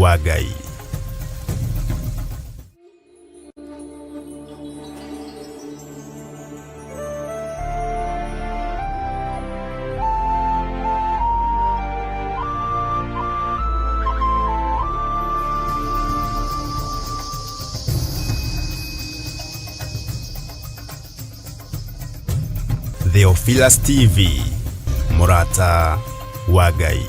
Wa Ngai. Theophilus TV, Mũrata wa Ngai.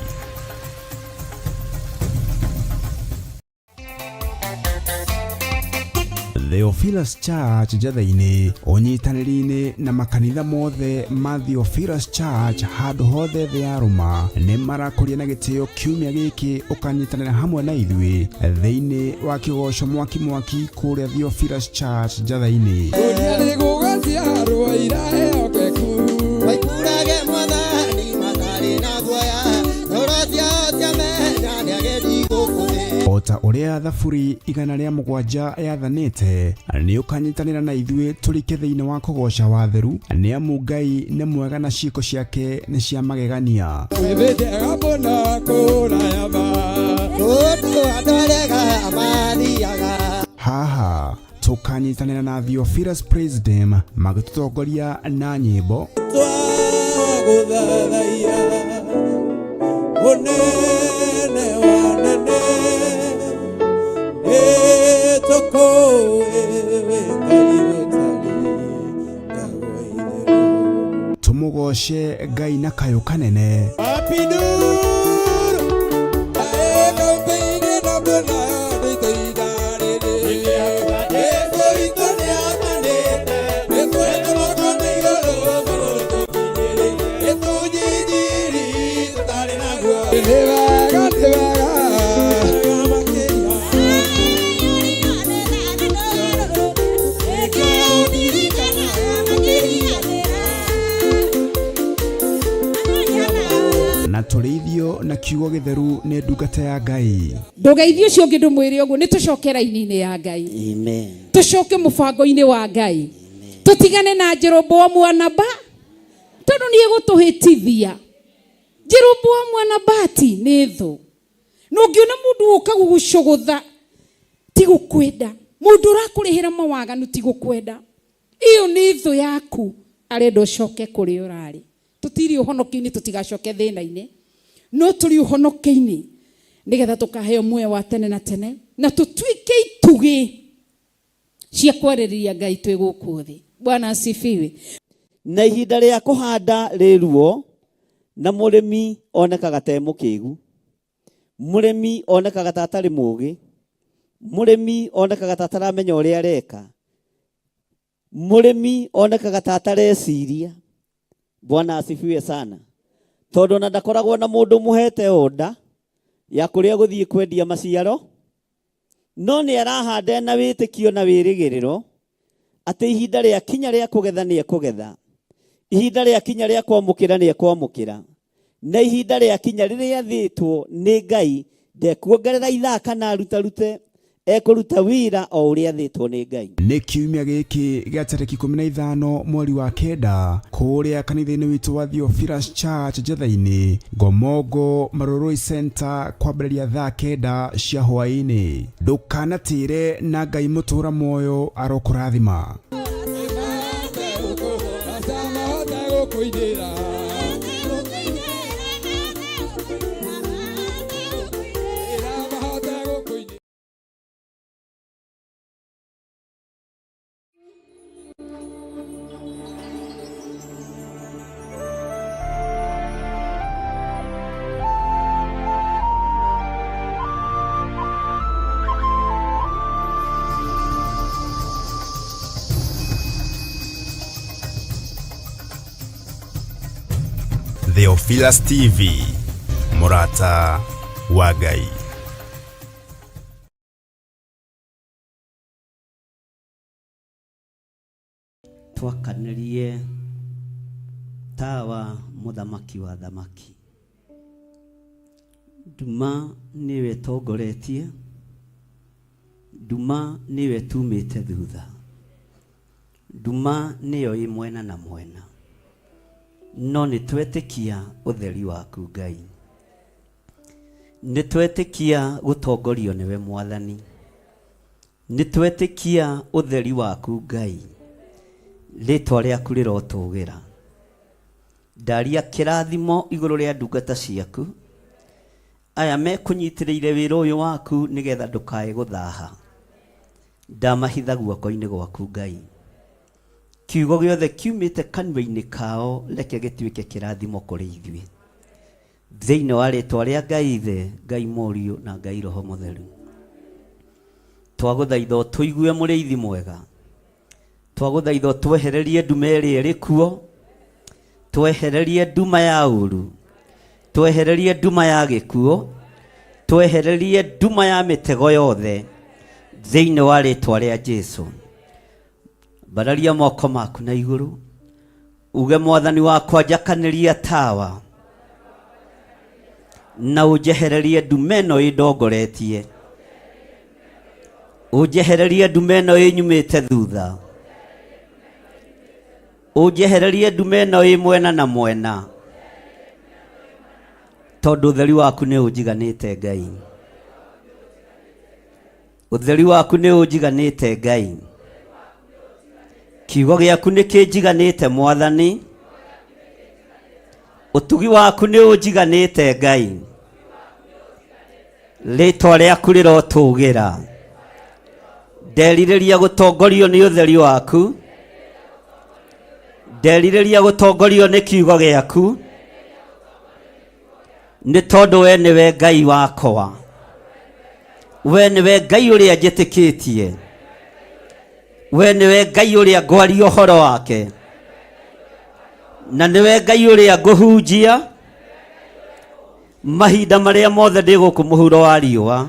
Theophilus Church Njatha-inĩ ũnyitanĩri-inĩ na makanitha mothe ma Theophilus Church handũ hothe thĩ ya rũma nĩ marakũria na gĩtĩo kiumia gĩkĩ ũkanyitanĩra hamwe na ithuĩ thĩinĩ wa kĩgoco mwaki mwaki kũrĩa Theophilus Church Njatha-inĩ. Gũtirĩ gũgaciarwo iraehokeku. Maikurage mwathani matarĩ na guoya, ngoro ciao ciamenya nĩagendi gũkũ thĩ. O ta ũrĩa Thaburi 107 yathanĩte, nĩ ũkanyitanĩra na ithuĩ tũrike thĩinĩ wa kũgooca watheru, nĩ amu Ngai nĩ mwega na ciĩko ciake nĩ cia magegania. Wĩ njega mũno kũraya ma. Kũndũ andũ arega mathiaga. Haha tũkanyitanĩra na Theophilus Praise Team magĩtũtongoria na nyĩmbo Twagũthathaiya mũnene wa nene, nĩtũkũĩ wĩ Ngai ũtarĩ taguo itherũ. Tũmũgoce Ngai na kayũ kanene. Apiduru ae kampeni na mbona nditoida rĩrĩ. Jesũ witũ nĩathanĩte, nĩtwetũrũka na igũrũ mũno tũkinyĩrĩ, nĩtũnyinjiri tũtarĩ naguo. Nĩ wega, nĩ wega, makĩria. Na tũrĩithio na kiugo gĩtheru nĩ ndungata ya Ngai. Ndũgeithie ũcio ũngĩ ndũmwĩre ũguo, nĩ tũcoke raini-inĩ ya Ngai. Amen. Tũcoke mũbango-inĩ wa Ngai. Tũtigane na Jeroboamu wa Naba, tondũ nĩ egũtũhĩtithia. Jeroboamu wa Nabati nĩ thũ. Na ũngĩona mũndũ ũka gũgũcũgũtha, ti gũkwenda. Mũndũ ũrakũrĩhĩra mawaganu ti gũkwenda. Ĩyo nĩ thũ yaku, arenda ũcoke kũrĩa ũrarĩ. Tũtirĩ ũhonokio-inĩ, tũtigacoke thĩna-inĩ. No tũrĩ ũhonokio-inĩ, nĩgetha tũkaheo muoyo wa tene na tene, na tũtuĩke itugĩ cia kwarĩrĩria Ngai twĩ gũkũ thĩ. Bwana asifiwe. Na ihinda rĩa kũhanda rĩ ruo, na mũrĩmi onekaga ta e mũkĩgu. Mũrĩmi onekaga ta atarĩ mũgĩ. Mũrĩmi onekaga ta ataramenya ũrĩa areka. Mũrĩmi onekaga ta atareciria. Bwana asifiwe sana. Tondũ ona ndakoragwo na mũndũ mũhete order ya kũrĩa gũthiĩ kwendia maciaro, no nĩ arahanda na wĩtĩkio na wĩrĩgĩrĩro atĩ ihinda rĩa kinya rĩa kũgetha nĩ ekũgetha, ihinda rĩa kinya rĩa kwamũkĩra nĩ ekwamũkĩra, na ihinda rĩa kinya rĩrĩa athĩtwo nĩ Ngai ndekuongerera ithaa kana arutarute, ekũruta wĩra o ũrĩa athĩtwo nĩ Ngai. Nĩ kiumia gĩkĩ gĩa tarĩki 15 mweri wa 9 kũrĩa kanitha-inĩ witũ wa Theophilus Church Njatha-inĩ, Ngomongo Marurui Center, kwambĩrĩria thaa 9 cia hwaĩ-inĩ. Ndũkanatĩre na Ngai mũtũra muoyo arokũrathima. Theophilus TV, Mũrata wa Ngai. Twakanĩrie tawa mũthamaki wa thamaki. Nduma nĩyo ĩtongoretie, nduma nĩyo ĩtumĩte thutha, nduma nĩyo ĩ mwena na mwena, no nĩ twetĩkia ũtheri waku Ngai. Nĩ twetĩkia gũtongorio nĩwe Mwathani. Nĩ twetĩkia ũtheri waku Ngai. Rĩtwa rĩaku rĩrotũgĩra. Ndaria kĩrathimo igũrũ rĩa ndungata ciaku. Aya mekũnyitĩrĩire wĩra ũyũ waku nĩgetha ndũkae gũthaha. Ndamahitha guoko-inĩ gwaku Ngai. Kiugo gĩothe kiumĩte kanua-inĩ kao reke gĩtuĩke kĩrathimo kũrĩ ithuĩ. Thĩinĩ wa rĩtwa rĩa Ngai Ithe, Ngai Mũriũ na Ngai Roho Mũtheru. Twagũthaitha ũtũigue mũrĩithi mwega. Twagũthaitha ũtwehererie nduma ĩrĩa ĩrĩ kuo. Twehererie nduma ya ũru. Twehererie nduma ya gĩkuũ. Twehererie nduma ya mĩtego yothe. Thĩinĩ wa rĩtwa rĩa Jesu. Mbararia moko maku na igũrũ. Uge mwathani wakwa njakanĩria tawa na ũnjehererie nduma ĩno ĩndongoretie, ũnjehererie nduma ĩno ĩnyumĩte thutha, ũnjehererie nduma ĩno ĩ mwena na mwena, tondũ ũtheri waku nĩ ũnjiganĩte Ngai. Ũtheri waku nĩ ũnjiganĩte Ngai. Kiugo gĩaku nĩ kĩnjiganĩte Mwathani. Ũtugi waku nĩ ũnjiganĩte Ngai. Rĩtwa rĩaku rĩrotũgĩra. Nderirĩria gũtongorio nĩ ũtheri waku. Nderirĩria gũtongorio nĩ kiugo gĩaku. Nĩ tondũ we nĩwe Ngai wakwa. We nĩwe Ngai ũrĩa njĩtĩkĩtie. We nĩwe Ngai ũrĩa ngwaria ũhoro wake. Na nĩwe Ngai ũrĩa ngũhunjia mahinda marĩa mothe ndĩ gũkũ mũhuro wa riũa.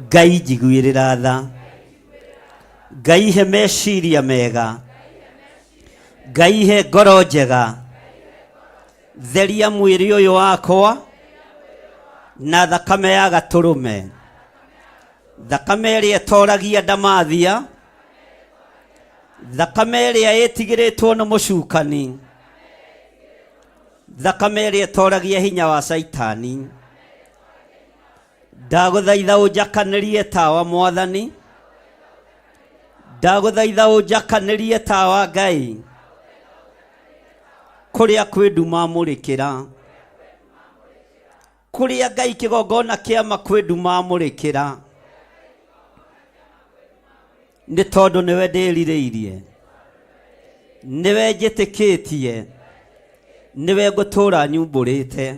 Ngai njiguĩrĩra tha. Ngai he meciria mega. Ngai he ngoro njega. Theria mwĩrĩ ũyũ wakwa na thakame ya gatũrũme. Thakame ĩrĩa ĩtoragia ndamathia. Thakame ĩrĩa ĩtigĩrĩtwo nĩ mũcukani. Thakame ĩrĩa ĩtoragia hinya wa caitani. Ndagũthaitha ũnjakanĩrie tawa Mwathani. Ndagũthaitha ũnjakanĩrie tawa Ngai. Kũrĩa kwĩ nduma mũrĩkĩra. Kũrĩa Ngai kĩgongona kĩama kwĩ nduma mũrĩkĩra. Nĩ tondũ nĩwe ndĩrirĩirie. Nĩwe njĩtĩkĩtie. Nĩwe ngũtũra nyumbũrĩte.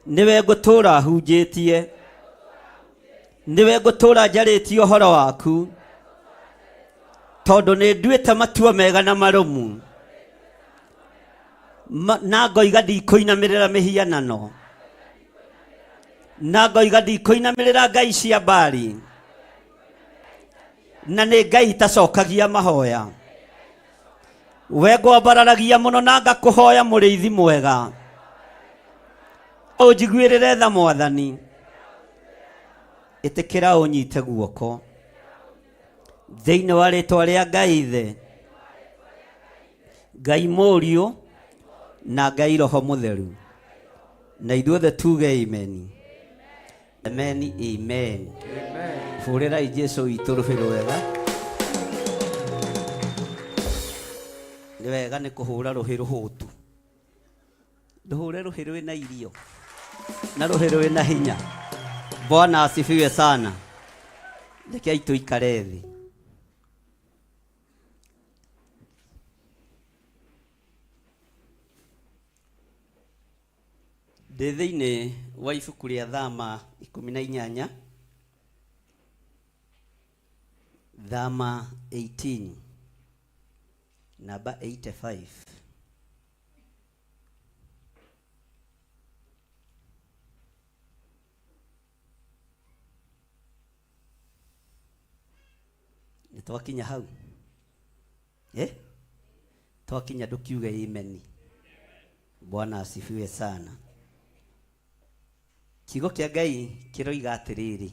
Nĩwe ngũtũra hunjĩtie. Nĩwe ngũtũra njarĩtie ũhoro waku. Tondũ nĩ nduĩte matua mega na marũmu. Na ngoiga ndikũinamĩrĩra mĩhianano. Na ngoiga ndikũinamĩrĩra ngai cia Baali. Na nĩ ngai itacokagia mahoya. We ngwambararagia mũno na ngakũhoya mũrĩithi mwega. Ũnjiguĩrĩre tha Mwathani. Ĩtĩkĩra ũnyite guoko. Thĩinĩ wa rĩtwa rĩa Ngai Ithe, Ngai Mũriũ na Ngai Roho Mũtheru. Na ithuothe tuge amen. Amen, amen. Hũrĩrai Jesu witũ rũhĩ rwega. Nĩ wega nĩ kũhũra rũhĩ rũhũtu. Ndũhũre rũhĩ rwĩna irio na rũhĩ rwĩna hinya. Bwana asifiwe sana. Rekei tũikare thĩ. Ndĩ thĩinĩ wa ibuku rĩa Thama 18, Thama 18, namba 85. Nĩ twakinya hau? Eh? Twakinya ndũkiuge amen. Bwana asifiwe sana. Kiugo kĩa Ngai kĩroiga atĩrĩrĩ,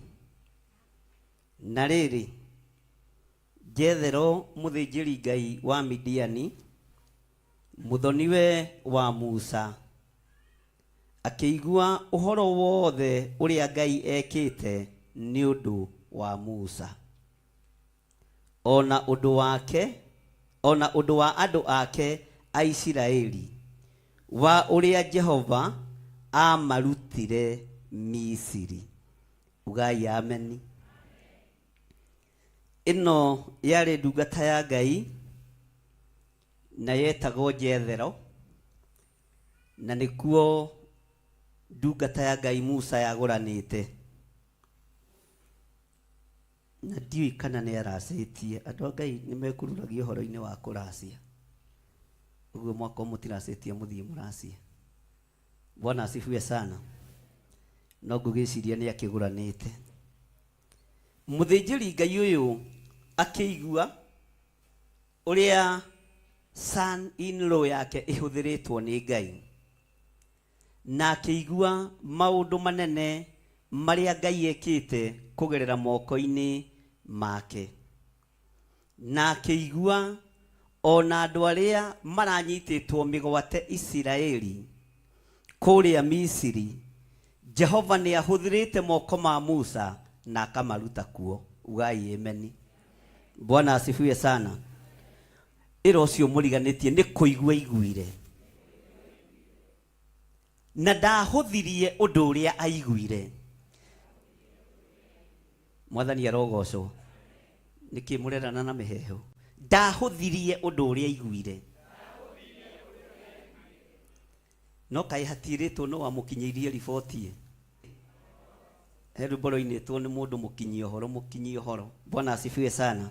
na rĩrĩ, Jethero mũthĩnjĩri Ngai wa Midiani, mũthoniwe wa Musa, Akĩigua ũhoro wothe ũrĩa Ngai ekĩte nĩ ũndũ wa Musa, o na ũndũ wake, o na ũndũ wa andũ ake a Isiraeli, wa ũrĩa Jehova aamarutire Misiri. Ugai ameni. Ĩno yarĩ ndungata ya Ngai na yetagwo Jethero. Na nĩkuo ndungata ya Ngai Musa yagũranĩte. Na ndiũĩ kana nĩ aracĩtie. Andũ a Ngai nĩ mekururagia ũhoro-inĩ wa kũracia. Ũguo mwakorwo mũtiracĩtie mũthiĩ mũracie. Bwana asifiwe sana. No ngũgĩciria nĩ akĩgũranĩte. Mũthĩnjĩri Ngai ũyũ akĩigua ũrĩa son in law yake ĩhũthĩrĩtwo nĩ Ngai, na akĩigua maũndũ manene marĩa Ngai ekĩte kũgerera moko-inĩ make, na akĩigua o na andũ arĩa maranyitĩtwo mĩgwate Isiraeli kũrĩa Misiri, Jehova nĩ ahũthĩrĩte moko ma Musa na akamaruta kuo. Ugai ameni. Bwana asifiwe sana. Ĩra ũcio mũriganĩtie nĩ kũigua aiguire na ndahũthirie ũndũ ũrĩa aiguire. Mwathani arogocwo. Nĩkĩ mũrerana na mĩheehũ? Ndahũthirie ũndũ ũrĩa aiguire. No kaĩ hatiĩrĩtwo nũ wamũkinyĩirie riboti ĩ? He rwĩmbo rwainĩtwo nĩ mũndũ mũkinyia ũhoro mũkinyia ũhoro. Bwana asifiwe sana.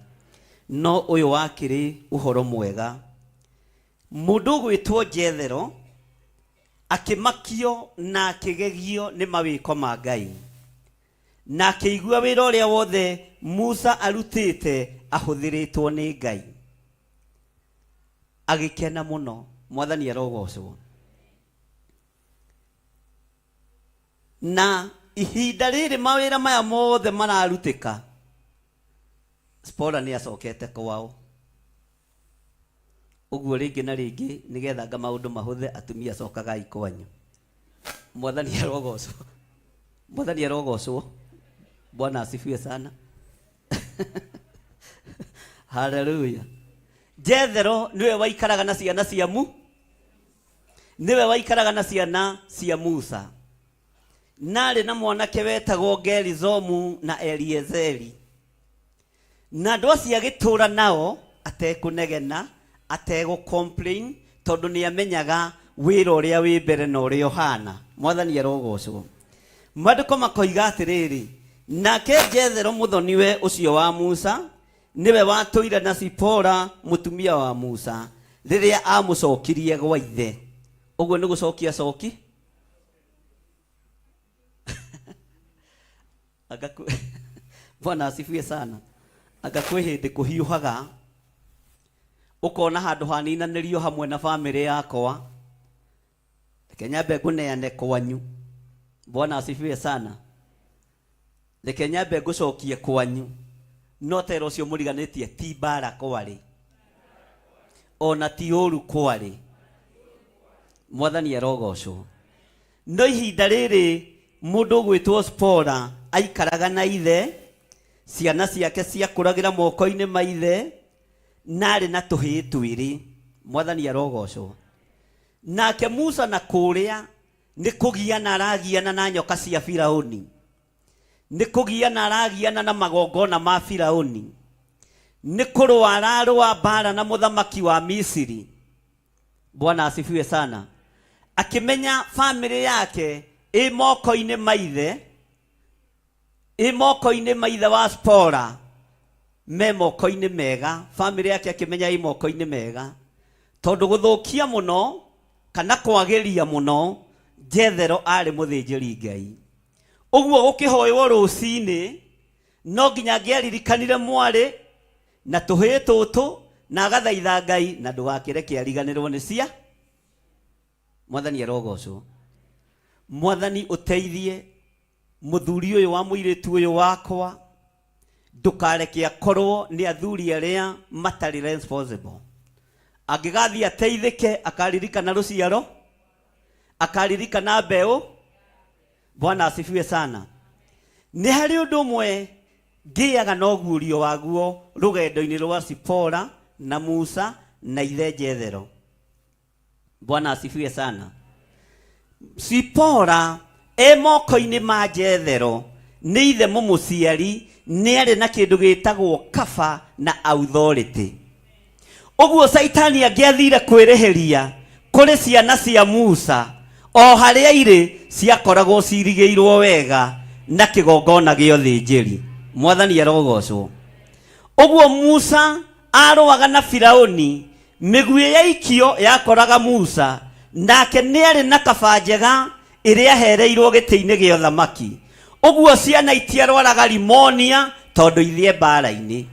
No ũyũ wakĩrĩ ũhoro mwega. Mũndũ ũgwĩtwo Jethero akĩmakio na akĩgegio nĩ mawĩko ma Ngai. Na akĩigua wĩra ũrĩa wothe Musa arutĩte ahũthĩrĩtwo nĩ Ngai. Agĩkena mũno. Mwathani arogocwo. Na ihinda rĩrĩ mawĩra maya mothe mararutĩka, Zipporah nĩ acokete kwao. Ũguo rĩngĩ na rĩngĩ nĩgetha nga maũndũ mahũthe atumia cokagai kwanyu. Mwathani arogocwo. Mwathani arogocwo. Bwana asifiwe sana. Haleluya. Jethero niwe waikaraga na ciana cia mu niwe waikaraga na ciana cia Musa. Narĩ na mwanake wetagwo Gerizomu na Eliezeri. Na andũ acio agĩtũũra nao atekũnegena, ategũ complain, tondũ nĩ amenyaga wĩra ũrĩa wĩ mbere na ũrĩa ũhana. Mwathani arogocwo. Maandĩko makoiga atĩrĩrĩ, nake Jethero mũthoniwe ũcio wa Musa, nĩwe watũire na Zipora mũtumia wa Musa, rĩrĩa amũcokirie gwa ithe. Ũguo nĩ gũcokia coki? Anga kwĩ Bwana asifiwe sana. Anga kwĩ hĩndĩ kũhiũhaga ũkona handũ haninanĩrio hamwe na bamĩrĩ yakwa, reke nyambe ngũneane kwanyu. Bwana asifiwe sana. Reke nyambe ngũcokie kwanyu. No tera ũcio mũriganĩtie ti mbara kwarĩ, ona ti ũru kwarĩ. Mwathani arogocwo. No ihinda rĩrĩ mũndũ ũgwĩtwo Zipporah aikaraga na ithe, ciana ciake ciakũragĩra moko-inĩ ma ithe, na arĩ na tũhĩĩ twĩrĩ. Mwathani arogocwo. Nake Musa na kũrĩa nĩ kũgiana aragiana na nyoka cia Firauni, nĩ kũgiana aragiana na magongona ma Firauni, nĩ kũrũa ararũa mbara na mũthamaki wa Misiri. Bwana asifiwe sana. Akĩmenya famĩlĩ yake ĩ moko-inĩ ma ithe, ĩ moko-inĩ ma ithe wa Zipporah, me moko-inĩ mega. Famĩlĩ yake akĩmenya ĩ moko-inĩ mega, tondũ gũthũkia mũno kana kwagĩria mũno, Jethero arĩ mũthĩnjĩri Ngai. Ũguo gũkĩhoywo rũcinĩ, no nginya angĩaririkanire mwarĩ na tũhĩĩ tũtũ na agathaitha Ngai na ndũgakĩreke ariganĩrwo nĩ cia Mwathani arogocwo. Mwathani ũteithie mũthuri ũyũ wa mũirĩtu ũyũ wakwa, ndũkareke akorwo nĩ athuri arĩa matarĩ responsible. Angĩgathiĩ ateithĩke akaririkana rũciaro, Akaririkana mbeũ. Bwana asifiwe sana. Nĩ harĩ ũndũ ũmwe ngĩaga na ũguũrio waguo rũgendo-inĩ rwa Sipora na Musa na ithe Jethero. Bwana asifiwe sana. Sipora e moko-inĩ ma Jethero nĩ ithe mũmũciari, nĩ arĩ na kĩndũ gĩtagwo kaba na authority. Ũguo Caitani angĩathire kwĩrĩhĩria kũrĩ ciana cia Musa, o harĩa irĩ ciakoragwo cirigĩirwo wega na kĩgongona gĩa ũthĩnjĩri. Mwathani arogocwo. Ũguo Musa arũaga na Firauni, mĩguĩ yaikio yakoraga Musa, nake nĩ arĩ na kaba njega ĩrĩa ahereirwo gĩtĩ-inĩ gĩa ũthamaki. Ũguo ciana itiarwaraga rimonia tondũ ithiĩ mbara-inĩ.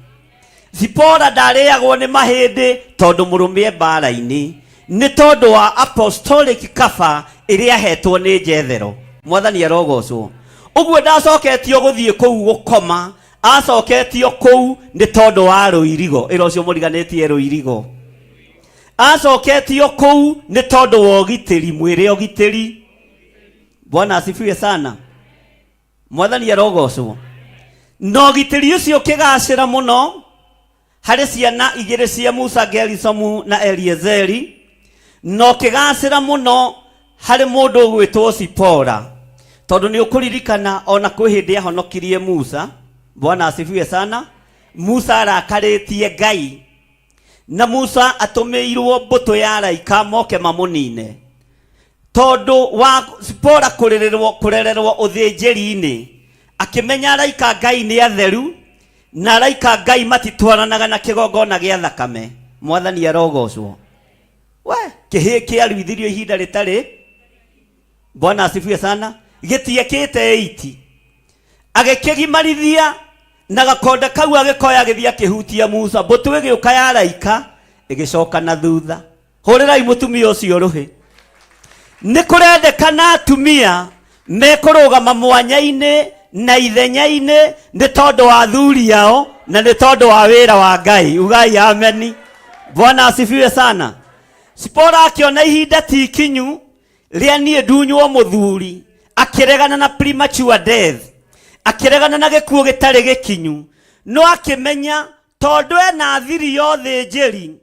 Zipora ndarĩagwo nĩ mahĩndĩ tondũ mũrũme e mbara-inĩ, nĩ tondũ wa apostolic cover ĩrĩa ahetwo nĩ Jethero. Mwathani arogocwo. Ũguo ndacoketio gũthiĩ kũu gũkoma, acoketio kũu nĩ tondũ wa rũirigo. Ĩra ũcio mũriganĩtie rũirigo. Acoketio kũu nĩ tondũ wa ũgitĩri, mwĩre ũgitĩri. Bwana asifiwe sana. Mwathani arogocwo. Na ũgitĩri ũcio ũkĩgacĩra mũno harĩ ciana igĩrĩ cia Musa, Gerisomu na Eliezeri, na ũkĩgacĩra mũno harĩ mũndũ ũgwĩtwo Sipora, tondũ nĩ ũkũririkana ona kwĩ hĩndĩ ahonokirie Musa. Bwana asifiwe sana. Musa arakarĩtie Ngai, na Musa atũmĩirwo mbũtũ ya araika moke mamũnine tondũ wa Sipora kũrererwo kũrererwo ũthĩnjĩri-inĩ, akĩmenya araika Ngai nĩ atheru na araika Ngai matitwaranaga na kĩgongona gĩa thakame. Mwathani arogocwo. We kĩhĩ kĩaruithirio ihinda rĩtarĩ, Bwana asifiwe sana, gĩtiekĩte 8 agĩkĩgimarithia na gakonde kau agĩkoya agĩthiĩ akĩhutia Musa, mbũtũ ĩgĩũka ya araika ĩgĩcoka na thutha. Hũrĩrai mũtumia ũcio rũhĩ. Nĩ kũrendekana atumia mekũrũgama mwanya-inĩ na ithenya-inĩ nĩ tondũ wa athuri ao na nĩ tondũ wa wĩra wa Ngai. Ugai ameni. Bwana asifiwe sana. Sipora akĩona ihinda ti ikinyu rĩa niĩ ndunywo mũthuri, akĩregana na premature death, akĩregana na gĩkuũ gĩtarĩ gĩkinyu, no akĩmenya tondũ ena thiri ya ũthĩnjĩri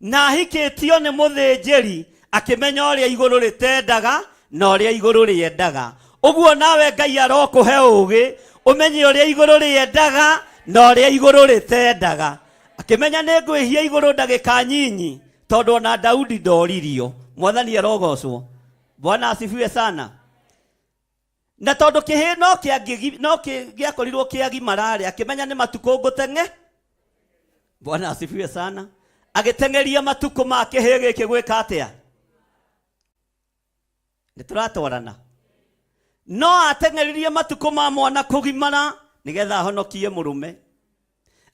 na ahikĩtio nĩ mũthĩnjĩri, akĩmenya ũrĩa igũrũ rĩtendaga na ũrĩa igũrũ rĩendaga. Ũguo nawe Ngai arokũhe ũgĩ ũmenye ũrĩa igũrũ rĩendaga na ũrĩa igũrũ rĩtendaga. Akĩmenya nĩ ngwĩhia igũrũ ndagĩka nyinyi, tondũ ona Daudi ndoririo. Mwathani arogocwo. Bwana asifiwe sana. Na tondũ kĩhĩ no kĩangĩ no gĩakorirwo kĩagimara-rĩ, akĩmenya nĩ matukũ ngũteng'e. Bwana asifiwe sana. Agĩteng'eria matukũ ma kĩhĩ gĩkĩ gwĩka atĩa? Nĩ tũratwarana. No ateng'eririe matukũ ma mwana kũgimara nĩgetha ahonokie mũrũme.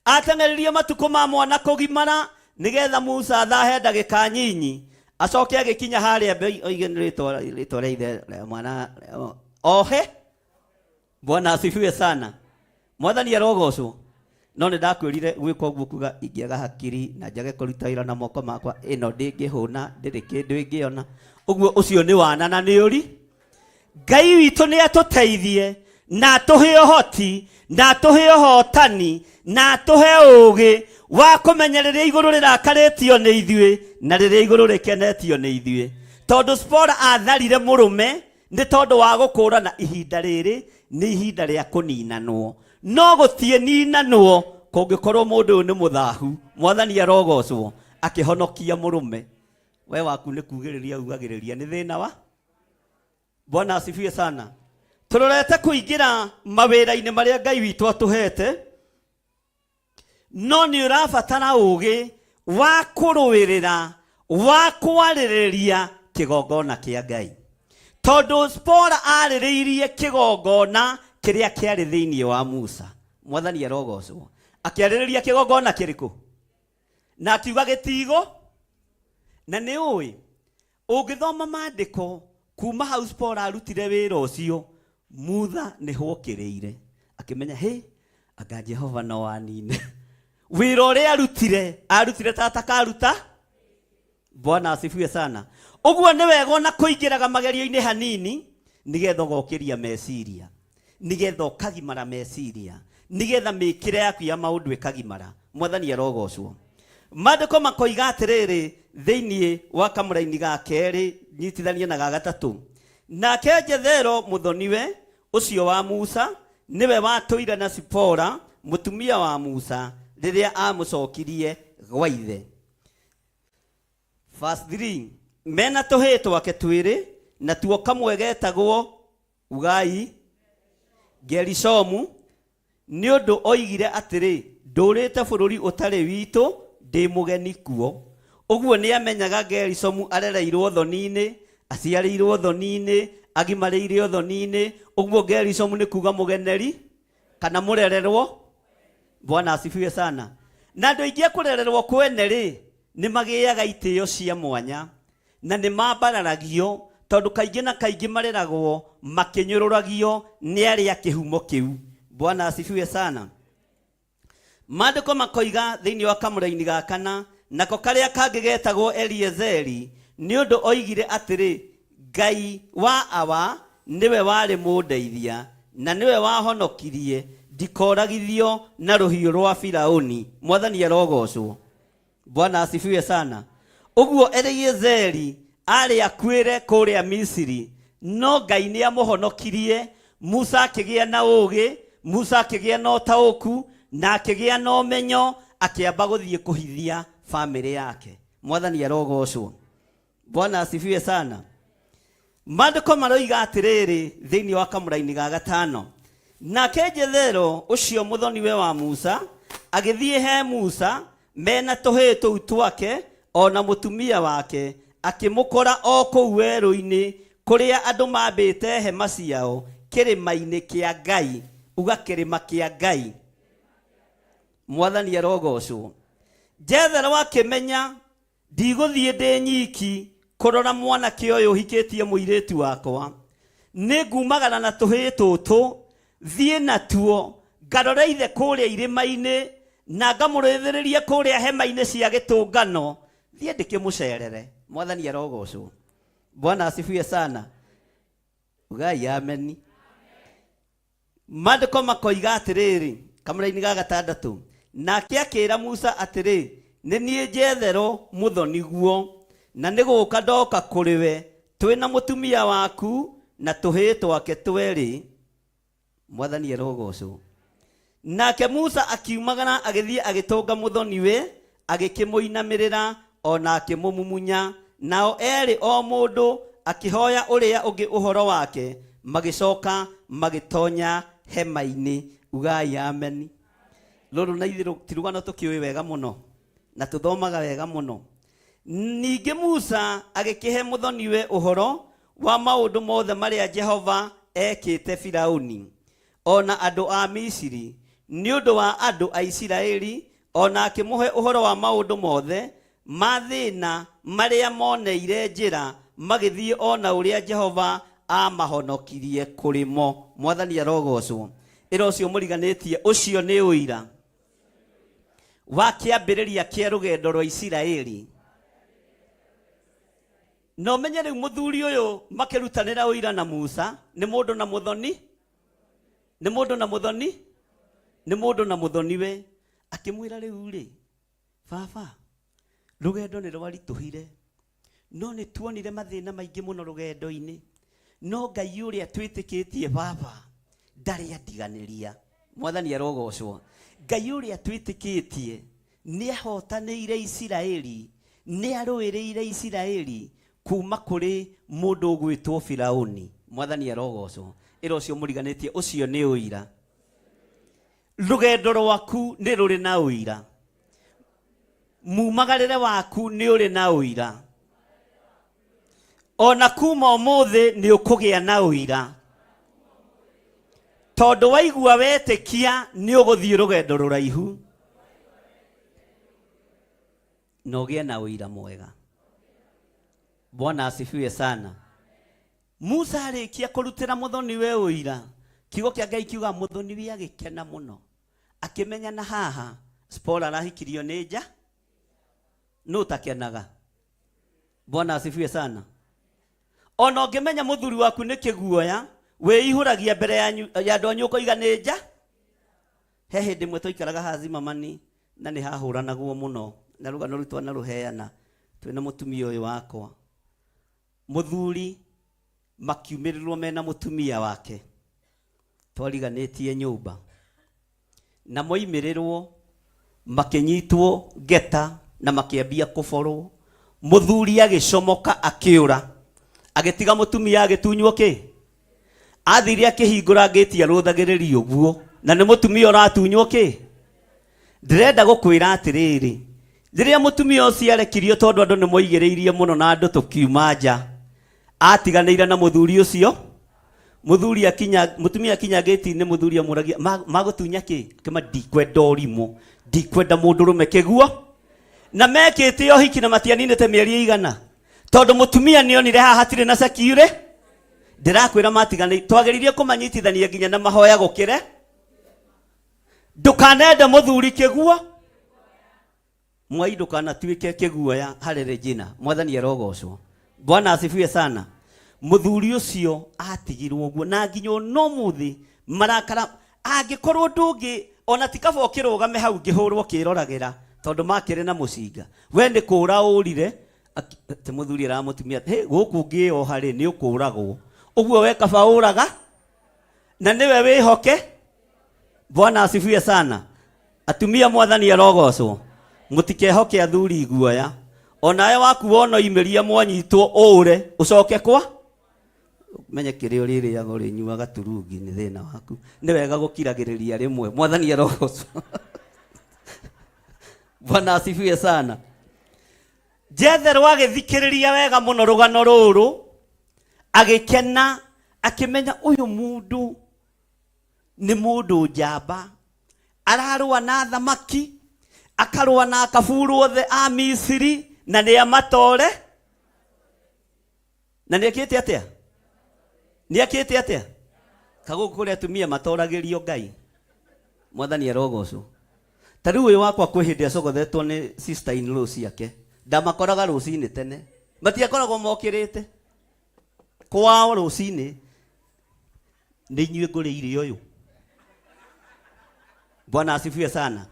Ateng'eririe matukũ ma mwana kũgimara nĩgetha Musa athahe ndagĩka nyinyi, acoke agĩkinya harĩa mbere oige nĩ rĩtwa rĩtwa rĩa ithe rĩa mwana ohe. Bwana asifiwe sana. Mwathani arogocwo. No nĩ ndakwĩrire gwĩka ũguo kuga ingĩaga hakiri na njage kũruta wĩra na moko makwa, ĩno ndĩngĩhũna, ndĩrĩ kĩndũ ĩngĩona. Ũguo ũcio nĩ wana na nĩ ũri. Ngai witũ nĩ atũteithie na atũhe ũhoti na atũhe ũhotani na atũhe ũũgĩ wa kũmenya rĩrĩa igũrũ rĩrakarĩtio nĩ ithuĩ na rĩrĩa igũrũ rĩkenetio nĩ ithuĩ. Tondũ Sipora atharire mũrũme nĩ tondũ wa gũkũrana ihinda rĩrĩ nĩ ihinda rĩa kũninanwo, no gũtiĩninanwo kũngĩkorwo mũndũ ũyũ nĩ mũthahu. Mwathani arogocwo, akĩhonokia mũrũme. We waku nĩ kugĩrĩria ugagĩrĩria nĩ thĩna wa Bwana asifiwe sana. Tũrorete kũingĩra mawĩra-inĩ marĩa Ngai witũ atũhete, no nĩ ũrabatara ũũgĩ wa kũrũĩrĩra, wa kwarĩrĩria kĩgongona kĩa Ngai. Tondũ Sipora arĩrĩirie kĩgongona kĩrĩa kĩarĩ thĩinĩ wa Musa. Mwathani arogocwo. Akĩarĩrĩria kĩgongona kĩrĩkũ? Na akiuga gĩtigo. Na nĩ ũĩ ũngĩthoma maandĩko kuma hau Sipora arutire wĩra ũcio, Mutha nĩ hwokĩrĩire akĩmenya hĩ anga Jehova no anine wĩra ũrĩa arutire, arutire ta atakaruta. Bwana asifiwe sana. Ũguo nĩ wega ona kũingĩraga magerio-inĩ hanini nĩgetha ũgokĩria meciria, nĩgetha ũkagimara meciria, nĩgetha mĩkĩre yaku ya maũndũ ĩkagimara. Mwathani arogocwo. Maandĩko makoiga atĩrĩrĩ thĩinĩ wa kamũraini ga kerĩ nyitithanie na ga gatatũ, nake Jethero mũthoniwe ũcio wa Musa nĩwe watũire na Sipora mũtumia wa Musa rĩrĩa amũcokirie gwa ithe. Verse 3, mena tũhĩĩ twake twĩrĩ, natuo kamwe getagwo ugai Gerishomu, nĩ ũndũ oigire atĩrĩ, ndũrĩte bũrũri ũtarĩ witũ, ndĩ mũgeni kuo. Ũguo nĩamenyaga Gerishomu arereirwo thoni-inĩ, aciarĩirwo thoni-inĩ, agimarĩire thoni-inĩ. Ũguo Gerishomu nĩ kuga mũgeneri kana mũrererwo. Bwana asifiwe sana. Na andũ aingĩ a kũrererwo kwene rĩ, nĩ magĩaga itĩo cia mwanya na nĩ mambararagio, tondũ kaingĩ na kaingĩ mareragwo makĩnyũrũragio nĩ arĩa kĩhumo kĩu. Bwana asifiwe sana. Maandĩko makoiga thĩinĩ wa kamũraini ga kana, nako karĩa kangĩ getagwo Eliezeri, nĩ ũndũ oigire atĩrĩ, Ngai wa awa nĩwe warĩ mũndeithia, na nĩwe wahonokirie ndikoragithio na rũhiũ rwa Firauni. Mwathani arogocwo. Bwana asifiwe sana. Ũguo Eliezeri arĩ akuĩre kũrĩa Misiri, no Ngai nĩ amũhonokirie. Musa akĩgĩa na ũũgĩ, Musa akĩgĩa na ũtaũku, na akĩgĩa na ũmenyo, akĩamba gũthiĩ kũhithia bamĩrĩ yake. Mwathani arogocwo. Bwana asifiwe sana. Maandĩko maroiga atĩrĩrĩ thĩinĩ wa kamũraini ga gatano, nake Jethero ũcio mũthoniwe wa Musa agĩthiĩ he Musa mena tũhĩĩ tũu twake o na mũtumia wake, akĩmũkora o kũu werũ-inĩ kũrĩa andũ mambĩte hema ciao kĩrĩma-inĩ kĩa Ngai. Uga kĩrĩma kĩa Ngai. Mwathani arogocwo. Jethero akĩmenya ndigũthiĩ ndĩ nyiki kũrora mwanake ũyũ ũhikĩtie mũirĩtu wakwa, nĩ ngumagara na tũhĩĩ tũtũ thiĩ natuo ngarore ithe kũrĩa irĩma-inĩ na ngamũrĩthĩrĩrie kũrĩa hema-inĩ cia gĩtũngano, thiĩ ndĩkĩmũcerere. Mwathani arogocwo. Bwana asifiwe sana. Ugai ameni. Maandĩko makoiga atĩrĩrĩ, kamũraini ga gatandatũ, nake akĩĩra Musa atĩrĩ, nĩ niĩ Jethero mũthoniguo, na nĩ gũũka ndoka kũrĩ we, twĩ na mũtumia waku na tũhĩĩ twake twerĩ. Mwathani arogocwo. Nake Musa akiumagara agĩthiĩ agĩtũnga mũthoniwe, agĩkĩmũinamĩrĩra o na akĩmũmumunya. Nao erĩ o mũndũ akĩhoya ũrĩa ũngĩ ũhoro wake, magĩcoka magĩtonya hema-inĩ. Ugai ameni. Rũrũ na ithuĩ ti rũgano tũkĩũĩ wega mũno na tũthomaga wega mũno. Ningĩ Musa agĩkĩhe mũthoniwe ũhoro wa maũndũ mothe marĩa Jehova ekĩte Firauni o na andũ a Misiri nĩ ũndũ wa andũ a Isiraeli, o na akĩmũhe ũhoro wa maũndũ mothe ma thĩna marĩa moneire njĩra magĩthiĩ, o na ũrĩa Jehova aamahonokirie kũrĩ mo. Mwathani arogocwo. Ĩra ũcio mũriganĩtie, ũcio nĩ ũira wa kĩambĩrĩria kĩa rũgendo rwa Isiraeli. Na ũmenye rĩu mũthuri ũyũ makĩrutanĩra ũira na Musa nĩ mũndũ na mũthoni, nĩ mũndũ na mũthoni, nĩ mũndũ na mũthoniwe. Akĩmwĩra rĩu rĩ, baba, rũgendo nĩ rwaritũhire, no nĩ tuonire mathĩna maingĩ mũno rũgendo-inĩ, no Ngai ũrĩa twĩtĩkĩtie baba ndarĩ andiganĩria. Mwathani arogocwo. Ngai ũrĩa twĩtĩkĩtie nĩ ahotanĩire Isiraeli, nĩ arũĩrĩire Isiraeli kuma kũrĩ mũndũ ũgwĩtwo Firauni. Mwathani arogocwo. Ĩra ũcio mũriganĩtie, ũcio nĩ ũira. Rũgendo rwaku nĩ rũrĩ na ũira. Mumagarĩre waku nĩ ũrĩ na ũira. Ona kuma ũmũthĩ nĩ ũkũgĩa na ũira. Tondũ waigua wetĩkia nĩ ũgũthiĩ rũgendo rũraihu na ũgĩe na ũira mwega. Bwana asifiwe sana. Musa arĩkia kũrutĩra mũthoniwe ũira, kiugo kĩa Ngai kiuga mũthoniwe agĩkena mũno, akĩmenya na haha Zipporah arahikirio nĩ nja, nũ ũtakenaga? Bwana asifiwe sana. Ona ũngĩmenya mũthuri waku nĩ kĩguoya, wĩihũragia mbere ya andũ anyu ũkoiga nĩ nja. He hĩndĩ ĩmwe twaikaraga haha Zimmerman na nĩ hahũranagwo mũno, na rũgano rũu twanarũheana twĩna mũtumia ũyũ wakwa. Mũthuri makiumĩrĩrwo mena mũtumia wake, twariganĩtie nyũmba, na moimĩrĩrwo makĩnyitwo ngeta na makĩambia kũborwo. Mũthuri agĩcomoka akĩũra, agĩtiga mũtumia agĩtunywo kĩ? Athire akĩhingũra ngĩti arũthagĩrĩria ũguo, na nĩ mũtumia ũratunywo kĩ? Ndĩrenda gũkwĩra atĩrĩrĩ, rĩrĩa mũtumia ũcio arekirio tondũ andũ nĩ moigĩrĩirie mũno na andũ tũkiuma nja, atiganĩire na mũthuri ũcio. Mũthuri akinya, mũtumia akinya ngĩti-inĩ, mũthuri amũragia, "Magũtunya kĩ?" Akĩma, ndikwenda ũrimũ, ndikwenda mũndũrũme kĩguo. Na mekĩte ũhiki na matianinĩte mĩeri ĩigana, tondũ mũtumia nĩonire haha hatirĩ na security. Ndĩrakwĩra matiganĩ, twagĩrĩire kũmanyitithania nginya na mahoya gũkĩre. Ndũkanende mũthuri kĩguo, mwai ndũkanatuĩke kĩguoya harĩ Regina. Mwathani arogocwo. Bwana asifiwe sana. Mũthuri ũcio atigirwo ũguo na nginya ona ũmũthĩ marakara, angĩkorwo ndũngĩ ona ti kaba ũkĩrũgame hau ngĩhũrwo ũkĩroragĩra, tondũ makĩrĩ na mũcinga, we nĩ kũra ũrire. Ti mũthuri aramũtumia, hey, gũkũ ngĩyoha rĩ nĩ ũkũragwo ũguo, we kaba ũraga na nĩwe wĩhoke. Bwana asifiwe sana. Atumia mwathani arogocwo. Mũtikehoke athuri iguoya. Onawe waku wona oimĩria mwanyitwo ũũre ũcoke kwa menye kĩrĩa ũrĩrĩaga ũrĩnyuaga turungi nĩ thĩna waku. Nĩ wega gũkiragĩrĩria rĩmwe. Mwathani arogocwo. Bwana asifiwe sana. Jethero agĩthikĩrĩria wega mũno rũgano rũrũ, agĩkena, akĩmenya ũyũ mũndũ nĩ mũndũ njamba, ararũa na thamaki, akarũa na akaburu othe a Misiri, na nĩ amatore. Na nĩ ekĩte atĩa? Nĩ ekĩte atĩa? Kagũkũ kũrĩ atumia matoragĩrio Ngai. Mwathani arogocwo. Ta rĩu ũyũ wakwa kwĩ hĩndĩ acogothetwo nĩ sister in law ciake, ndamakoraga rũcinĩ tene, matiakoragwo mokĩrĩte kwao rũcinĩ, nĩ inyuĩ ngũrĩire ũyũ. Bwana asifiwe sana.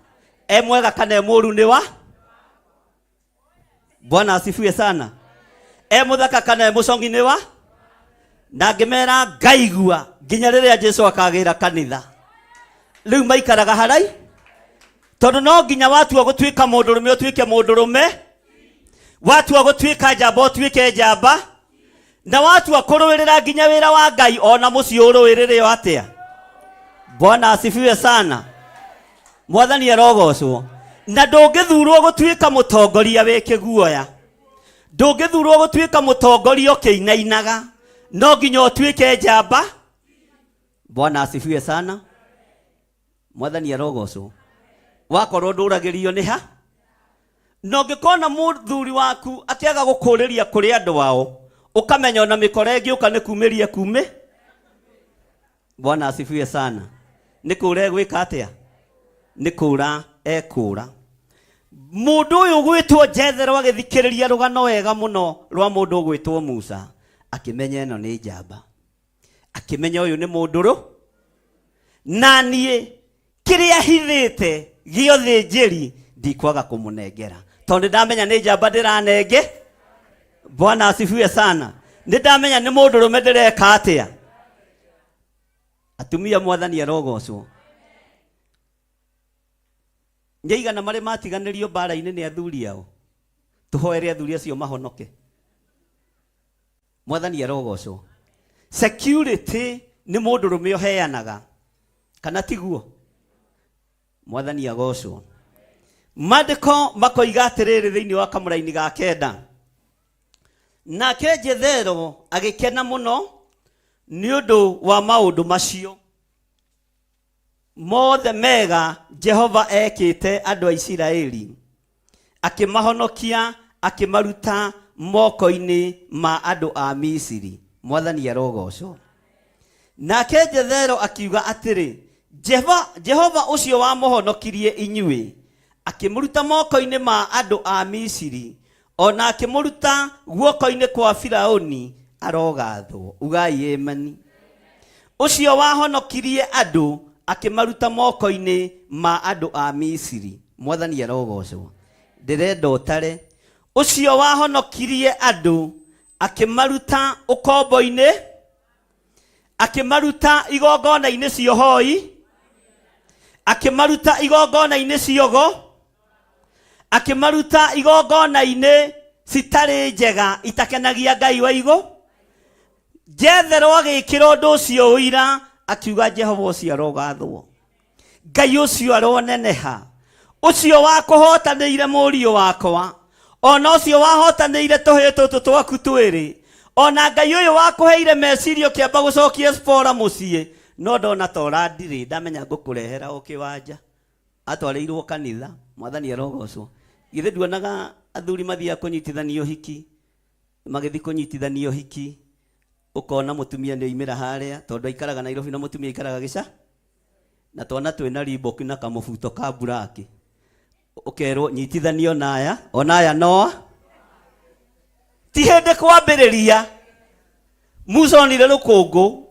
E mwega kana e mũru nĩ wa? Bwana asifiwe sana. E mũthaka kana e mũcongi nĩ wa? Na ngĩmera ngaigua nginya rĩrĩa Jesu akagĩra kanitha. Rĩu maikaraga harai, tondũ no nginya watua gũtuĩka mũndũrũme ũtuĩke mũndũrũme, watua gũtuĩka njamba ũtuĩke njamba, na watua kũrũĩrĩra nginya wĩra wa Ngai ona mũciĩ ũrũĩrĩre o atĩa. Bwana asifiwe sana. Mwathani arogocwo. Na ndũngĩthurwo gũtuĩka mũtongoria wĩ kĩguoya, ndũngĩthurwo gũtuĩka mũtongoria ũkĩinainaga, no nginya ũtuĩke njamba. Bwana asifiwe sana. Mwathani arogocwo. Wakorwo ndũragĩrio nĩ ha, na ũngĩkona mũthuri waku akĩaga gũkũrĩria kũrĩ andũ ao, ũkamenya ona mĩkora ĩngĩũka nĩ kumĩria kumĩ. Bwana asifiwe sana. Nĩ kũra egwĩka atĩa? Nĩ kũra ekũra. Mũndũ ũyũ ũgwĩtwo Jethero agĩthikĩrĩria rũgano wega mũno rwa mũndũ ũgwĩtwo Musa, akĩmenya ĩno nĩ njamba, akĩmenya ũyũ nĩ mũndũ rũ, na niĩ kĩrĩa hithĩte gĩothĩnjĩri ndikwaga kũmũnengera, tondũ nĩndamenya nĩ njamba ndĩranenge. Bwana asifiwe sana. Nĩndamenya nĩ mũndũ rũme ndĩreka atĩa. Atumia mwathani arogocwo. Nĩ aigana marĩ matiganĩrio mbara-inĩ nĩ athuri ao? Tũhoere athuri acio mahonoke. Mwathani arogocwo. Security nĩ mũndũ rũme ũheanaga, kana tiguo? Mwathani agocwo. Maandĩko makoiga atĩrĩrĩ thĩinĩ wa kamũraini ga kenda, nake Jethero agĩkena mũno nĩ ũndũ wa maũndũ macio mothe mega Jehova ekĩte andũ a Isiraeli, akĩmahonokia akĩmaruta moko-inĩ ma andũ a Misiri. Mwathani arogocwo. Nake Jethero akiuga atĩrĩ, Jehova ũcio wamũhonokirie inyuĩ, akĩmũruta moko-inĩ ma andũ a Misiri, o na akĩmũruta guoko-inĩ kwa Firauni, Arogathwo. Ugai ameni. Ũcio wahonokirie andũ akĩmaruta moko-inĩ ma andũ a Misiri. Mwathani arogocwo. Ndĩrenda ũtare. Ũcio wahonokirie andũ akĩmaruta ũkombo-inĩ, akĩmaruta igongona-inĩ ciohoi, akĩmaruta igongona-inĩ ciogo, akĩmaruta igongona-inĩ citarĩ njega itakenagia Ngai wa igũ. Jethero agĩkĩra ũndũ ũcio ũira, akiuga Jehova ũcio arogathwo, Ngai ũcio aroneneha, ũcio wakũhotanĩire mũriũ wakwa, ona ũcio wahotanĩire tũhĩĩ tũtũ twaku twĩrĩ, ona Ngai ũyũ wakũheire meciria ũkĩamba gũcokia Spora mũciĩ, no ndona ta ũrandirĩ, ndamenya ngũkũrehera o kĩwanja. Atwarĩirwo kanitha. Mwathani arogocwo. Githĩ nduonaga athuri mathiaga kũnyitithania ũhiki, magĩthiĩ kũnyitithania ũhiki, ũkona mũtumia nĩ oimĩra harĩa, tondũ aikaraga Nairobi na mũtumia aikaraga gĩca, na twana twĩna Reebok na kamũbuto ka mburaki, ũkerwo nyitithanio na aya, ona aya noa. Ti hĩndĩ kwambĩrĩria. Musa onire rũkũngũ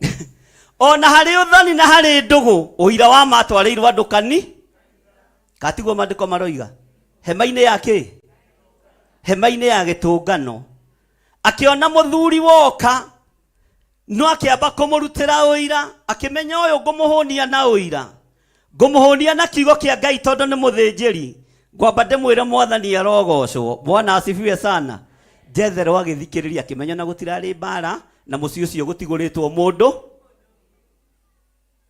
ona harĩ ũthoni na harĩ ndũgũ, ũira wa matwarĩirwo andũ kani katiguo maandĩko maroiga, hema-inĩ ya kĩ? Hema-inĩ ya gĩtũngano. Akĩona mũthuri woka, no akĩamba kũmũrutĩra ũira, akĩmenya ũyũ ngũmũhũnia na ũira, ngũmũhũnia na kiugo kĩa Ngai tondũ nĩ mũthĩnjĩri. Ngwamba ndĩmwĩre Mwathani arogocwo. Bwana asifiwe sana. Jethero agĩthikĩrĩria akĩmenya na gũtirarĩ mbara na mũciĩ ũcio gũtigũrĩtwo mũndũ.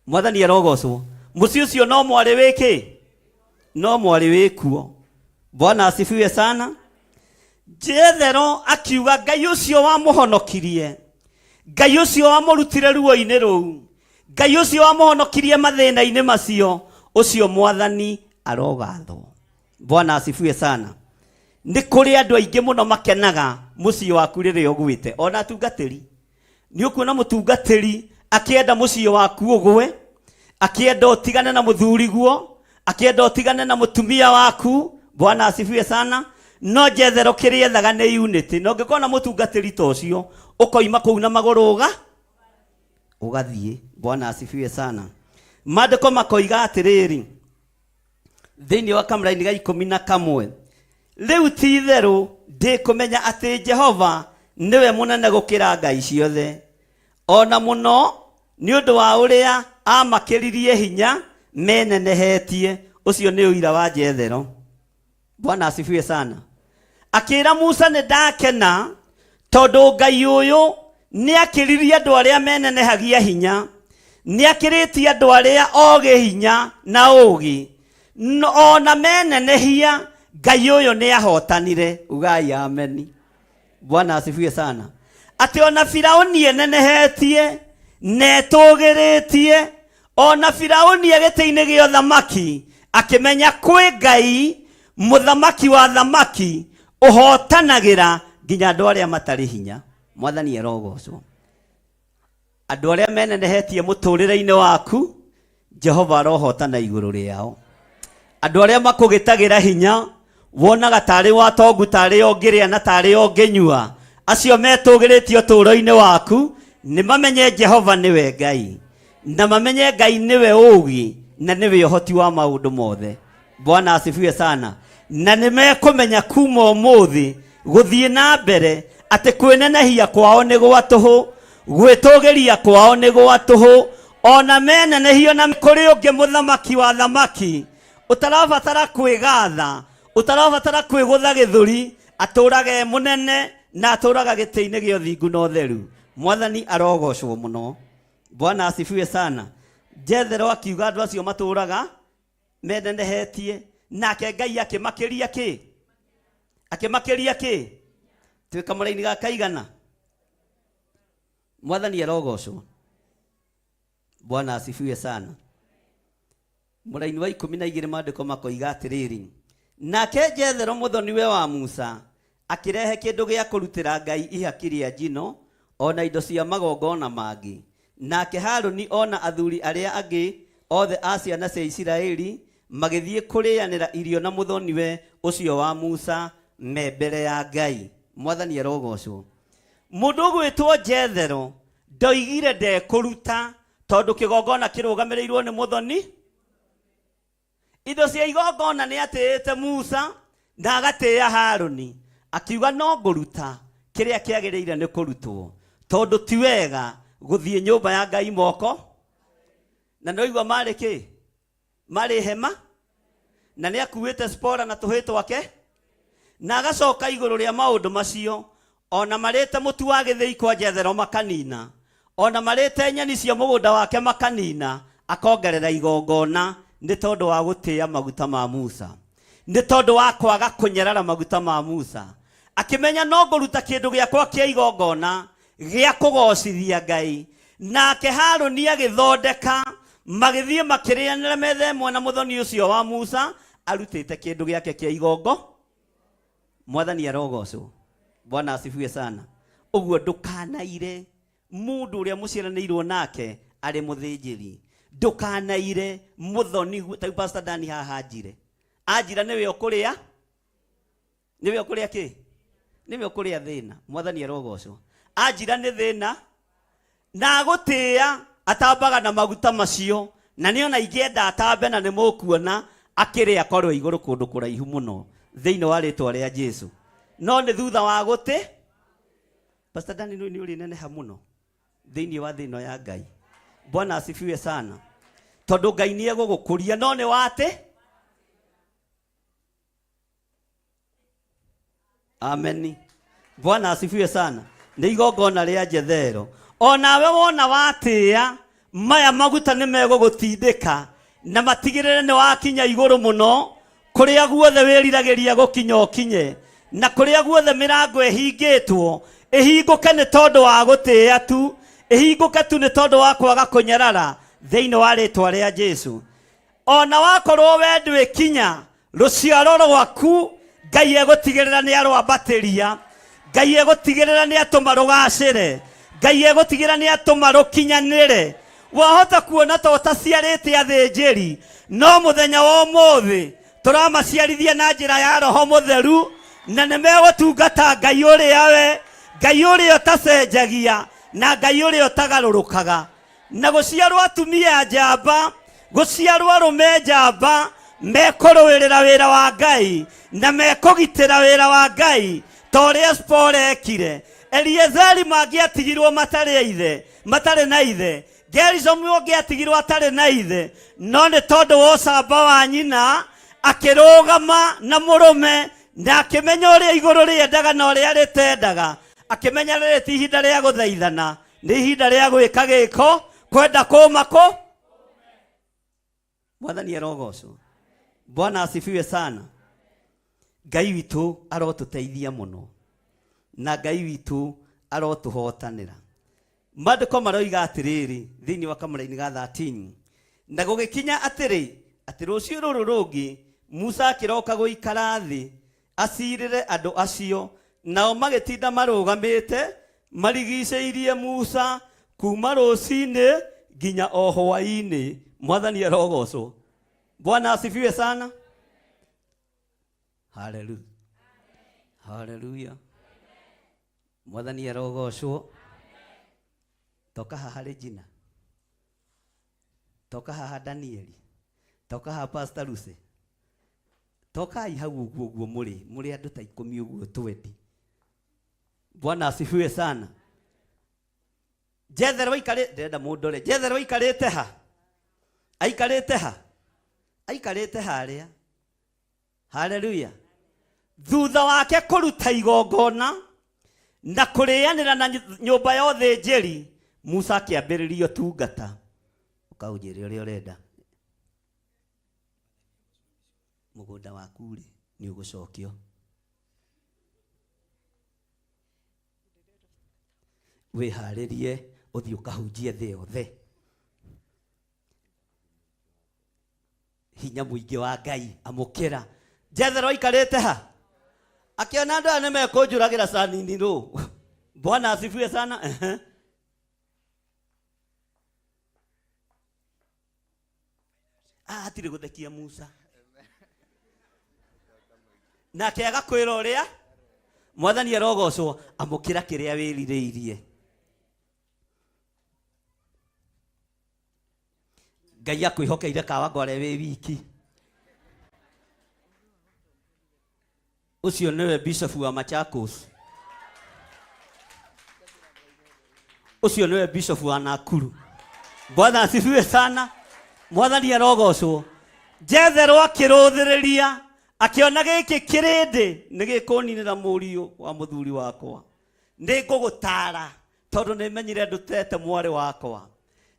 Mwathani arogocwo. Mũciĩ ũcio no mwarĩ wĩkĩ? No mwarĩ wĩkuo. Bwana asifiwe sana. Jethero akiuga Ngai ũcio wamũhonokirie, Ngai ũcio wamũrutire ruo-inĩ rũu, Ngai ũcio wamũhonokirie mathĩna-inĩ macio, ũcio Mwathani arogathwo. Bwana asifiwe sana. Nĩ kũrĩ andũ aingĩ mũno makenaga mũciĩ waku rĩrĩa ũgwĩte, ona atungatĩri. Nĩ ũkuona mũtungatĩri akĩenda mũciĩ waku ũgwe, akĩenda ũtigane na mũthuriguo, akĩenda ũtigane na mũtumia waku. Bwana asifiwe sana. No Jethero kĩrĩa ethaga nĩ unity. Na ũngĩkorwo na mũtungatĩri ta ũcio, ũkoima kũu na magũrũ ũga ũgathiĩ. Bwana asifiwe sana. Maandĩko makoiga atĩrĩrĩ, thĩinĩ wa kamũraini ga 11, rĩu ti itherũ ndĩkũmenya atĩ Jehova nĩwe mũnene gũkĩra ngai ciothe, ona mũno nĩ ũndũ wa ũrĩa amakĩririe hinya menenehetie. Ũcio nĩ ũira wa Jethero. Bwana asifiwe sana. Akĩra Musa, nĩ ndakena tondũ Ngai ũyũ nĩ akĩririe andũ arĩa menenehagia hinya, nĩ akĩrĩtie andũ arĩa ogĩ hinya na ũgĩ, ona menenehia Ngai ũyũ nĩ ahotanire. Ugai ameni. Bwana asifiwe sana. Atĩ ona Firauni enenehetie na etũgĩrĩtie, ona Firauni gĩtĩ-inĩ gĩa ũthamaki akĩmenya kwĩ Ngai mũthamaki wa thamaki ũhotanagĩra nginya andũ arĩa matarĩ hinya. Mwathani arogocwo. Andũ arĩa menenehetie mũtũrĩre-inĩ waku, Jehova arohotana igũrũ rĩao. Andũ arĩa makũgĩtagĩra hinya, wonaga tarĩ watongu, tarĩ ũngĩrĩa na tarĩ ũngĩnyua, acio metũgĩrĩtie ũtũũro-inĩ waku, nĩ mamenye Jehova nĩwe Ngai, na mamenye Ngai nĩwe ũũgĩ na nĩwe ũhoti wa maũndũ mothe. Bwana asifiwe sana. Na nĩ mekũmenya kuma ũmũthĩ gũthiĩ na mbere atĩ kwĩnenehia kwao nĩ gwa tũhũ, gwĩtũgĩria kwao nĩ gwa tũhũ, ona menenehio na kũrĩ ũngĩ mũthamaki wa thamaki ũtarabatara kwĩgatha, ũtarabatara kwĩgũtha gĩthũri, atũraga e mũnene na atũraga gĩtĩ-inĩ gĩa ũthingu na ũtheru. Mwathani arogocwo mũno. Bwana asifiwe sana. Jethero akiuga andũ acio matũraga menenehetie, nake Ngai akĩmakĩria kĩ? Akĩmakĩria kĩ? Twĩ kamũraini ga kaigana. Mwathani arogocwo. Bwana asifiwe sana. Mũraini wa 12 maandĩko makoiga atĩrĩrĩ, nake Jethero mũthoniwe wa Musa akĩrehe kĩndũ gĩa kũrutĩra Ngai ihaki rĩa njino o na indo cia magongona mangĩ. Nake Haruni o na athuri arĩa angĩ othe a ciana cia Isiraeli magĩthiĩ kũrĩanĩra irio na mũthoniwe ũcio wa Musa me mbere ya Ngai. Mwathani arogocwo. Mũndũ ũgwĩtwo Jethero ndoigire ndekũruta tondũ kĩgongona kĩrũgamĩrĩirwo nĩ mũthoni. Indo cia igongona nĩ atĩĩte Musa na agatĩĩa Harũni, akiuga no ngũruta kĩrĩa kĩagĩrĩire nĩ kũrutwo, tondũ ti wega gũthiĩ nyũmba ya Ngai moko. Na nĩwaigua marĩ kĩ? Marĩ hema, na nĩ akuĩte Sipora na tũhĩĩ twake, na agacoka igũrũ rĩa maũndũ macio, ona marĩte mũtu wa gĩthĩi kwa Jethero makanina, ona marĩte nyeni cia mũgũnda wake makanina, akongerera igongona nĩ tondũ wa gũtĩĩa maguta ma Musa, nĩ tondũ wa kwaga kũnyarara maguta ma Musa. Akĩmenya no ngũruta kĩndũ gĩakwa kĩa igongona gĩa kũgoocithia Ngai. Nake Harũni agĩthondeka, magĩthiĩ makĩrĩanĩra metha ĩmwe na mũthoni ũcio wa Musa arutĩte kĩndũ gĩake kĩa igongo. Mwathani arogocwo. Bwana asifiwe sana. Ũguo ndũkanaire mũndũ ũrĩa mũciaranĩirwo nake arĩ mũthĩnjĩri. Ndũkanaire mũthoni, ta rĩu Pastor Dani haha anjire. Anjira nĩwe ũkũrĩa, nĩwe ũkũrĩa kĩ? Nĩwe ũkũrĩa thĩna. Mwathani arogocwo. Anjira nĩ thĩna, na agũtĩĩa atambaga na maguta macio, na nĩ ona ingĩenda atambe na nĩ mũkuona akĩrĩa akorwo igũrũ kũndũ kũraihu mũno thĩinĩ wa rĩtwa rĩa Jesu. No nĩ thutha wa gũtĩ. Pastor Dani nĩ ũrĩ neneha mũno thĩinĩ wa thĩ ĩno ya Ngai. Bwana asifiwe sana. Tondũ Ngai nĩ egũgũkũria no nĩ watĩ. Ameni. Bwana asifiwe sana. Nĩ igongona rĩa Jethero. Onawe wona watĩĩa maya maguta nĩ megũgũtindĩka na matigĩrĩre nĩ wakinya igũrũ mũno kũrĩa guothe wĩriragĩria gũkinya ũkinye, na kũrĩa guothe mĩrango ĩhingĩtwo ĩhingũke nĩ tondũ wa gũtĩĩa tu, ĩhingũke tu nĩ tondũ wa kwaga kũnyarara thĩinĩ wa rĩtwa rĩa Jesu. Ona wakorwo we ndwĩkinya rũciaro rwaku, Ngai egũtigĩrĩra nĩ arwambatĩria, Ngai egũtigĩrĩra nĩ atũma rũgacĩre, Ngai egũtigĩrĩra nĩ atũma rũkinyanĩre. Wahota kuona ta ũtaciarĩte athĩnjĩri, no mũthenya wa ũmũthĩ tũramaciarithia na njĩra ya Roho Mũtheru, na nĩ megũtungata Ngai ũrĩa we, Ngai ũrĩa ũtacenjagia na Ngai ũrĩa ũtagarũrũkaga. Na gũciarwo atumia njamba, gũciarwo arũme njamba, mekũrũĩrĩra wĩra wa Ngai na mekũgitĩra wĩra wa Ngai ta ũrĩa Sipora ekire. Eliezeri mangĩatigirwo matarĩ ithe, matarĩ na ithe, Gerishomu ũngĩatigirwo atarĩ na ithe, no nĩ tondũ wa ũcamba wa nyina akĩrũgama na mũrũme na akĩmenya ũrĩa igũrũ rĩendaga na ũrĩa rĩtendaga, akĩmenya rĩrĩ ti ihinda rĩa gũthaithana, nĩ ihinda rĩa gwĩka gĩko, kwenda kũma kũ. Mwathani arogocwo. Bwana asifiwe sana. Ngai witũ arotũteithia mũno, na Ngai witũ arotũhotanĩra. Maandĩko maroiga atĩrĩrĩ thĩinĩ wa kamũraini ga 13, na gũgĩkinya atĩrĩ, atĩ rũciũ rũrũ rũngĩ Musa akĩroka gũikara thĩ acirĩre andũ acio, nao magĩtinda marũgamĩte marigicĩirie Musa kuma rũcinĩ nginya o hwaĩ-inĩ. Mwathani arogocwo. Bwana asifiwe sana. Haleluya. Haleluya. Mwathani arogocwo. Toka haha Regina. Toka haha Danieli. Toka haha Pastor Lucy. Tokai hau ũguo ũguo mũrĩ, mũrĩ andũ ta ikũmi ũguo twendi. Bwana asifiwe sana. Jethero aikarĩte, ndĩrenda mũndore. Jethero aikarĩte ha? Aikarĩte ha? Aikarĩte harĩa. Haleluya. Thutha wake kũruta igongona na kũrĩanĩra na nyũmba ya ũthĩnjĩri, Musa akĩambĩrĩria ũtungata. Ũkaũnjĩre ũrĩa ũrenda. Mũgũnda waku rĩ, nĩ ũgũcokio. Wĩharĩrie ũthiĩ ũkahunjie thĩ yothe. Hinya mũingĩ wa Ngai amũkĩra. Jethero aikarĩte ha? Akĩona andũ aya nĩ mekũnjũragĩra canini rũ. Bwana asifiwe sana. Ehe. Ah, hatirĩ gũthekia Musa. Nake agakwĩra ũrĩa Mwathani arogocwo. Amũkĩra kĩrĩa wĩrirĩirie. Ngai akwĩhokeire Kawangware wĩ wiki. Ũcio nĩwe bishop wa Machakos. Ũcio nĩwe bishop wa Nakuru. Bwana asifiwe sana. Mwathani arogocwo. Jethero akĩrũthĩrĩria akĩona gĩkĩ kĩrĩndĩ nĩ gĩkũninĩra mũriũ wa mũthuri wakwa. Nĩ ngũgũtara tondũ nĩ menyire ndũtete mwarĩ wakwa.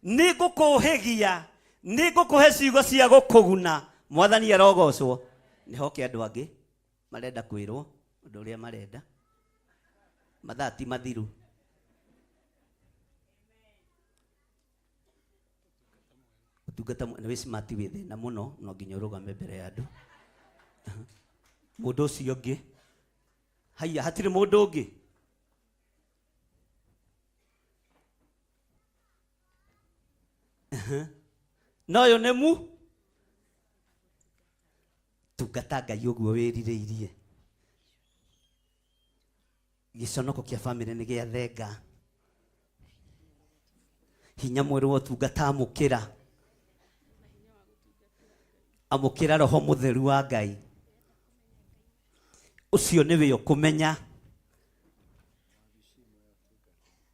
Nĩ ngũkũhĩgia, nĩ ngũkũhe ciugo cia gũkũguna. Mwathani arogocwo. Nĩ hoke andũ angĩ marenda kwĩrwo ũndũ ũrĩa marenda. Mathaa ti mathiru. Ũtungata nĩ wĩ smart wĩ thĩna mũno, no nginya ũrũgame mbere ya andũ. Mũndũ ũcio ũngĩ. Haiya, hatirĩ mũndũ ũngĩ. Na ũyũ nĩ mu tungata Ngai ũguo wĩrirĩirie. Gĩconoko kĩa bamĩrĩ nĩ gĩa thenga. Hinya mwerũ wa ũtungata amũkĩra. Amũkĩra roho mũtheru wa Ngai. Ũcio nĩwe ũkũmenya.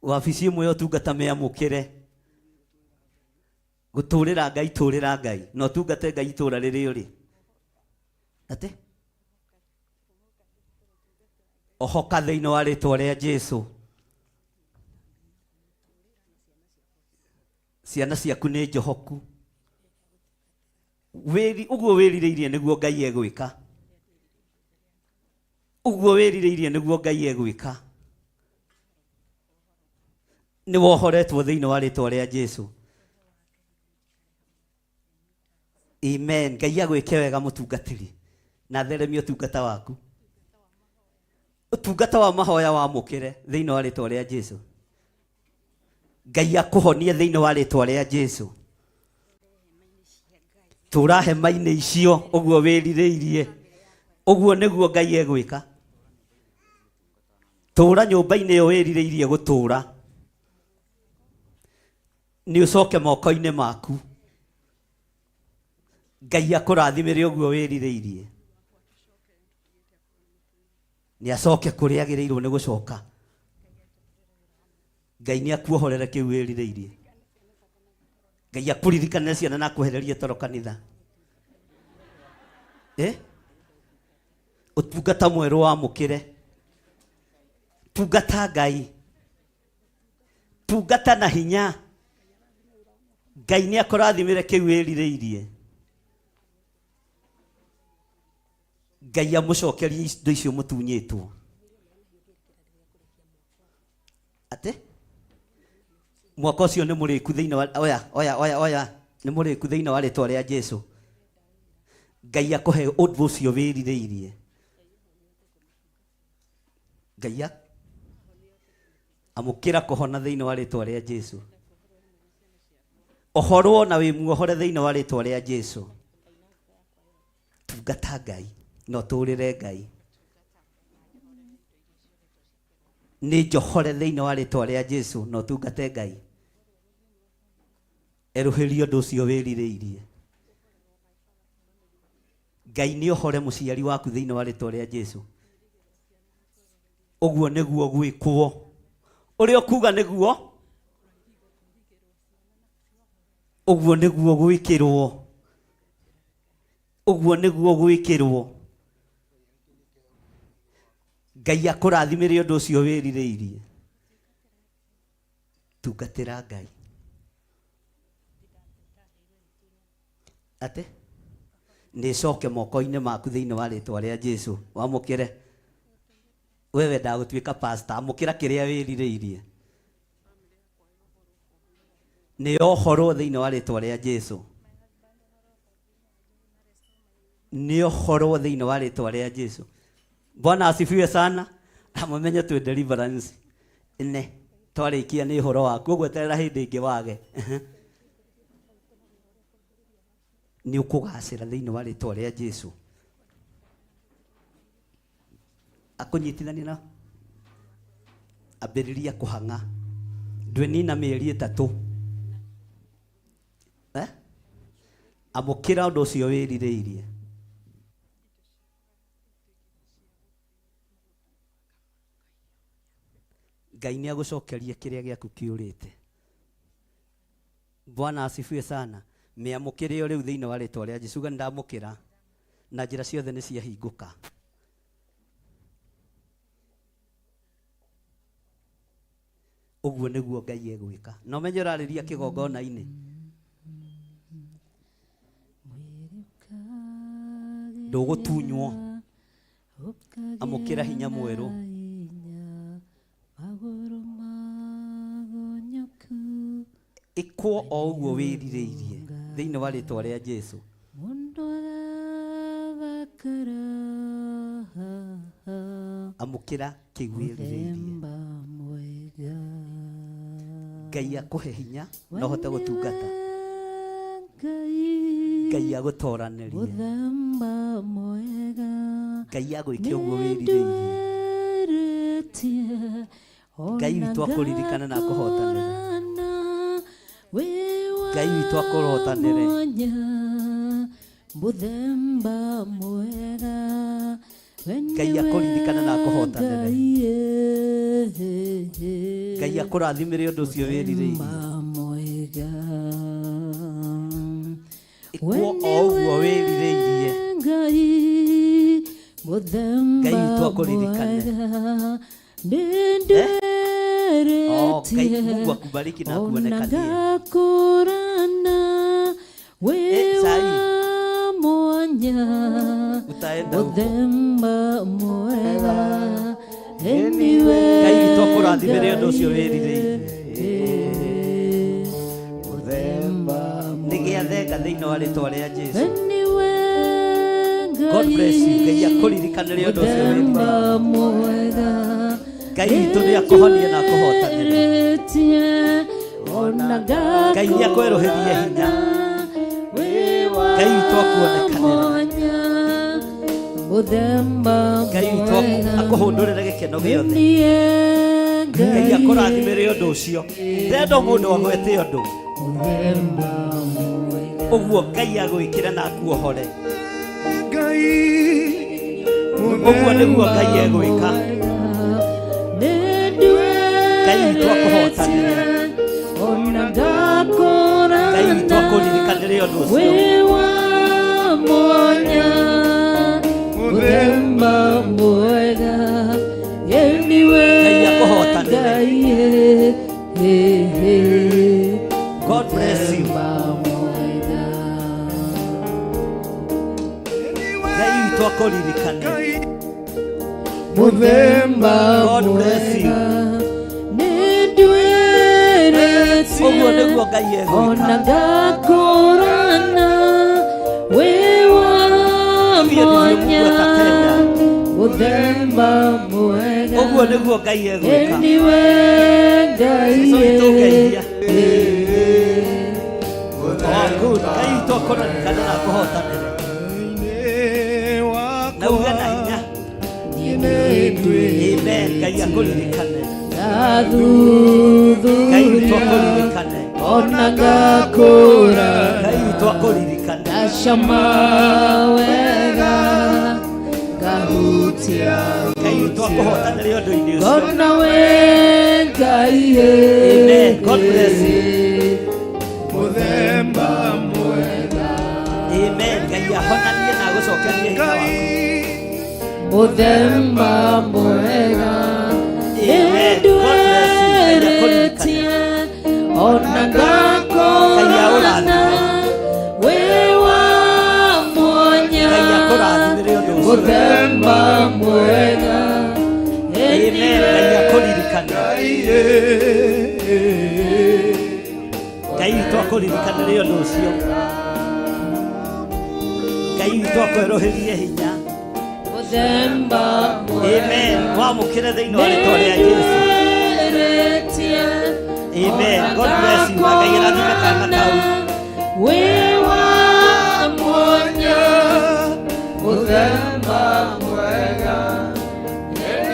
Wabici ĩmwe ya ũtungata mĩamũkĩre. Gũtũrĩra Ngai, tũrĩra Ngai. Na ũtungate Ngai itũra rĩrĩa ũrĩ. Atĩ? Ohoka thĩinĩ wa rĩtwa rĩa Jesu. Ciana ciaku nĩ njohoku. Wĩri, ũguo wĩrirĩirie nĩguo Ngai egwĩka. Ũguo wĩrirĩirie nĩguo Ngai egwĩka. Nĩ wohoretwo thĩinĩ wa rĩtwa rĩa Jesu. Amen. Ngai agwĩke wega mũtungatĩri na theremie ũtungata waku. Ũtungata wa mahoya wamũkĩre thĩinĩ wa rĩtwa rĩa Jesu. Ngai akũhonie thĩinĩ wa rĩtwa rĩa Jesu. Tũra hema-inĩ icio ũguo wĩrirĩirie. Ũguo nĩguo Ngai egwĩka. Tũra nyũmba-inĩ ĩyo wĩrirĩirie gũtũra. Nĩ ũcoke moko-inĩ maku. Ngai akũrathimĩre ũguo wĩrirĩirie. Nĩ acoke kũrĩa agĩrĩirwo nĩ gũcoka. Ngai nĩ akuohorere kĩu wĩrirĩirie. Ngai akũririkane ciana na akwehererie toro kanitha. Ũtungata mwerũ wamũkĩre. Tungata Ngai. Tungata na hinya. Ngai nĩ akũrathimĩre kĩu wĩrirĩirie. Ngai amũcokerie indo icio mũtunyĩtwo. Atĩ? Mwaka ũcio nĩ mũrĩku thĩinĩ wa, oya, oya, oya, oya, nĩ mũrĩku thĩinĩ wa rĩtwa rĩa Jesu. Ngai akũhe ũndũ ũcio wĩrirĩirie. Ngai amũkĩra kũhona thĩinĩ wa rĩtwa rĩa Jesu. Ohorwo na wĩ muohore thĩinĩ wa rĩtwa rĩa Jesu. Tungata Ngai na ũtũrĩre Ngai. Nĩ njohore thĩinĩ wa rĩtwa rĩa Jesu na ũtungate Ngai. Erũhĩria ũndũ ũcio wĩrirĩirie. Ngai nĩ ohore mũciari waku thĩinĩ wa rĩtwa rĩa Jesu. Ũguo nĩguo gwĩkwo. Ũrĩa ũkuga nĩguo, ũguo nĩguo gwĩkĩrwo. Ũguo nĩguo gwĩkĩrwo. Ngai akũrathimĩre ũndũ ũcio wĩrirĩirie. Tungatĩra Ngai. Atĩ? Nĩ coke moko-inĩ maku thĩinĩ wa rĩtwa rĩa Jesu. Wamũkĩre. We wendaga gũtuĩka pastor, amũkĩra kĩrĩa wĩrirĩirie. Nĩ ohorwo thĩinĩ wa rĩtwa rĩa Jesu. Nĩ ohorwo thĩinĩ wa rĩtwa rĩa Jesu. Bwana asifiwe sana. Amũmenye twĩ deliverance. Ene, twarĩkia nĩ ũhoro waku, ũgweterera hĩndĩ ĩngĩ wage. Nĩ ũkũgacĩra thĩinĩ wa rĩtwa rĩa Jesu. Akũnyitithania na Ambĩrĩria kũhang'a. Ndwĩnina mĩeri 3. Eh? Amũkĩra ũndũ ũcio wĩrirĩirie. Ngai nĩ agũcokerie kĩrĩa gĩaku kĩũrĩte. Bwana asifiwe sana. Mĩamũkĩre o rĩu thĩinĩ wa rĩtwa rĩa Jesu. Uga nĩndamũkĩra na njĩra ciothe nĩ ciahingũka. Ũguo nĩguo Ngai egwĩka. Na ũmenye ũrarĩria kĩgongona-inĩ. Ndũgũtunywo. Amũkĩra hinya mwerũ. Ĩkwo o ũguo wĩrirĩirie thĩinĩ wa rĩtwa rĩa Jesu. Amũkĩra kĩu wĩrirĩirie. Ngai akũhe hinya na ũhote gũtungata. Ngai agũtoranĩrie. Ngai agwĩke ũguo wĩrirĩirie. Ngai witũ akũririkane na akũhotanĩre. Ngai witũ akũhotanĩre. Ngai akũririkane na akũhotanĩre. Ngai akũrathimĩre ũndũ ũcio wĩrirĩirie. Ĩkwo o ũguo wĩrirĩirie. Ngai witũ akũririkane. Eh? Oh, Ngai Mungu akubariki na akuonekanie. Eh, sahi. Utaenda huko. Ngai witũ akũrathimĩre ũndũ ũcio wĩrirĩirie. Nĩ gĩathenga thĩinĩ wa rĩtwa rĩa Jesu. God bless you. Ngai akũririkanĩre ũndũ ũcio wĩrirĩirie. Ngai witũ nĩ akũhonie na akũhotanĩre. Ngai nĩ akwerũhĩrie hinya. Ngai witũ akuonekanĩre. Ngai witũ akũhũndũrĩre gĩkeno gĩothe. Ngai akũrathimĩre ũndũ ũcio. Ndenda mũndũ agwete ũndũ. Ũguo Ngai agwĩkĩre na akuohore. Ũguo nĩguo Ngai egwĩka. Ngai witũ akũhotanĩre. Ngai witũ akũririkanĩre ũndũ ũcio. Ngai akũhotanĩre. God bless you. Ngai witũ akũririkane. God bless you. Ũguo nĩguo Ngai egwĩka. Hiyo ndivyo Mungu atatenda. Ũguo nĩguo Ngai egwĩka. Jesu witũ ngeithia. Oh, good. Ngai witũ akũririkane na akũhotanĩre. Na uge na hinya. Amen. Ngai akũririkane. Ngai witũ akũririkane. Ngai witũ akũririkane. Ngai witũ akũhotanĩre ũndũ-inĩ ũcio. Amen. God bless you. Amen. Ngai ahonanie na agũcokerie hinya waku. Amen. God bless you. Ngai akũririkane. Ngai aũrathime. Ngai akũrathimĩre ũndũ ũcio. Amen. Ngai akũririkane. Ngai witũ akũririkanĩre ũndũ ũcio. Ngai witũ akwerũhĩrie hinya. Amen. Wamũkĩre thĩinĩ wa rĩtwa rĩa Jesu. Amen. God bless you. Na Ngai arathime kana kau.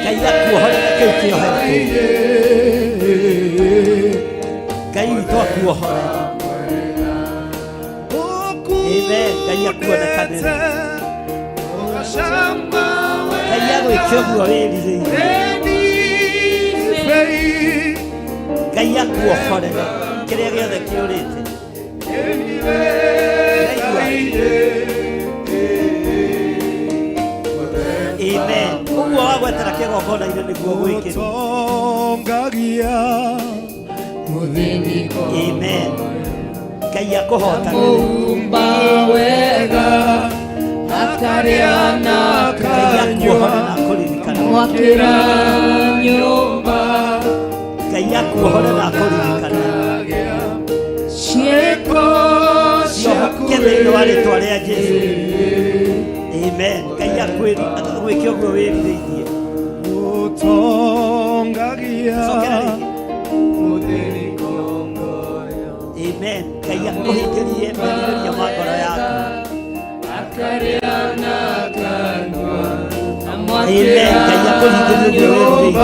Ngai akuohorere kĩu kĩohetwo. witũ akuohore. Amen. Ngai akuonekanĩre. Ngai agwĩke ũguo wĩrirĩirie. Ngai akuohorere kĩrĩa gĩothe kĩũrĩte. Amen. Ũguo wagwetera kĩgongona-inĩ nĩguo gwĩkĩrwo. Amen. Ngai akũhotanĩre. Ngai akuohore na akũririkane. Ngai akuohore na akũririkane. Ciohoke thĩinĩ wa rĩtwa rĩa Jesũ. Amen. Ngai agwĩke ũguo wĩrirĩirie. Cokera rĩngĩ. Amen. Ngai akũhingĩrie merirĩria ma ngoro yaku. Amen. Ngai akũhingĩrie ũguo wĩrirĩirie.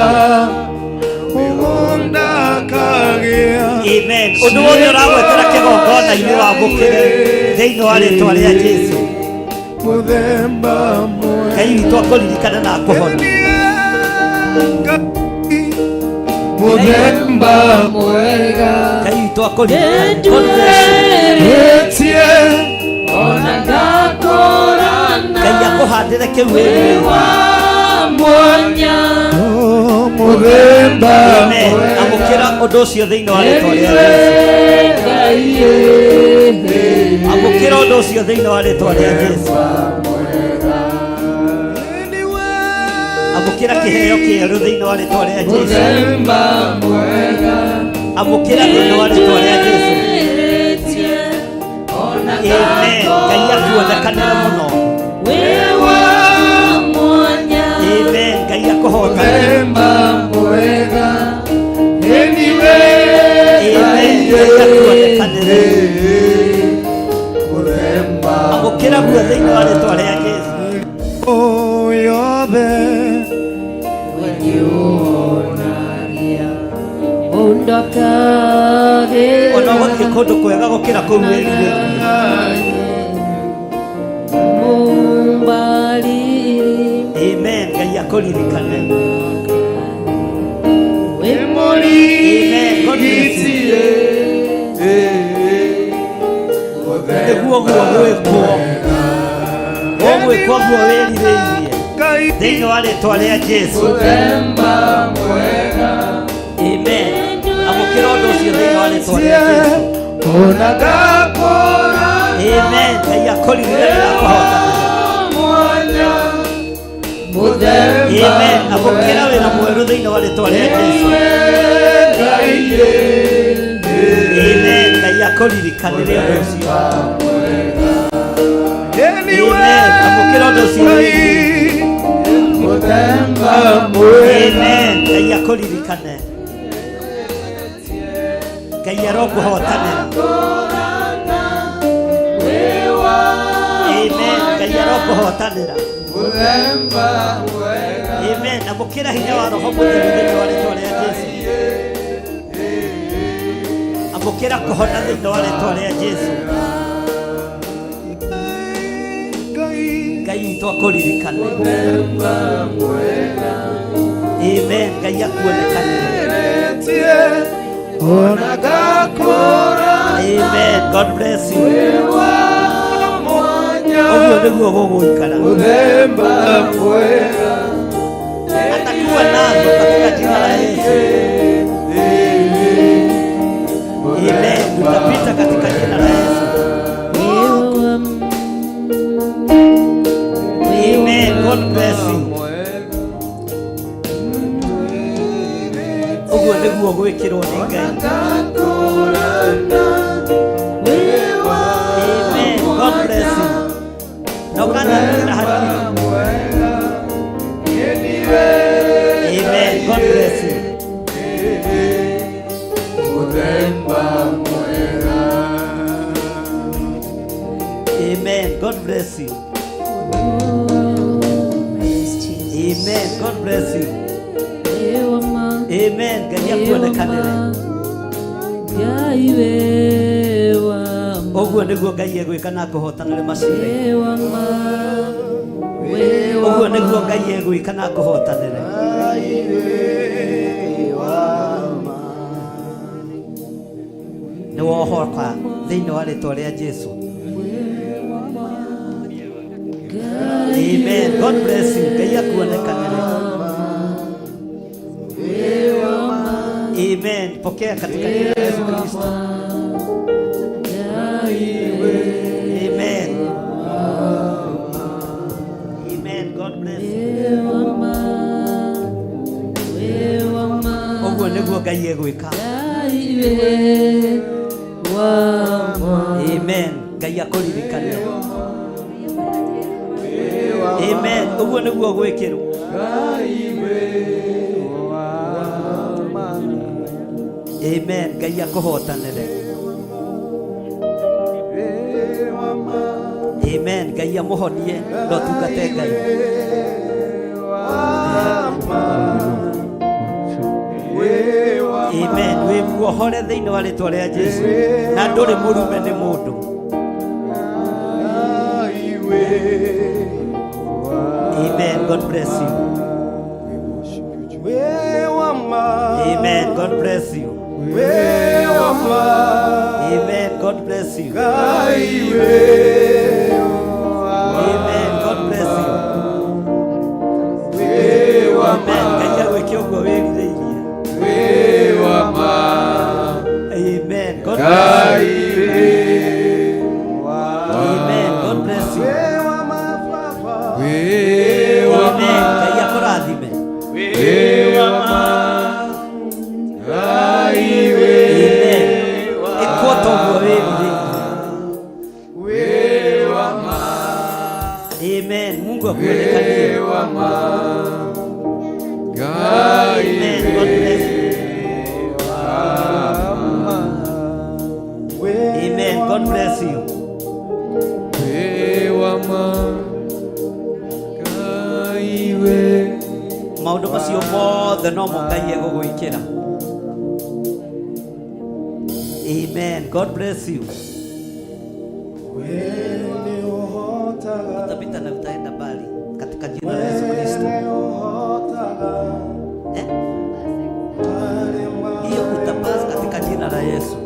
Amen. Ũndũ wothe ũragwetera kĩgongona-inĩ wamũkĩre thĩinĩ wa rĩtwa rĩa Jesũ. Ngai witũ akũririkane na akũhonie. Ngai witũ akũririkane. God bless you. Ngai akũhandĩre kĩu wĩrirĩirie. Amen. Amũkĩra ũndũ ũcio thĩinĩ wa rĩtwa rĩa Jesũ. Amũkĩra ũndũ ũcio thĩinĩ wa rĩtwa rĩa Jesũ. Amũkĩra kĩheo kĩerũ thĩinĩ wa rĩtwa rĩa Jesũ. Amũkĩra thĩinĩ wa rĩtwa rĩa Jesũ. Amen. Ngai akuonekanĩre mũno. Amen. Ngai akũhotanĩre. Amen. Ngai akuonekanĩre. Amũkĩra guo thĩinĩ wa rĩtwa rĩa Jesũ. Ona ũgũthiĩ kũndũ kwega gũkĩra kũu wĩrirĩirie. Amen. Ngai akũririkane. Amen. God bless you. Nĩguo guo gwĩkwo. Ũgwĩkwo guo wĩrirĩirie. Thĩinĩ wa rĩtwa rĩa Jesũ. Amen. Amũkĩra ũndũ ũcio thĩinĩ wa rĩtwa rĩa Jesũ. Amen. Ngai akũririkane na akũhotanĩre. Amen. Amũkĩra wĩra mwerũ thĩinĩ wa rĩtwa rĩa Jesũ. Amen. Ngai akũririkanĩre ũndũ ũcio. Amen. Amũkĩra ũndũ ũcio wĩrirĩirie. Amen. Ngai akũririkane. Ngai arokũhotanĩra. Amen. Ngai arokũhotanĩra. Amen. Amũkĩra hinya wa Roho Mũtheru thĩinĩ wa rĩtwa rĩa Jesũ. Amũkĩra kũhona thĩinĩ wa rĩtwa rĩa Jesũ. Ngai witũ akũririkane. Amen. Ngai akuonekanĩre. Amen. God bless you. Ũguo nĩguo gũgũikara. Atakuwa nazo katika jina la Yesu. Amen. Utapita katika jina la Yesu. Amen. God bless you. Ũguo nĩguo gwĩkĩrwo nĩ Ngai. Amen. God bless you. Na ũkanamũkĩra hanini. Amen. God bless you. Amen. God bless you. Amen. God bless you. Amen. Ngai akuonekanĩre. Ngai we wa ma. Ũguo nĩguo Ngai egwĩka na akũhotanĩre macira. We wa ma. We wa Ũguo ma. nĩguo Ngai egwĩka na akũhotanĩre. Nĩ wohoka thĩinĩ wa rĩtwa rĩa Jesu. Amen. God bless you. Ngai akuonekanĩre. Amen. Pokea katika jina la Yesu Kristo. Amen. Amen. God bless you. We wa ma. We wa ma. Ũguo nĩguo Ngai egwĩka. Ngai we wa ma. Amen. Ngai akũririkane. Amen. Ũguo nĩguo gwĩkĩrwo. Amen. Ngai akũhotanĩre. Amen. Ngai amũhonie na ũtungate Ngai. Amen. Wĩ muohore thĩinĩ wa rĩtwa rĩa Jesu na ndũrĩ mũrume nĩ mũndũ. Amen. God bless you. Amen. God bless you. Amen. God bless you. Amen. God bless you. Amen. Ngai agwĩke ũguo wĩrirĩirie. Amen. God bless you. Amen. God bless you. Amen. Ngai akũrathime. Amen. Ĩkwo ta ũguo wĩrirĩirie. Amen. Mungu akuonekanie. Amen. God bless you. Amen. God bless you. Maũndũ macio mothe nomo Ngai egũgwĩkĩra. Amen. God bless you. Utapita na utaenda mbali katika jina la Yesu Kristo. Eh? Hiyo utapasa katika jina la Yesu.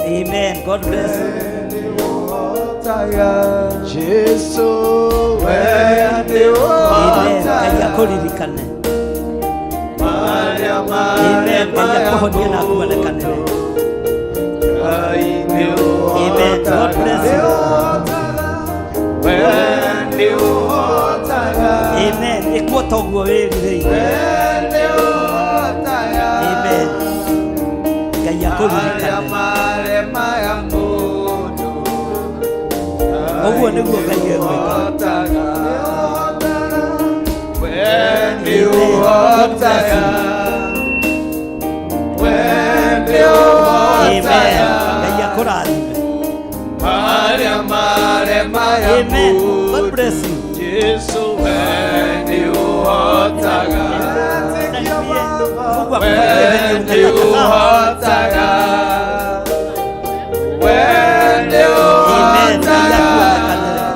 Amen. God bless you. Jesu Amen. Ngai akũririkane. Amen. Ngai akũhonie na akuonekanĩre. Amen. God bless you. Amen. Ĩkwo ta ũguo wĩrirĩirie. Amen. Ngai akũririkane. Ũguo nĩguo Ngai egwĩka. Amen. God bless you. Amen. Ngai akũrathime. Amen. God bless you. Jesu we nĩũhotaga. Salimie. Mungu We akubariki venye unataka sawa. nĩũhotaga. We Amen. Ngai nĩũhotaga. akuonekanĩre.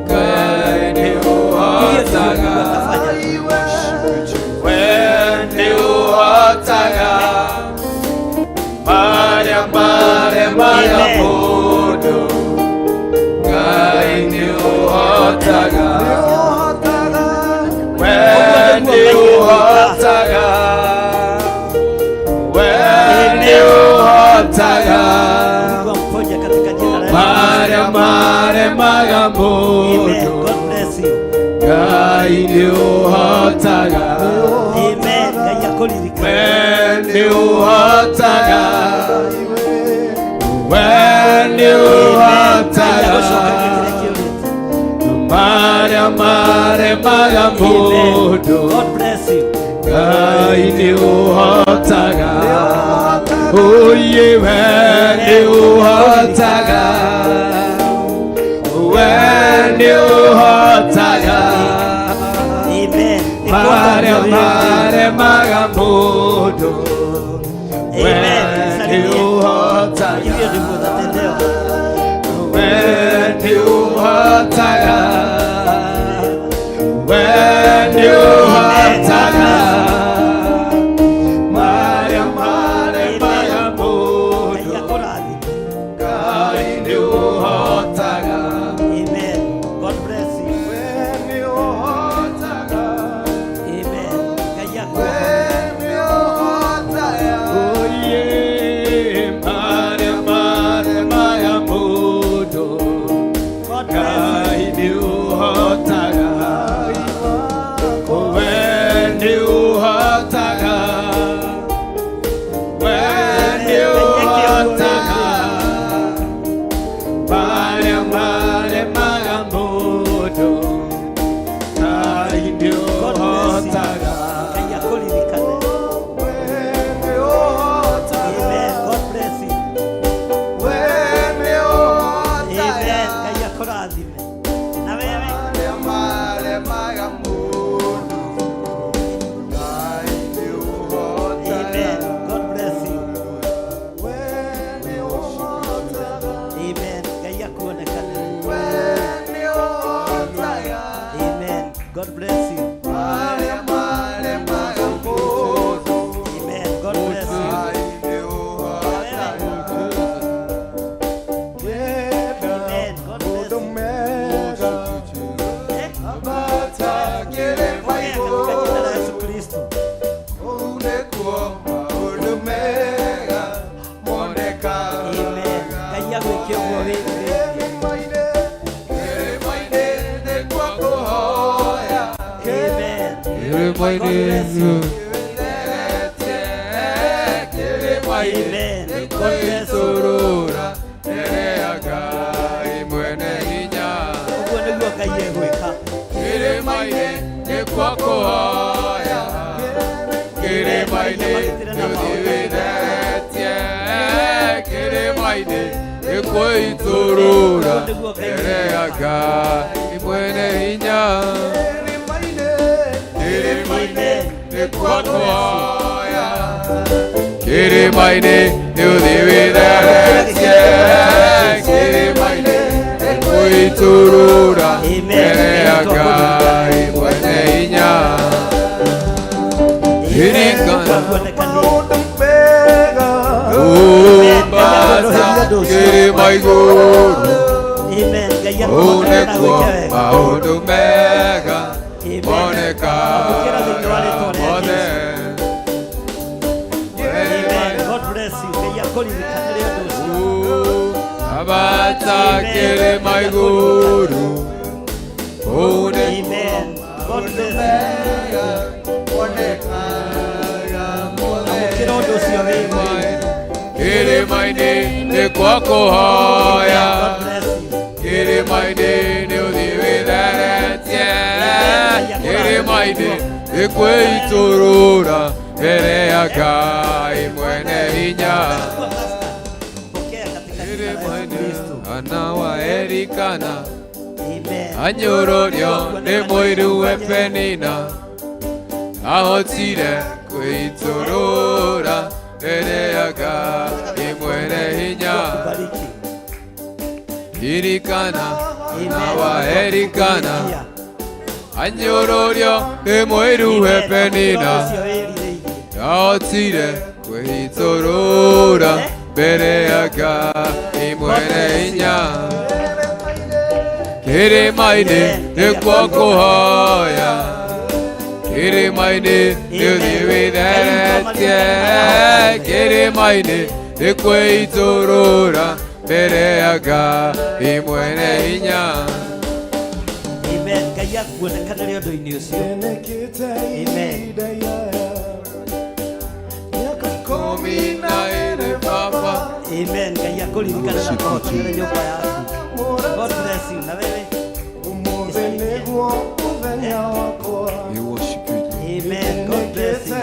Ngai Hiyo ndivyo Mungu nĩũhotaga. atafanya. We nĩũhotaga. Marĩa maremaga Amen. mũndũ. Ngai nĩũhotaga. We nĩũhotaga. We nĩũhotaga. Mungu amponye katika jina la Yesu. Marĩa maremaga Amen. mũndũ. God bless you. Ngai nĩũhotaga. Amen. Ngai akũririkane. We nĩũhotaga. We Amen. Ngai nĩũhotaga. agũcokerie kĩrĩa kĩũrĩte. Marĩa maremaga Amen. mũndũ. God bless you. Ngai nĩũhotaga. Oye we nĩũhotaga. We nĩũhotaga. Amen. Ĩkwo ta Marĩa maremaga mũndũ we Amen. nĩ ũhotaga Hivyo ndivyo utatendewa. We nĩ ũhotaga We nĩ ũhotaga Marĩa maremaga Ngai mũndũ akũrathime. Ngai nĩ ũhotaga Amen. God bless you. We nĩ ũhotaga Amen. Ngai akuohore. Oye, marĩa maremaga mũndũ God bless you. Ngai nĩ ũhotaga We nĩ ũhotaga We nĩ ũhotaga Marĩa maremaga mũndũ Ngai nĩ God bless you. ũhotaga Ngai akũririkane. Amen. God bless you. Amen. Ngai akũrathime. Na wewe Amen. God bless you. Amen. Ngai akuonekane. Amen. God bless you. Amen. God bless you. Amen. God bless you. Eh? Pokea katika jina la Yesu Kristo. Amen. Ngai agwĩke ũguo wĩrirĩirie. Amen. God bless you. Amen. God bless you. Ũguo nĩguo Ngai egwĩka. Kĩrĩma-inĩ nĩkuo kũhoya Kĩrĩma-inĩ nĩũthiwĩtheretie Kĩrĩma-inĩ nĩkuo itũrũra Mbere ya Ngai mwene hinya Kĩrĩma-inĩ nĩkuo kũhoya Kĩrĩma-inĩ nĩũthiwĩtheretie Kĩrĩma-inĩ nĩkuo itũrũra Amen. Mbere ya Ngai mwene hinya Ririkana Akuonekanie. Umbata kĩrĩma igũrũ Amen. Ngai akuonekane na Ũũ nĩkuo gwĩke wega. maũndũ mega Amen. monekaga Amũkĩra thĩinĩ wa rĩĩtwa rĩa mothe. Amen. God bless you. Ngai akũririkane ũndũ ũcio. Ambata kĩrĩma igũrũ Ũũ nĩkuo Amen. God bless you. Amũkĩra ũndũ ũcio wĩrirĩirie. Kĩrĩma-inĩ nĩkuo kũhoya God bless you. Kĩrĩma-inĩ nĩũthiĩ wĩtheretie Kĩrĩma-inĩ nĩkuo itũrũra mbere ya Ngai mwene hinya Chukua pastor. Pokea katika jina la Yesu Kĩrĩma-inĩ Kristo. ana wa Elikana Amen. anyũrũrio nĩ mũiru we Penina ahotire kwĩitũrũra mbere ya Ngai mwene hinya Akubariki. Ririkana Amen. ana wa Elikana Kubariki. anyũrũrio nĩ mũiru we Amen. Penina Amũkĩra ũndũ ũcio wĩrirĩirie. ahotire kwĩitũrũra mbere ya Ngai mwene hinya Kĩrĩma-inĩ nĩkuo kũhoya Kĩrĩma-inĩ nĩũthiĩ wĩtheretie Kĩrĩma-inĩ nĩkuo itũrũra mbere ya Ngai mwene hinya Amen. Ngai akuonekanĩre ũndũ-inĩ ũcio. Amen. Ikũmi na ĩrĩ baba Amen. Ngai akũririkane na kũhotanĩre nyũmba yaku. God bless you. Na wewe. We worship you. Amen. God bless you.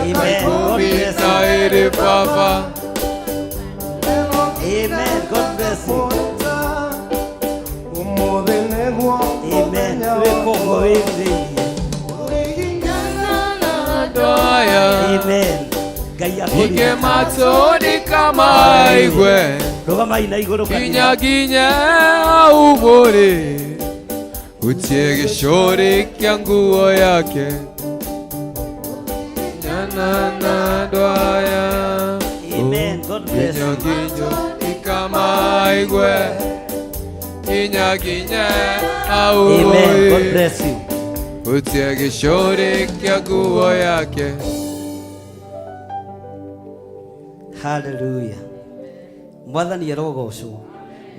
Amen. God Ikũmi bless na you. ĩrĩ baba Amen. God bless you. Amen. Wĩ Gwĩka ũguo wĩrirĩirie. Aya. Amen. Ngai Ike akũririkane. matoni kama igwe Rũgamai na igũrũ Ginya kanitha. ginya aumore Utie gĩcũrĩ kĩa nguo yake Nyana na ndwaya Amen. God bless Ginya you. ginya kama igwe Ginya ginya Amen. God aumore bless you. Utie gĩcũrĩ kĩa nguo yake Hallelujah. Mwathani arogocwo.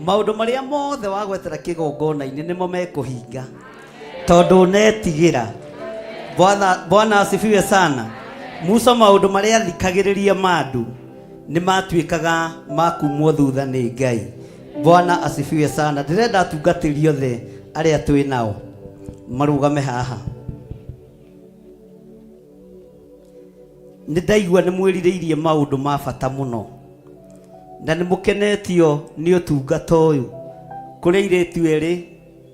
Maũndũ marĩa mothe wagwetera kĩgongona-inĩ nĩmo mekũhinga tondũ ũnetigĩra. Bwana Bwana asifiwe sana. Musa maũndũ marĩa athikagĩrĩria ma andũ nĩ matuĩkaga ma kumwo thutha nĩ Ngai. Bwana asifiwe sana. Ndĩrenda atungatĩri othe arĩa twĩ nao marũgame haha. Nĩ ndaigua nĩ mwĩrirĩirie maũndũ ma bata mũno na nĩ mũkenetio nĩ ũtungata ũyũ kũrĩ airĩtu erĩ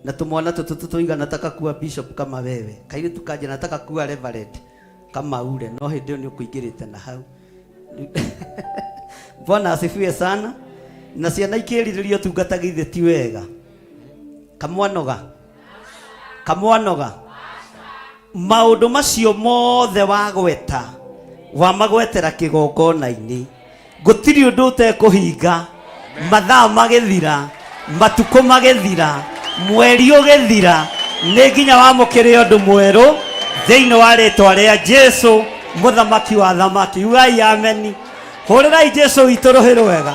na tũmwana tũtũ tũiga nataka kuwa bishop kama wewe, kairĩtu kanja nataka kuwa reverend kama ule, no hĩndĩ ĩyo nĩ ũkũingĩrĩte na hau. Bwana asifiwe sana. Na ciana ikĩrirĩria ũtungata githĩ ti wega? Kamwanoga kamwanoga maũndũ macio mothe wagweta wamagwetera kĩgongona-inĩ gũtirĩ ũndũ ũtekũhinga mathaa magĩthira matukũ magĩthira mweri ũgĩthira nĩ nginya wamũkĩre ũndũ mwerũ thĩinĩ wa rĩtwa rĩa Jesu mũthamaki wa thamaki. Ugai ameni. Hũrĩrai Jesu witũ rũhĩ rwega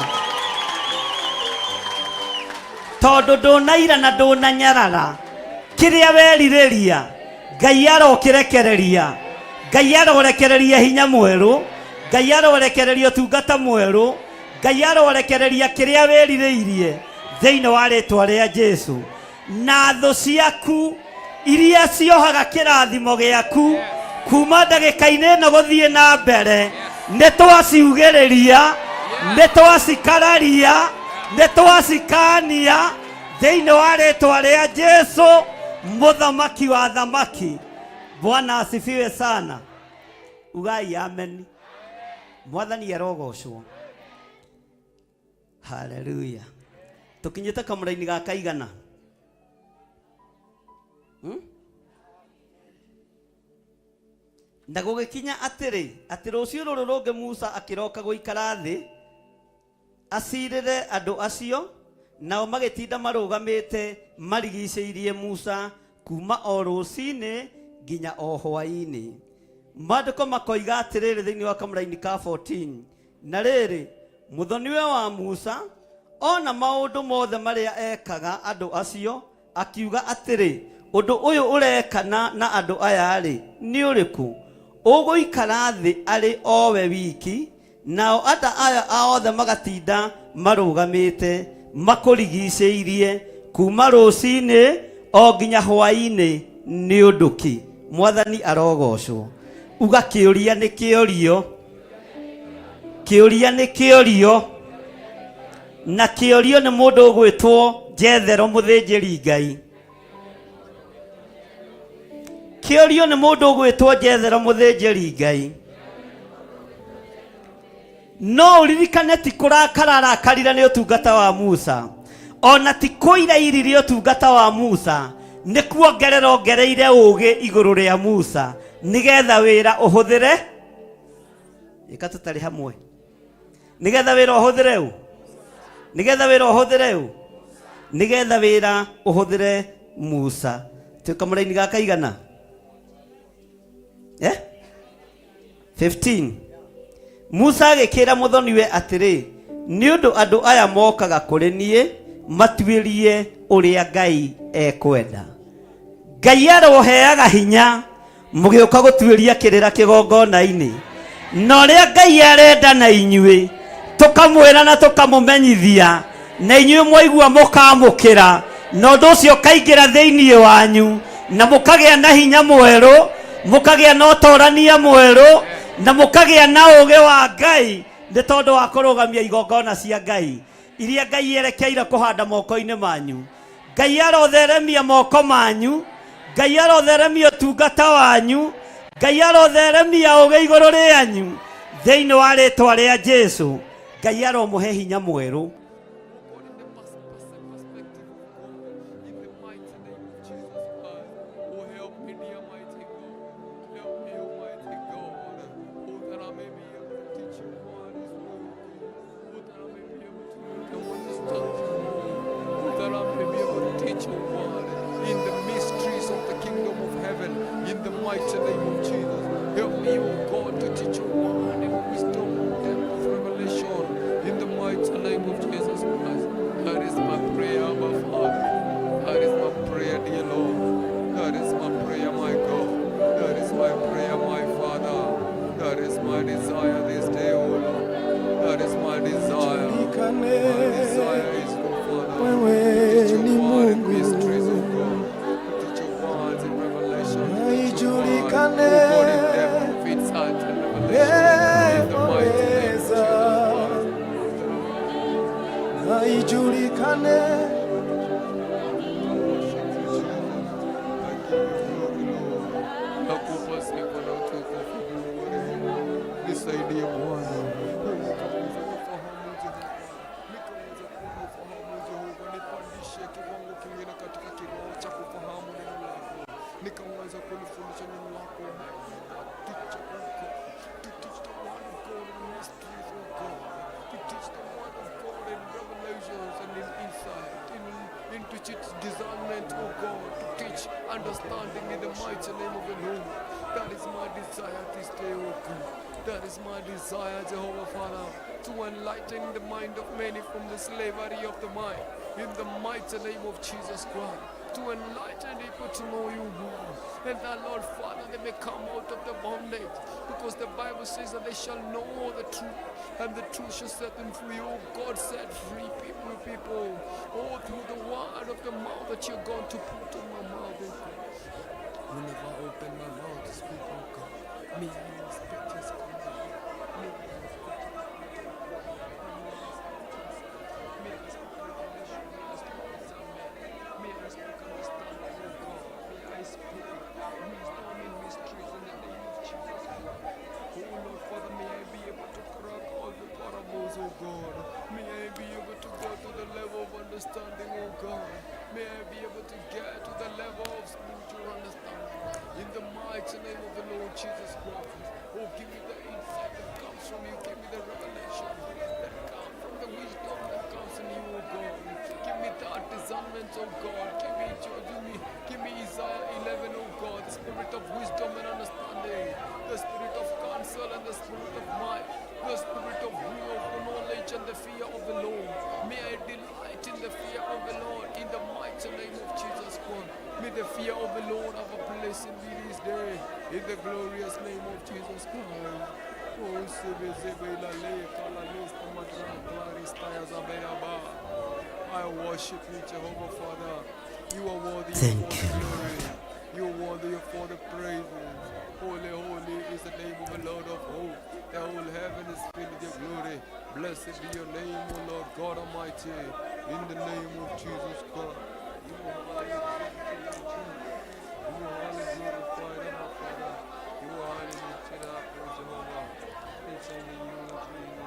tondũ ndũnaira na ndũnanyarara kĩrĩa werirĩria Ngai arokĩrekereria Ngai arorekereria hinya mwerũ Ngai arorekereria ũtungata mwerũ Ngai arorekereria kĩrĩa wĩrirĩirie thĩinĩ wa rĩtwa rĩa Jesu. Na thũ ciaku iria ciohaga kĩrathimo gĩaku kuma ndagĩka-inĩ ĩno gũthiĩ na mbere nĩ twaciugĩrĩria nĩ twacikararia nĩ twacikania thĩinĩ wa rĩtwa rĩa Jesu mũthamaki wa thamaki. Bwana asifiwe sana. Ugai amen. Mwathani arogocwo. Haleluya. Tukinyĩte kamũraini ga kaigana? Na gũgĩkinya atĩrĩ atĩ rũciũ rũrũ rũngĩ Musa akĩroka gũikara thĩ acirĩre andũ acio, nao magĩtinda marũgamĩte marigicĩirie Musa kuma o rũcinĩ nginya o hwaĩ-inĩ. Maandĩko makoiga atĩrĩrĩ thĩinĩ wa kamũraini ka 14, na rĩrĩ mũthoniwe wa Musa ona maũndũ mothe marĩa ekaga andũ acio akiuga atĩrĩ, ũndũ ũyũ ũrekana na andũ aya-rĩ nĩ ũrĩkũ? Ũgũikara thĩ arĩ owe wiki, nao andũ aya othe magatinda marũgamĩte makũrigicĩirie kuma rũcinĩ o nginya hwaĩ-inĩ nĩ ũndũ kĩ? Mwathani arogocwo. Uga kĩũria nĩ kĩorio, kĩũria nĩ kĩorio, na kĩorio nĩ mũndũ ũgwĩtwo Jethero mũthĩnjĩri Ngai. Kĩorio nĩ mũndũ ũgwĩtwo Jethero mũthĩnjĩri Ngai. No ũririkane ti kũrakara arakarire nĩ ũtungata wa Musa, ona ti kũirairire ũtungata wa Musa, nĩ kuongerera ongereire ũũgĩ igũrũ rĩa Musa nĩgetha wĩra ũhũthĩre. Ĩka tũtarĩ hamwe. Nĩgetha wĩra ũhũthĩre ũ? Nĩgetha wĩra ũhũthĩre ũ? Nĩgetha wĩra ũhũthĩre Musa. Twĩ kamũraini ga kaigana? 15. Musa agĩkĩra mũthoniwe atĩrĩ, nĩ ũndũ andũ aya mokaga kũrĩ niĩ matuĩrie ũrĩa Ngai ekwenda. Ngai aroheaga hinya mũgĩũka gũtuĩria kĩrĩra kĩgongona-inĩ, na ũrĩa Ngai arenda na inyuĩ tũkamwĩra na tũkamũmenyithia, na inyuĩ mwaigua mũkamũkĩra, na ũndũ ũcio ũkaingĩra thĩinĩ wanyu, na mũkagĩa na hinya mwerũ, mũkagĩa na ũtorania mwerũ, na mũkagĩa na ũũgĩ wa Ngai nĩ tondũ wa kũrũgamia igongona cia Ngai iria Ngai erekeire kũhanda moko-inĩ manyu. Ngai arotheremia moko manyu, Ngai arotheremia ũtungata wanyu. Ngai arotheremia ũgĩ igũrũ rĩanyu thĩinĩ wa rĩtwa rĩa Jesu. Ngai aromũhe hinya mwerũ. In the mysteries of the kingdom of heaven, in the mighty name of Jesus. Help me, O God, to teach your word in wisdom and depth of revelation, in the mighty name of Jesus Christ. That is my prayer, my Father. That is my prayer, dear Lord. That is my prayer, my God. That is my prayer, my Father. That is my desire this day, O Lord. That is my desire. My desire is, O Father, to teach your word in mysteries, O God. To teach your words in revelation. To teach your word, O God, in depth of insight and revelation. In the mighty name of Jesus Christ. Na ijulikane. I worship you, Jesus. I give you glory, Lord. Nakupa sifa na utukufu Mungu wa rehema. Nisaidie Bwana, nikaweze kufahamu Jehova, nikaweze kuwa na ufahamu Jehova, nipandishe kiwango kingine katika kiroho cha kufahamu neno lako, nikaweza kulifundisha neno lako. Teach, O God, to teach the word of God in mysteries, O God, to teach the word of God in revelations and in insight, in to teach discernment, O God, to teach understanding in the mighty name of the Lord. That is my desire this day, O God. That is my desire, Jehovah Father, to enlighten the mind of many from the slavery of the mind, in the mighty name of Jesus Christ. To enlighten people to know you more, and that, Lord Father, they may come out of the bondage, because the Bible says that they shall know the truth, and the truth shall set them free. Oh God, set free people, oh, through the word of the mouth that you're going to put in my mouth, oh God. Whenever I open my mouth to speak, oh God, may I speak just clearly. May I speak. May I speak revelation. May I speak discernment. May I speak understanding, oh God. May I speak wisdom in mysteries in the name of Jesus Christ. Oh Lord Father, may I be able to crack all the parables, oh God. May I be able to go to the level of understanding, oh God. May I be able to get to the level of spiritual understanding in the mighty name of the Lord Jesus Christ. Oh, give me the insight that comes from you. Give me the revelation that comes from the wisdom that comes in you, oh God. Give me that discernment, oh God. Give me, give me Isaiah 11, oh God. The spirit of wisdom and understanding, the spirit of counsel and the spirit of might, the spirit of will, knowledge and the fear of the Lord. May I delight in the fear of the Lord in the mighty name of Jesus Christ. May the fear of the Lord have a place in me this day, in the glorious name of Jesus Christ. Oh, sebe sebe la le kala lesta madra clarista zabeaba. I worship you, Jehovah Father. You are worthy of Thank all the you. glory. You are worthy of all the praises. Holy, holy is the name of the Lord of hosts. The whole heaven is filled with your glory. Blessed be your name, O Lord God Almighty. In the name of Jesus Christ. You are highly exalted, Lord Jesus. You are highly glorified, our Father. You are highly lifted up, O Jehovah. It's only you, Jesus.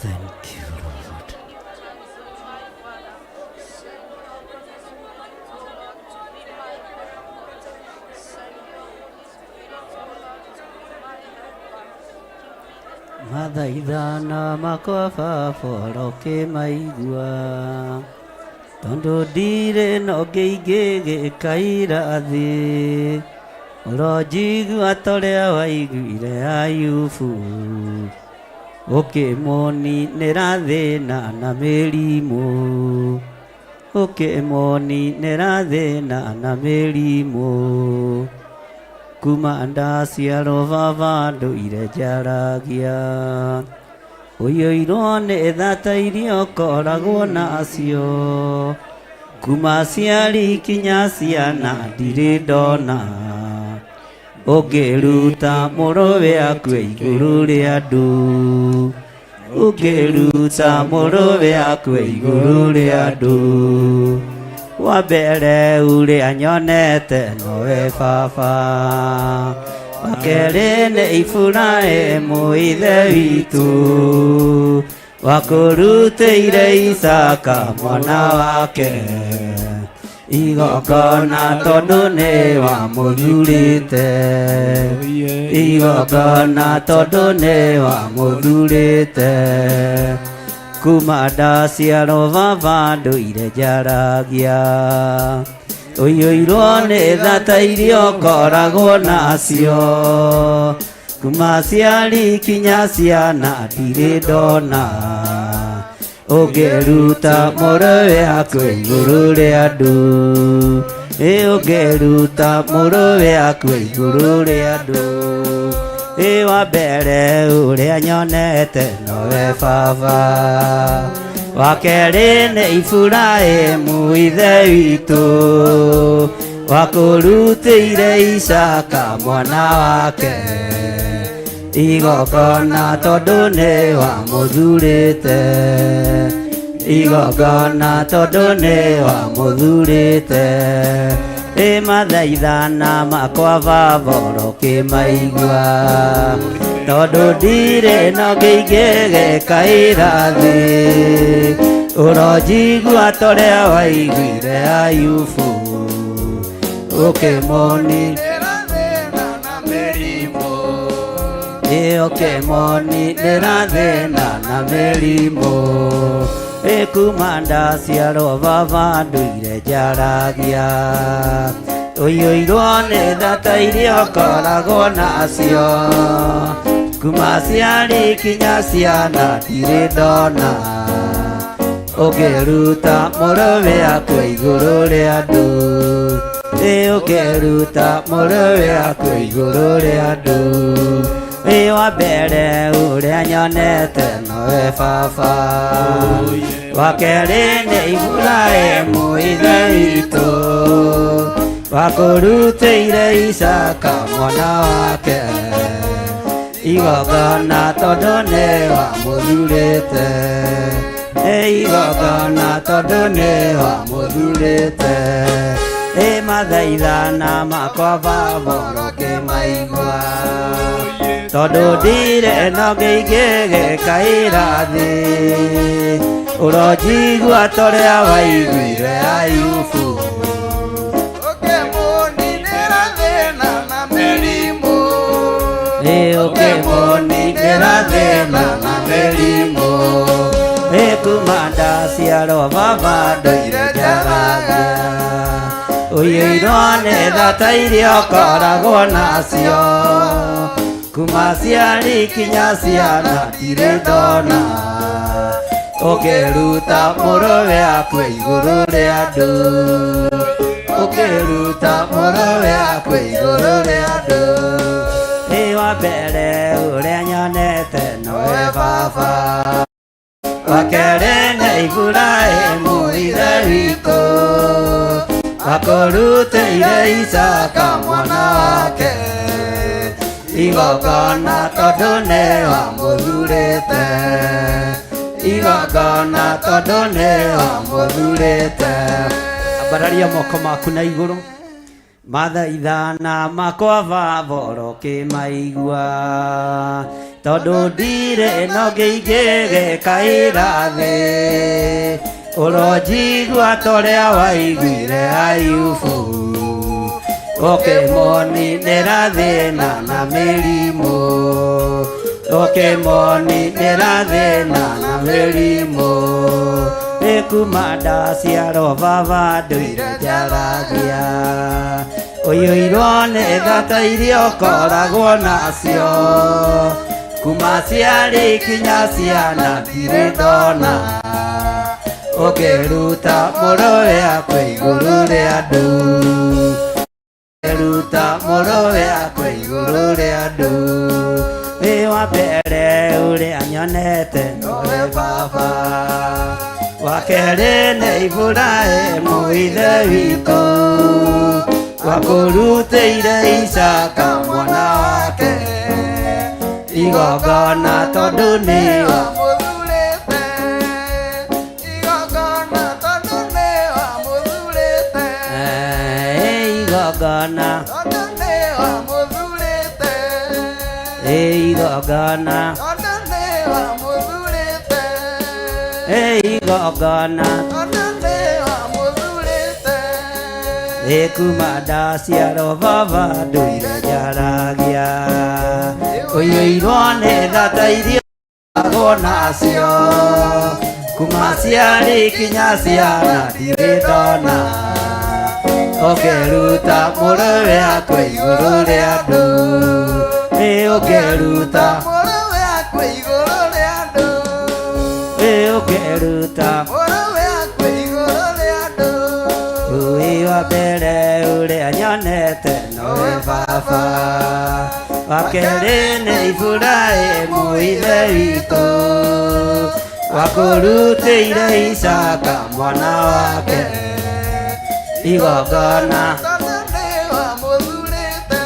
Thank you, Lord. Mathaithana makwa baba ũrokĩmaigua tondũ ndirĩ na ũngĩ ingĩgĩkaira thĩ ũronjigua torĩa waiguire Ayubu ũkĩmũninĩra thĩna na mĩrimũ ũkĩmũninĩra thĩna na mĩrimũ kuma ndaciarwo baba ndũire njaragia ũiyũirwo nĩ thata iria ũkoragwo nacio kuma aciari kinya ciana ndirĩ ndona ũngĩruta mũrũwe akue igũrũ rĩa andũ ũngĩruta mũrũwe akue igũrũ rĩa andũ wa mbere ũrĩa nyonete nowe baba wa kerĩ nĩ Iburahĩmu ithe witũ wakũrutĩire Isaka mwana wake igongona tondũ nĩ wamũthurĩte igongona tondũ nĩ wamũthurĩte kuma ndaciarwo baba ndũire njaragia ũiyũirwo nĩ thata iria ũkoragwo nacio kuma aciari kinya ciana ndirĩ ndona ũngĩruta mũrũwe akue igũrũ rĩa andũ ĩ ũngĩruta mũrũwe akue igũrũ rĩa andũ ĩ wa mbere ũrĩa nyonete nowe baba wa kerĩ nĩ Iburahĩmu ithe witũ wakũrutĩire Isaka mwana wake igongona tondũ nĩ wamũthurĩte igongona tondũ nĩ wamũthurĩte ĩ mathaithana makwa baba ũrokĩmaigua tondũ ndirĩ na ũngĩ ingĩgĩkaĩra thĩ ũronjigua torĩa waiguire Ayubu ũkĩmũni ĩ ũkĩmũninĩra thĩna na mĩrimũ ĩ kuma ndaciarwo baba ndũire njaragia ũiyũirwo nĩ thata iria ũkoragwo nacio kuma aciari kinya ciana ndirĩ ndona ũngĩruta mũrũwe akue igũrũ rĩa andũ ĩ ũngĩruta mũrũwe akue igũrũ rĩa andũ ĩ wa mbere ũrĩa nyonete nowe baba wa kerĩ nĩ Iburahĩmu ithe witũ wakũrutĩire Isaka mwana wake igongona tondũ nĩ wamũthurĩte ĩ igongona tondũ nĩ wamũthurĩte ĩ mathaithana makwa baba ũrokĩmaigua tondũ ndirĩ na ũngĩ ingĩgĩkaĩra thĩ ũronjigua torĩa waiguire Ayubu Ũkĩmũninĩra thĩna na mĩrimũ ĩ ũkĩmũninĩra thĩna na mĩrimũ ĩ kuma ndaciarwo baba ndũire njaragia ũiyũirwo nĩ thata iria ũkoragwo nacio kuma aciari kinya ciana ndirĩ ndona ũngĩruta mũrũwe akue igũrũ rĩa andũ ũkĩruta mũrũwe akue igũrũ rĩa andũ ĩ wa mbere ũrĩa nyonete nowe baba wa kerĩ nĩ Iburahĩmu ithe witũ wakũrutĩire Isaka mwana wake igongona tondũ nĩ wamũthurĩte igongona tondũ nĩ wamũthurĩte ambararia moko maku na igũrũ mathaithana makwa baba ũrokĩmaigua Tondũ ndirĩ na ũngĩ ingĩgĩkaĩra thĩ. Ũronjigua ta ũrĩa waiguire Ayubu, ũkĩmoninĩra thĩna na mĩrimũ, ũkĩmoninĩra thĩna na mĩrimũ. Nĩ kuma ndaciarwo baba ndũire njaragia, ũiyũirwo nĩ tha ta iria ũkoragwo nacio, kuma ciarĩ kinya ciana ndirĩ ndona, ũkĩruta mũrũwe akwe igũrũ rĩa andũ, ũkĩruta mũrũwe akwe igũrũ rĩa andũ. Wĩ wa mbere ũrĩa nyonete nowe baba, wa kerĩ nĩ Iburahĩmu ithe witũ, wakũrutĩire Isaaka mwana wake igongona tondũ nĩ wamũthurĩte, igongona tondũ nĩ wamũthurĩte, igongona tondũ nĩ wamũthurĩte, igongona tondũ nĩ wamũthurĩte, igongona tondũ nĩ wamũthurĩte. Kuma ndaciarwo baba ndũire njaragia, ũiyũirwo nĩ tha ta iria ũkoragwo nacio, kuma ciarĩ kinya ciana ndirĩ ndona, ũkĩruta mũrũwe akwe igũrũ rĩa andũ, ĩ ũkĩruta Mũrũwe akwe igũrũ rĩa andũ, ĩ ũkĩruta mũrũwe akwe igũrũ rĩa andũ. Ũĩ wa mbere ũrĩa nyonete nowe baba, wa kerĩ nĩ Iburahĩmu ithe witũ, wakũrutĩire Isaaka mwana wake igongona, Tondũ nĩ wamũthurĩte,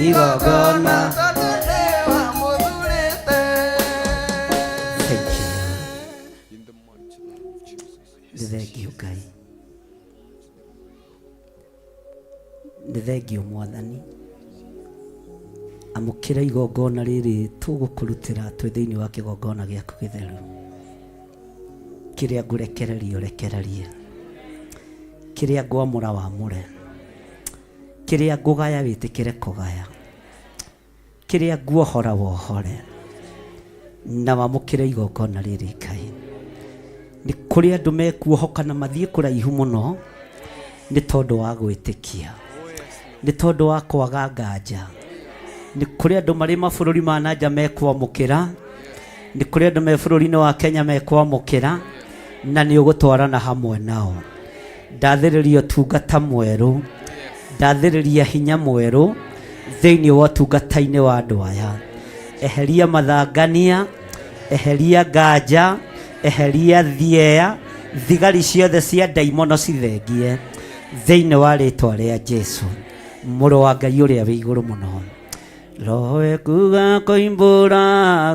igongona. tondũ nĩ wamũthurĩte. Thank you. In the mighty name of Jesus. Nĩ thengio Ngai, nĩ thengio Mwathani. Amũkĩra igongona rĩrĩ tũgũkũrutĩra twĩ thĩinĩ wa kĩgongona gĩaku gĩtheru. Kĩrĩa ngũrekereria ũrekererie, kĩrĩa ngwamũra wamũre, kĩrĩa ngũgaya wĩtĩkĩre kũgaya, kĩrĩa nguohora wohore, na wamũkĩre igongona rĩrĩ Ngai. Nĩ kũrĩ andũ mekuohoka na mathiĩ kũraihu mũno nĩ tondũ wa gwĩtĩkia, nĩ tondũ wa kwaga nganja. Nĩ kũrĩ andũ marĩ mabũrũri ma na nja mekwamũkĩra, nĩ kũrĩ andũ me bũrũri-inĩ wa Kenya mekwamũkĩra, na nĩ ũgũtwarana hamwe nao. Ndathĩrĩria ũtungata mwerũ, ndathĩrĩria hinya mwerũ thĩinĩ wa ũtungata-inĩ wa andũ aya. Eheria mathangania, eheria nganja, eheria thieya, thigari ciothe cia ndaimono cithengie thĩinĩ wa rĩtwa rĩa Jesu, mũrũ wa Ngai ũrĩa wĩ igũrũ mũno. Roho ekuga koimbũra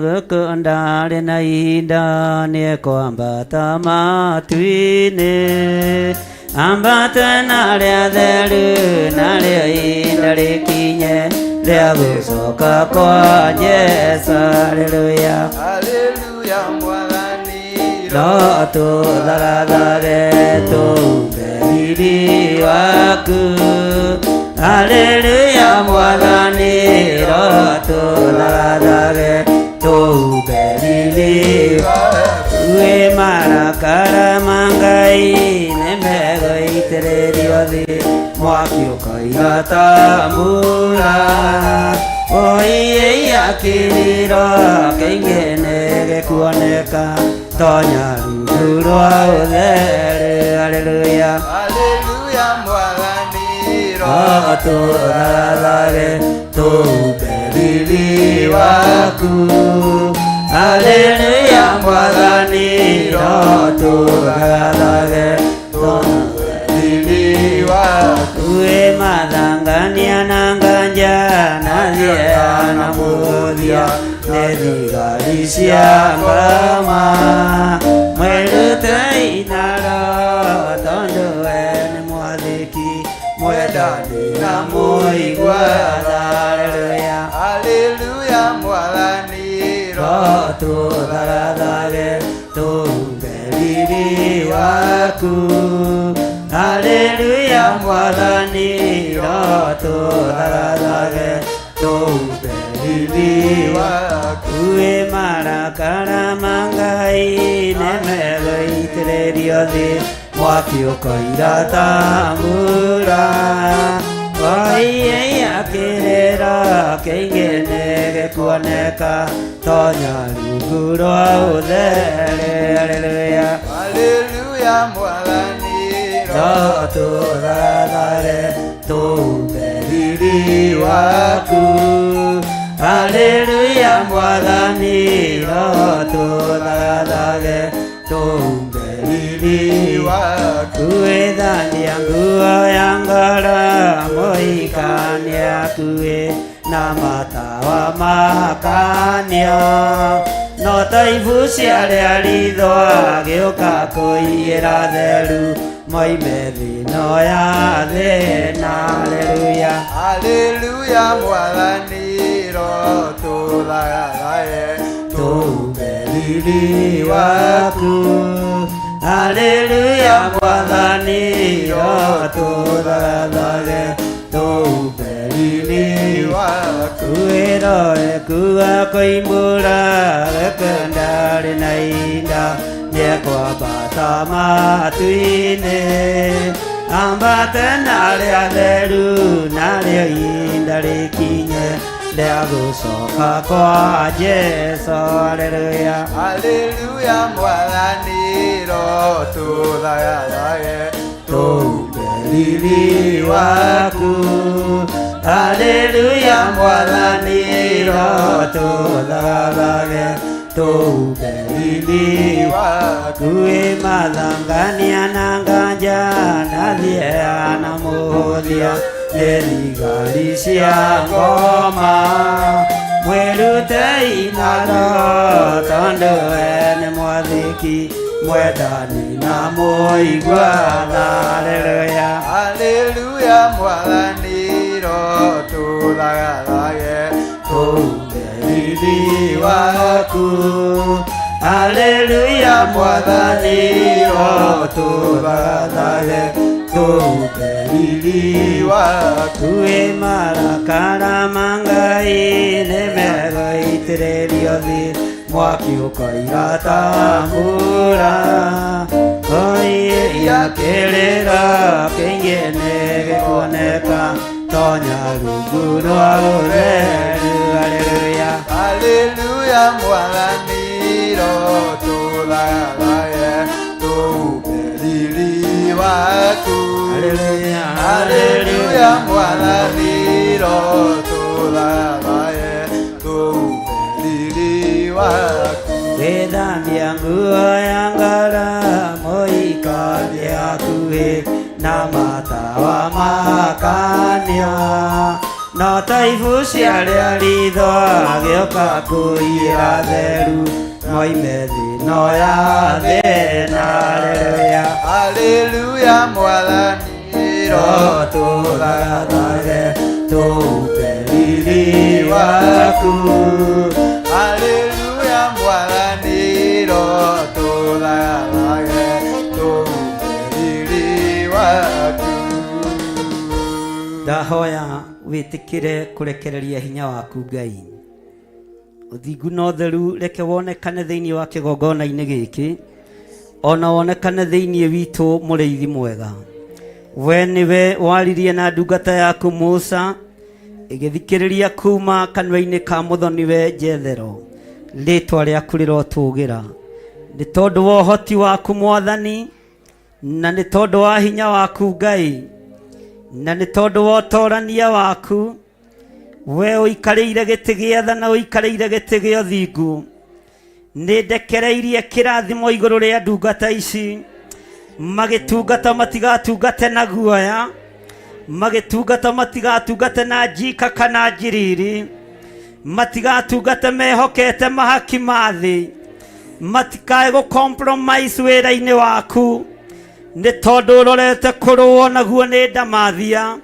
gũkũ ndarĩ na ihinda, nĩekwambata matu-inĩ, ambate na rĩa theru, narĩo ihinda rĩkinye rĩa gũcoka kwa Jesũ. Haleluya, Haleluya Mwathani, no tũthagathage tũumbe riri waku. Haleluya Mwathani, no tũthagathage tũumbe riri waku. Wĩ marakara ma Ngai nĩmegũitĩrĩrio thĩ, mwaki ũkoira ta mbura. Oiĩ kĩrĩro kĩingĩ nĩgĩkuoneka, tonya rungu rwa ũtheru. Haleluya, Haleluya Mwathani, no tũthagathage tũumbe riri waku. Haleluya Mwathani, no tũthagathage tũumbe riri waku. Wĩ mathangania na nganja na thieya na mũthia, nĩ thigari cia ngoma. Mwĩrutei na roho tondũ we nĩ mwathĩki, mwendani na mũigua tha. Haleluya, Haleluya Mwathani. Rotũthagathage tũumbe riri waku. Haleluya Mwathani, rotũthagathage tũumbe riri waku. Ĩ marakara ma Ngai nĩmegũitĩrĩrio thĩ, mwaki ũkoira ta mbura. Oiya kĩrĩra kĩingĩ nĩgĩkuoneka, tonya rungu rwa ũtheri. Haleluya. Haleluya Mwathani, Rotũthathare tũumbe riri waku. Haleluya Mwathani, rotũthathare tũumbe riri waku. Wĩthambia nguo ya ngoro mũhikania akuĩ na matawa makanio, no ta ibu cia rĩa ritho agĩũka kũiyĩra theru moime thĩno ya thĩna. Haleluya. Haleluya Mwathani, rotũthagathae tũumbe riri waku. Haleluya Mwathani, rotũthathage tũumbe riri waku. Wĩrore kuga koimbũra gĩkũ ndarĩ na inda, nĩekwambata matu-inĩ, ambate na arĩa atheru, narĩo ihinda rĩkinye rĩa gũcoka kwa Jesũ. Haleluya. Haleluya Mwathani, rotũthagathae tũumbe riri waku. Haleluya Mwathani, rotũthathage tũumbe riri waku. Ĩ mathangania na nganja na thieya na mũhũthia nĩ thigari cia ngoma, mwĩrutei na roho tondũ we nĩ mwathĩki, mwendani na mũiguana. Haleluya. Haleluya Mwathani, rotũthagathae tũumbe riri waku. Haleluya Mwathani, rotũthathage tũumbe riri waku. Ĩ marakara ma Ngai nĩmegũitĩrĩrio thĩ, mwaki ũkoira ta mbura. Oiya kĩrĩra kĩingĩ nĩgĩkuoneka, tonya rungu rwa ũtheru. Haleluya. Haleluya Mwathani, rotũthagathae tũumbe riri waku. Haleluya. Haleluya Mwathani, rotũthagathae tũumbe riri waku. Wĩthambia nguo ya ngoro mũhikania hakuhĩ na matawa makanio, no ta ibu cia rĩa ritho agĩũka kũiyĩra theru moime thĩno ya thĩna. Haleluya. Haleluya Mwathani, Rotũthathage tũumbe riri waku. Haleluya Mwathani, rotũthathage tũumbe riri waku. Ndahoya wĩtĩkĩre kũrekereria hinya waku Ngai, ũthingu na ũtheru reke wonekane thĩinĩ wa kĩgongona-inĩ gĩkĩ, ona wonekane thĩinĩ witũ. Mũrĩithi mwega, we nĩwe waririe na ndungata yaku Musa, ĩgĩthikĩrĩria kuma kanua-inĩ ka mũthoniwe Jethero. Rĩtwa rĩaku rĩrotũgĩra nĩ tondũ wa ũhoti waku Mwathani, na nĩ tondũ wa hinya waku Ngai, na nĩ tondũ wa ũtorania waku. We ũikarĩire gĩtĩ gĩa tha na ũikarĩire gĩtĩ gĩa ũthingu, nĩ ndekereirie kĩrathimo igũrũ rĩa ndungata ici. Magĩtungata matigatungate na guoya, magĩtungata matigatungate na njika kana njiriri, matigatungate mehokete mahaki ma thĩ, matikae gũ compromise wĩra-inĩ waku, nĩ tondũ ũrorete kũrũo naguo nĩ ndamathia,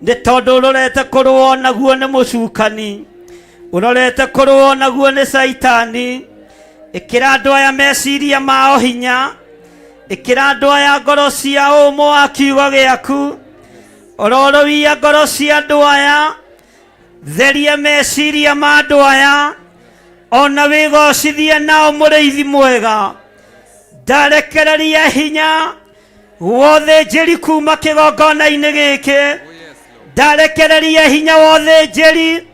nĩ tondũ ũrorete kũrũo naguo nĩ mũcukani. Ũrorete kũrũo naguo nĩ Caitani. Ĩkĩra andũ aya meciria mao hinya. Ĩkĩra andũ aya ngoro cia ũmũ wa kiugo gĩaku. Ororowia ngoro cia andũ aya. Theria meciria ma andũ aya. Ona wĩgocithie nao mũrĩithi mwega. Ndarekereria hinya wa ũthĩnjĩri kuma kĩgongona-inĩ gĩkĩ. Ndarekereria hinya wa ũthĩnjĩri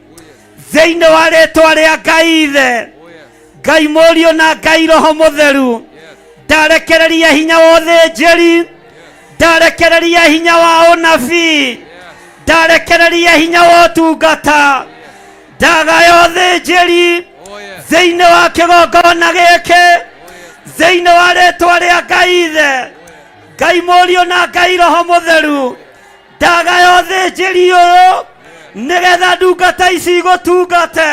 thĩinĩ wa rĩtwa rĩa Ngai Ithe, Ngai Mũriũ na Ngai Roho Mũtheru. Ndarekereria hinya wa ũthĩnjĩri, ndarekereria hinya wa ũnabii, ndarekereria hinya wa ũtungata, ndagaya ũthĩnjĩri thĩinĩ wa kĩgongona gĩkĩ, thĩinĩ wa rĩtwa rĩa Ngai Ithe, Ngai Mũriũ na Ngai Roho Mũtheru. Ndagaya ũthĩnjĩri ũyũ nĩgetha ndungata ici igũtungate.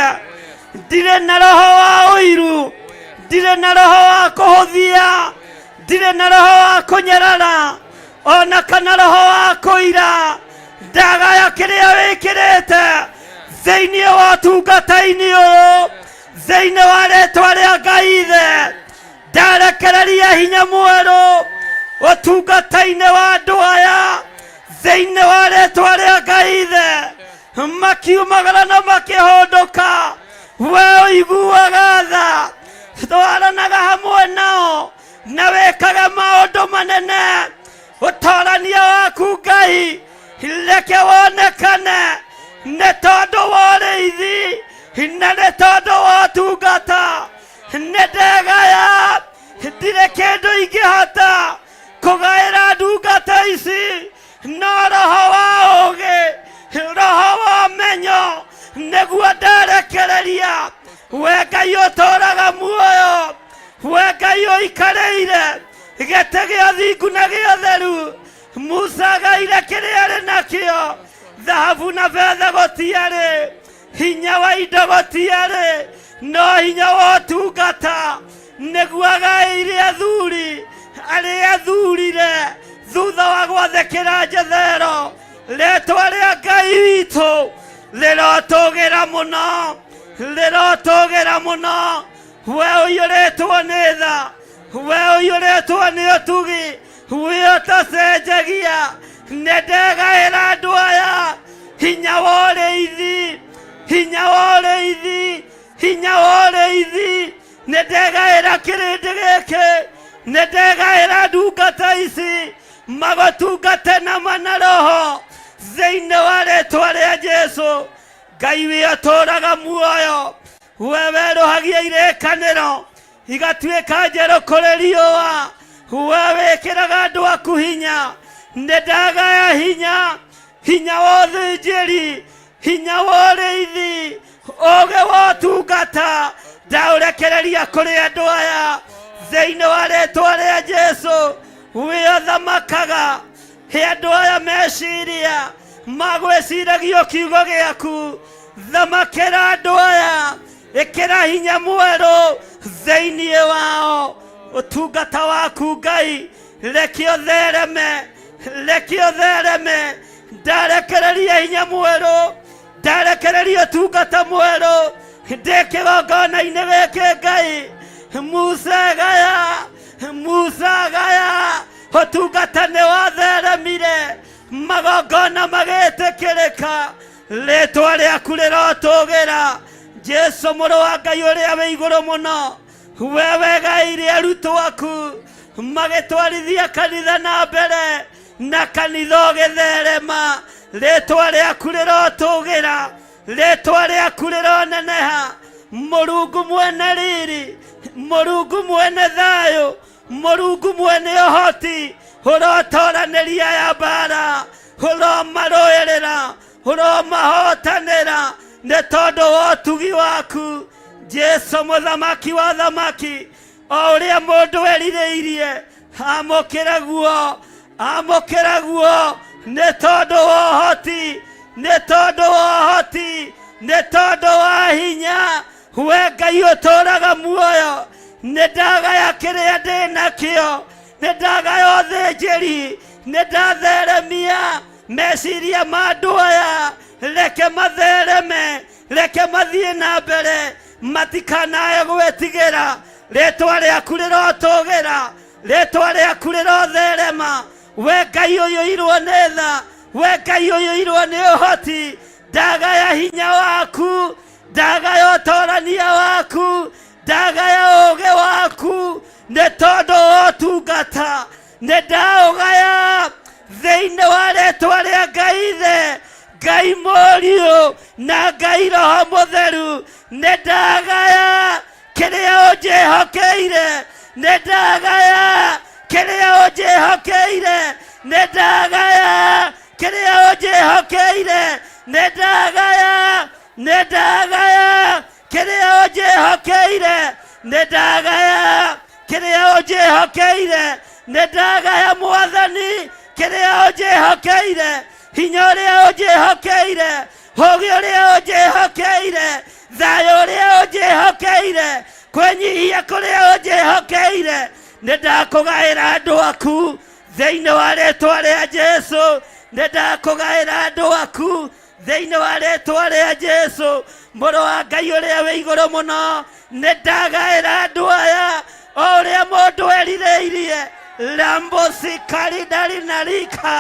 Ndirĩ na roho wa ũiru, ndirĩ na roho wa kũhũthia, ndirĩ na roho wa kũnyarara, ona kana roho wa kũira. Ndagaya kĩrĩa wĩkĩrĩte thĩinĩ wa ũtungata-inĩ ũyũ, thĩinĩ wa rĩtwa rĩa Ngai Ithe. Ndarekereria hinya mwerũ ũtungata-inĩ wa andũ aya thĩinĩ wa rĩtwa rĩa Ngai Ithe. Makiumagara na makĩhũndũka, we ũiguaga tha, twaranaga hamwe nao na wĩkaga maũndũ manene. Ũtorania waku Ngai reke wonekane, nĩ tondũ wa ũrĩithi na nĩ tondũ wa ũtungata. Nĩ ndegaya, ndirĩ kĩndũ ingĩhota kũgaĩra ndungata ici, no roho wa ũũgĩ, roho wa ũmenyo nĩguo ndarekereria. We Ngai ũtũũraga muoyo, we Ngai ũikarĩire gĩtĩ gĩa thingu na gĩa ũtheru, Musa agaire kĩrĩa arĩ nakĩo, thahabu na betha gũtiarĩ, hinya wa indo gũtiarĩ, no hinya wa ũtungata nĩguo agaĩire athuri arĩa athurire thutha wa gwathĩkĩra Jethero. Rĩtwa rĩa Ngai witũ rĩrotũgĩra mũno, rĩrotũgĩra mũno. We ũiyũrĩtwo nĩ tha, we ũiyũrĩtwo nĩ ũtugi, we ũtacenjagia. Nĩ ndegaĩra andũ aya hinya wa ũrĩithi, hinya wa ũrĩithi, hinya wa ũrĩithi. Nĩ ndegaĩra kĩrĩndĩ gĩkĩ, nĩ ndegaĩra ndungata ici magũtungate na mana roho thĩinĩ wa rĩtwa rĩa Jesu. Ngai wĩ ũtũũraga muoyo, we werũhagia irĩkanĩro igatuĩka njerũ kũrĩ riũa, we wĩkĩraga andũ aku hinya. Nĩ ndagaya hinya, hinya wa ũthĩnjĩri, hinya wa ũrĩithi, ũũgĩ wa ũtungata, ndaũrekereria kũrĩ andũ aya thĩinĩ wa rĩtwa rĩa Jesu. Wĩ ũthamakaga, he andũ aya meciria magwĩciragio kiugo gĩaku. Thamakĩra andũ aya, ĩkĩra hinya mwerũ thĩinĩ wao. Ũtungata waku Ngai reke ũthereme, reke ũthereme. Ndarekereria hinya mwerũ, ndarekereria ũtungata mwerũ ndĩ kĩgongona-inĩ gĩkĩ Ngai. Musa gaya, Musa gaya, ũtungata nĩ watheremire, magongona magĩtĩkĩrĩka. Rĩtwa rĩaku rĩrotũgĩra, Jesu mũrũ wa Ngai ũrĩa wĩ igũrũ mũno. We wegaĩire arutwo aku magĩtwarithia kanitha na mbere, na kanitha ũgĩtherema. Rĩtwa rĩaku rĩrotũgĩra, rĩtwa rĩaku rĩroneneha. Mũrungu mwene riri, Mũrungu mwene thayũ, Mũrungu mwene ũhoti, ũrotoranĩria ya mbara, ũromarũĩrĩra, ũromahotanĩra, nĩ tondũ wa ũtugi waku. Jesu mũthamaki wa thamaki, o ũrĩa mũndũ erirĩirie, amũkĩra guo, amũkĩra guo, nĩ tondũ wa ũhoti, nĩ tondũ wa ũhoti, nĩ tondũ wa hinya. We Ngai ũtũũraga muoyo, nĩ ndagaya kĩrĩa ndĩ nakĩo, nĩ ndagaya ũthĩnjĩri, nĩ ndatheremia Meciria ma andũ aya reke mathereme, reke mathiĩ na mbere, matikanae gwĩtigĩra. Rĩtwa rĩaku rĩrotũgĩra, rĩtwa rĩaku rĩrotherema. We Ngai ũiyũirwo nĩ tha, we Ngai ũiyũirwo nĩ ũhoti, ndagaya hinya waku, ndagaya ũtorania waku, ndagaya ũũgĩ waku, nĩ tondũ wa ũtungata nĩ ndaũgaya thĩinĩ wa rĩtwa rĩa Ngai Ithe, Ngai Mũriũ na Ngai Roho Mũtheru. Nĩ ndagaya kĩrĩa ũnjĩhokeire, nĩ ndagaya kĩrĩa ũnjĩhokeire, nĩ ndagaya kĩrĩa ũnjĩhokeire, nĩ ndagaya, nĩ ndagaya kĩrĩa ũnjĩhokeire, nĩ ndagaya kĩrĩa ũnjĩhokeire, nĩ ndagaya Mwathani kĩrĩa ũnjĩhokeire, hinya ũrĩa ũnjĩhokeire, ũũgĩ ũrĩa ũnjĩhokeire, thayũ ũrĩa ũnjĩhokeire, kwĩnyihia kũrĩa ũnjĩhokeire, nĩ ndakũgaĩra andũ aku thĩinĩ wa rĩtwa rĩa Jesu, nĩ ndakũgaĩra andũ aku thĩinĩ wa rĩtwa rĩa Jesu, mũrũ wa Ngai ũrĩa wĩ igũrũ mũno. Nĩ ndagaĩra andũ aya o ũrĩa mũndũ erirĩirie. Lambosikaridarinarika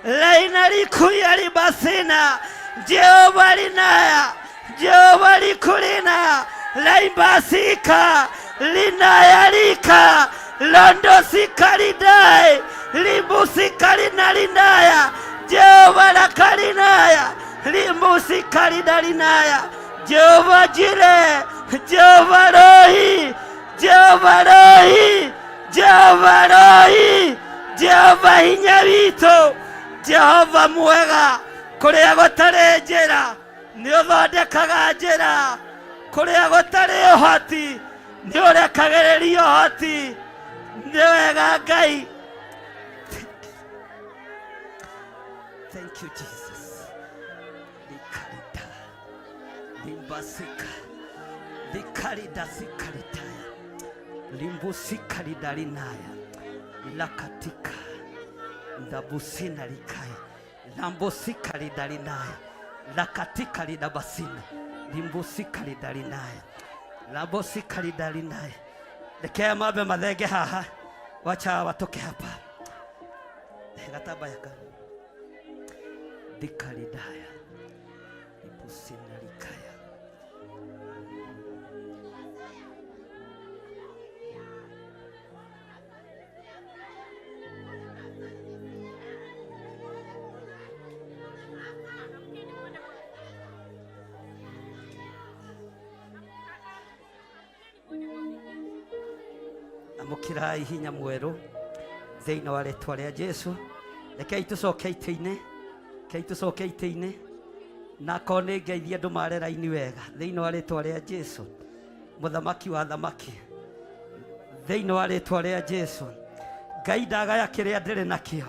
lainarikuyaribasina Jehova linaya Jehova likulina laimbasika linayalika londosikaridai limbusikalinalinaya Jehova lakalinaya limbusikalidalinaya Jehova Jire, Jehova Rohi, Jehova Rohi, Jehova Rohi, Jehova hinya witũ, Jehova mwega, kũrĩa gũtarĩ njĩra nĩ ũthondekaga njĩra, kũrĩa gũtarĩ ũhoti nĩ ũrekagĩrĩria ũhoti. Nĩ wega Ngai. Thank you, Jesus. Likarita. Limbasika. Likarida sikaritaya. Limbusika lidarinaya. Lakatika. Ndabusina likaya. Lambosika lidarinaya. Lakatika lidabasina. Limbusika lidarinaya. Labosika lidarinaya. Reke mambe mathenge haha. Wacha watoke hapa. Gatambaya ka. Dikaridaya. Libusina likaya. Amũkĩrai hinya mwerũ thĩinĩ wa rĩtwa rĩa Jesu. Rekei tũcoke itĩ-inĩ, rekei tũcoke itĩ-inĩ, na akorwo nĩ ngeithie andũ mare raini wega thĩinĩ wa rĩtwa rĩa Jesu, mũthamaki wa thamaki, thĩinĩ wa rĩtwa rĩa Jesu. Ngai ndagaya kĩrĩa ndĩrĩ nakĩo.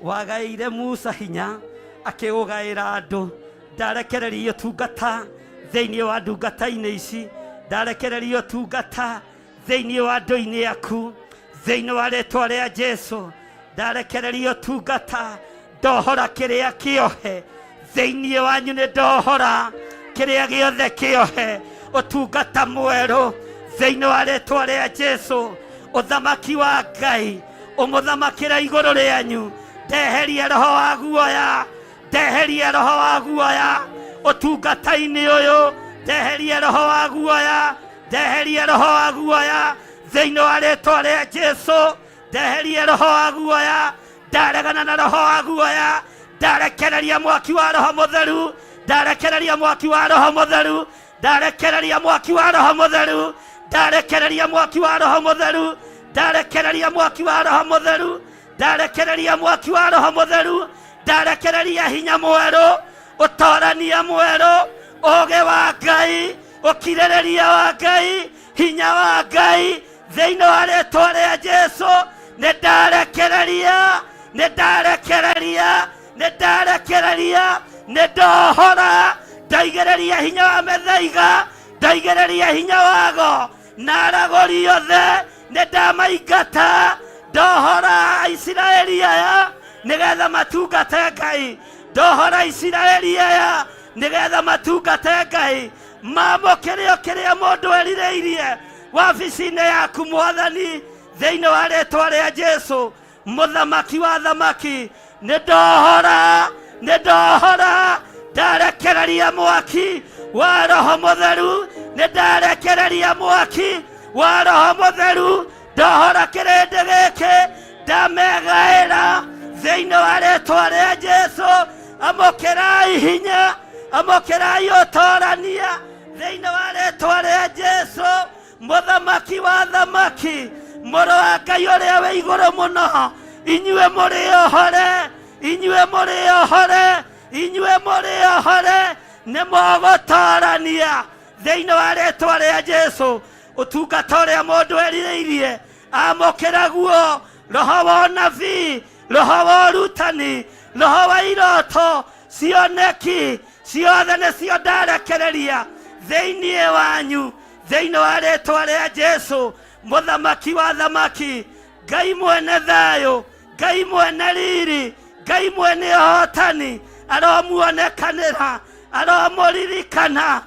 Wagaĩire Musa hinya akĩũgaĩra andũ. Ndarekereria ũtungata thĩinĩ wa ndungata-inĩ ici, ndarekereria ũtungata thĩinĩ wa andũ-inĩ aku thĩinĩ wa rĩtwa rĩa Jesu. Ndarekereria ũtungata, ndohora kĩrĩa kĩohe thĩinĩ wanyu, nĩ ndohora kĩrĩa gĩothe kĩohe, ũtungata mwerũ thĩinĩ wa rĩtwa rĩa Jesu. Ũthamaki wa Ngai ũmũthamakĩra igũrũ rĩanyu. Ndeheria roho wa guoya, ndeheria roho wa guoya ũtungata-inĩ ũyũ, ndeheria roho wa guoya, ndeheria roho wa guoya thĩinĩ wa rĩtwa rĩa Jesu. Ndeheria roho wa guoya, ndaregana na roho wa guoya, ndarekereria mwaki wa roho mũtheru, ndarekereria mwaki wa roho mũtheru, ndarekereria mwaki wa roho mũtheru, ndarekereria mwaki wa roho mũtheru, ndarekereria mwaki wa roho mũtheru, ndarekereria mwaki wa roho mũtheru, ndarekereria hinya mwerũ, ũtorania mwerũ, ũũgĩ wa Ngai, ũkirĩrĩria wa Ngai, hinya wa Ngai thĩinĩ wa rĩtwa rĩa Jesu. Nĩ ndarekereria, nĩ ndarekereria, nĩ ndarekereria, nĩ ndohora, ndaigĩrĩria hinya wa mĩthaiga, ndaigĩrĩria hinya wago na aragũri othe, nĩ ndamaingata, ndohora Isiraeli aya, Nĩgetha matungate Ngai. Ndohora Isiraeli aya nĩgetha matungate Ngai. Mamũkĩre o kĩrĩa mũndũ erirĩirie wabici-inĩ yaku Mwathani, thĩinĩ wa rĩtwa rĩa Jesu Mũthamaki wa thamaki. Nĩ ndohora, nĩ ndohora, ndarekereria mwaki wa Roho Mũtheru, nĩ ndarekereria mwaki wa Roho Mũtheru. Ndohora kĩrĩndĩ gĩkĩ, ndamegaĩra thĩinĩ wa rĩtwa rĩa Jesu. Amũkĩrai hinya, amũkĩrai ũtorania thĩinĩ wa rĩtwa rĩa Jesu Mũthamaki wa thamaki, Mũrũ wa Ngai ũrĩa wĩ igũrũ mũno. Inyuĩ mũrĩ ohore, inyuĩ mũrĩ ohore, inyuĩ mũrĩ ohore, nĩ mũgũtorania thĩinĩ wa rĩtwa rĩa Jesu. Ũtungata ũrĩa mũndũ erirĩirie, amũkĩra guo roho wa ũnabii, roho wa ũrutani, roho wa iroto, cioneki ciothe nĩcio ndarekereria thĩinĩ wanyu thĩinĩ wa rĩtwa rĩa Jesu Mũthamaki wa thamaki. Ngai mwene thayũ, Ngai mwene riri, Ngai mwene ũhotani aromuonekanĩra, aromũririkana,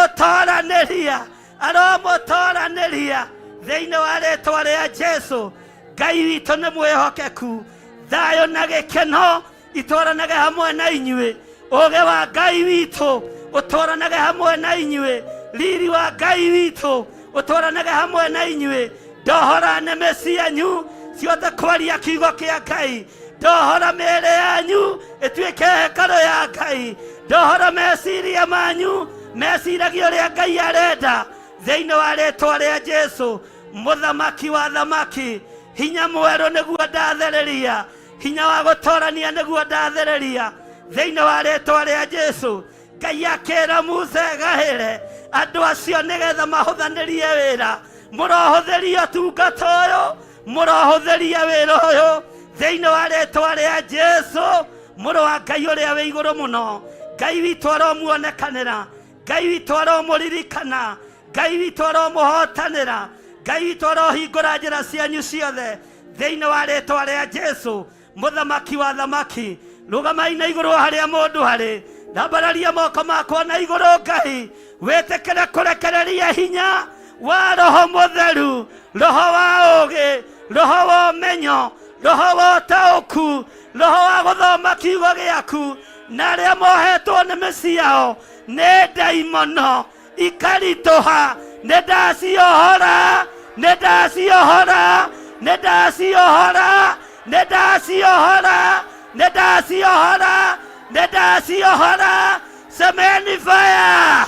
aromũtoranĩria, aromũtoranĩria thĩinĩ wa rĩtwa rĩa Jesu. Ngai witũ nĩ mwĩhokeku. Thayũ na gĩkeno itwaranage hamwe na inyuĩ. Ũũgĩ wa Ngai witũ ũtwaranage hamwe na inyuĩ. Riri wa Ngai witũ ũtwaranage hamwe na inyuĩ. Ndohora nĩmĩ cianyu ciothe kwaria kiugo kĩa Ngai. Ndohora mĩĩrĩ yanyu ĩtuĩke hekarũ ya Ngai. Ndohora meciria manyu meciragie ũrĩa Ngai arenda thĩinĩ wa rĩtwa rĩa Jesu Mũthamaki wa thamaki. Hinya mwerũ nĩguo ndathereria, hinya wa gũtorania nĩguo ndathereria thĩinĩ wa rĩtwa rĩa Jesu. Ngai akĩra Musa egahĩre andũ acio nĩgetha mahũthanĩrie wĩra. Mũrohũthĩria ũtungata ũyũ, mũrohũthĩria wĩra ũyũ thĩinĩ wa rĩtwa rĩa Jesu Mũrũ wa Ngai ũrĩa wĩ igũrũ mũno. Ngai witũ aromuonekanĩra, Ngai witũ aromũririkana, Ngai witũ aromũhotanĩra, Ngai witũ arohingũra njĩra cianyu ciothe thĩinĩ wa rĩtwa rĩa Jesu Mũthamaki wa thamaki. Rũgamai na igũrũ harĩa mũndũ harĩ, ndambararia moko makwa na igũrũ. Ngai, wĩtĩkĩre kũrekereria hinya wa Roho Mũtheru, roho wa ũũgĩ, roho wa ũmenyo, roho wa ũtaũku, roho wa gũthoma kiugo gĩaku. Na arĩa mohetwo nĩmĩ ciao nĩ ndaimono ikaritũha, nĩ ndaciohora, nĩ ndaciohora, nĩ ndaciohora, nĩ ndaciohora, nĩ ndaciohora, nĩ ndaciohora. Semeni fire,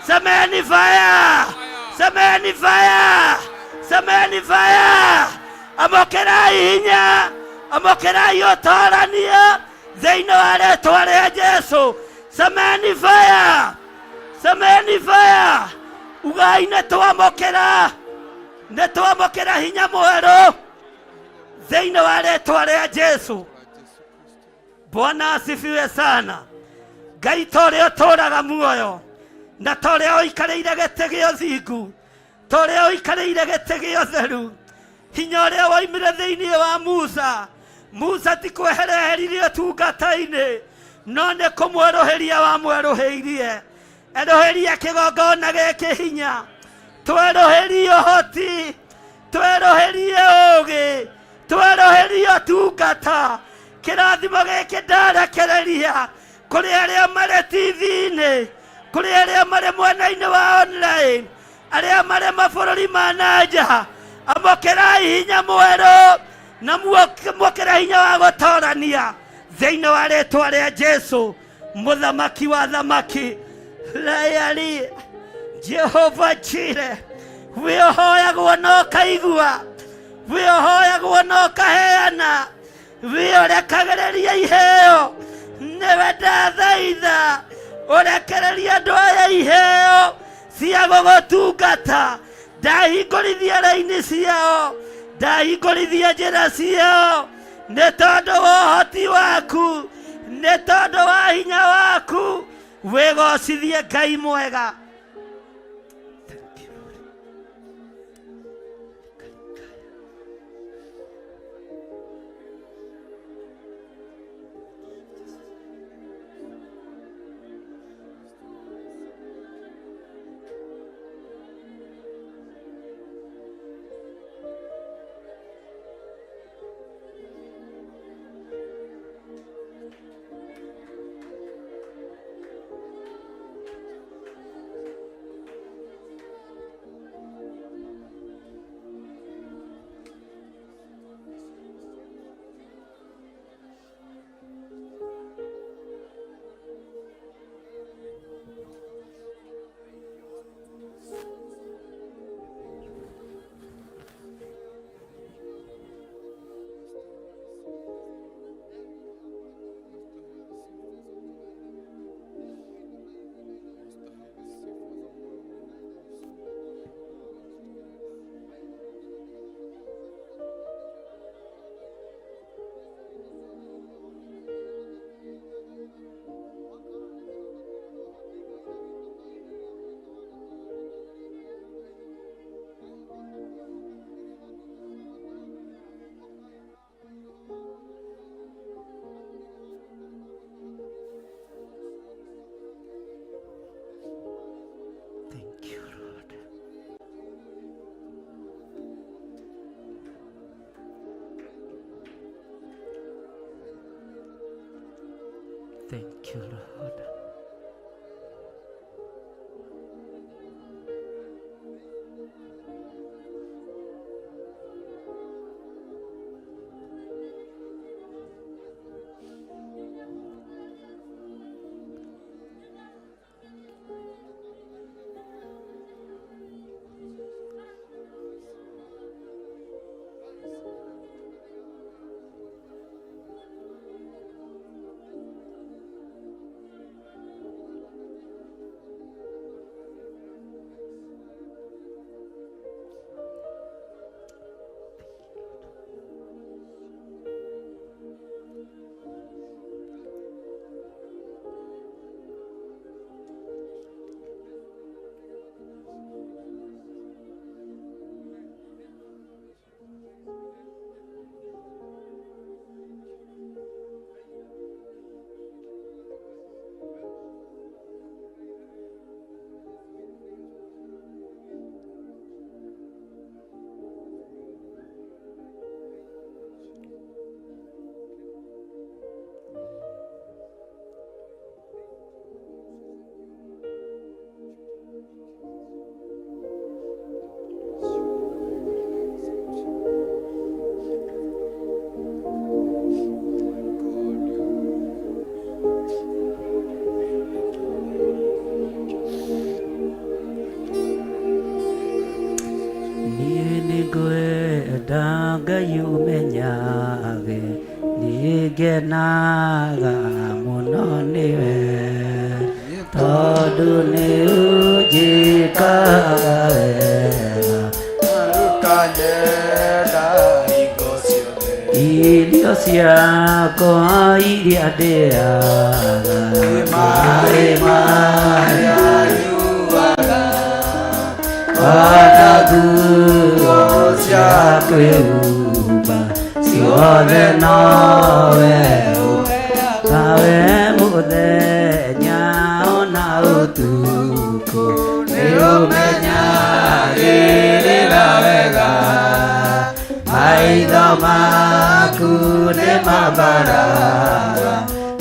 semeni fire, semeni fire, semeni fire. Amũkĩrai hinya, amũkĩrai ũtorania thĩinĩ wa rĩtwa rĩa Jesu. Semeni fire, semeni fire. Ugai nĩ twamũkĩra, nĩ twamũkĩra hinya mwerũ thĩinĩ wa rĩtwa rĩa Jesu. Bwana asifiwe sana. Ngai ta ũrĩa ũtũũraga muoyo na ta ũrĩa ũikarĩire gĩtĩ gĩa ũthingu, ta ũrĩa ũikarĩire gĩtĩ gĩa ũtheru, hinya ũrĩa woimire thĩinĩ wa Musa, Musa ti kwehereheririe ũtungata-inĩ, no nĩ kũmwerũhĩria wamwerũhĩirie. Erũhĩria kĩgongona gĩkĩ hinya, twerũhĩrie ũhoti, twerũhĩrie ũũgĩ, twerũhĩrie ũtungata. Kĩrathimo gĩkĩ ndarekereria kũrĩ arĩa marĩ TV-inĩ, kũrĩ arĩa marĩ mwena-inĩ wa online, arĩa marĩ mabũrũri ma na nja. Amũkĩrai hinya mwerũ na muokĩre hinya wa gũtorania thĩinĩ wa rĩtwa rĩa Jesu Mũthamaki wa thamaki. Rayari Jehova Jire, wĩohoyagwo na ũkaigua, wĩohoyagwo na ũkaheana, wĩũrekagĩrĩria iheo. Nĩwe ndathaitha ũrekererie andũ aya iheo cia gũgũtungata. Ndahingũrithia raini ciao, ndahingũrithia njĩra ciao, nĩ tondũ wa ũhoti waku, nĩ tondũ wa hinya waku. Wĩgocithie Ngai mwega. Thank you, Lord. Niĩ nĩngwenda Ngai ũmenyage nĩngenaga mũno nĩwe tondũ nĩ ũnjĩkaga wega Ukanyenda hingo ciothe. Irio ciakwa iria ndĩaga Maĩ marĩa nyuaga, ona nguo cia kwĩhumba ciothe nowe ũheaga mũthenya ona ũtukũ nĩũmenyagĩrĩra wega. Maitho maku nĩ mambaraga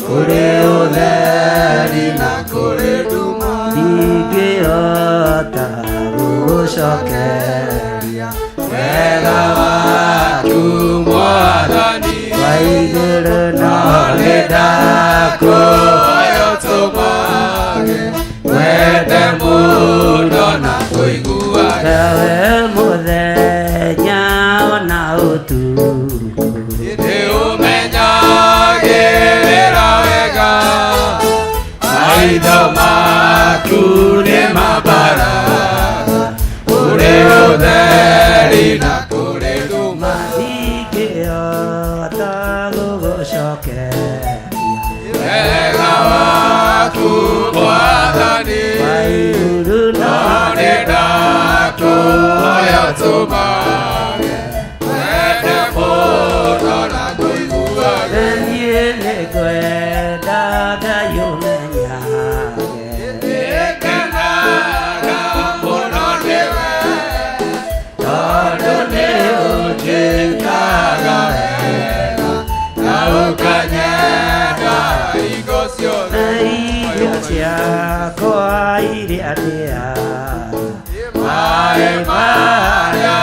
kũrĩ ũtheri na kũrĩ nduma. Ndingĩhota gũgũcokeria Wega waku Mwathani, wa igũrũ no nĩndakũhoya ũtũmage wende mũno na tũiguage. Ewe mũthenya ona ũtukũ Nĩũmenyagĩrĩra wega. Maitho maku nĩ mambaraga kũrĩ ũtheri na kũrĩ nduma. Ndingĩhota gũgũcokeria Wega waku Mwathani, wa igũrũ no nĩndakũhoya ũtũmage wende mũno na tũiguage. Niĩ nĩngwenda Ngai ũmenyage Nĩngenaga mũno nĩwe, tondũ nĩ ũnjĩkaga wega na ũkanyenda hingo ciothe. Irio ciakwa iria ndĩaga Maĩ marĩa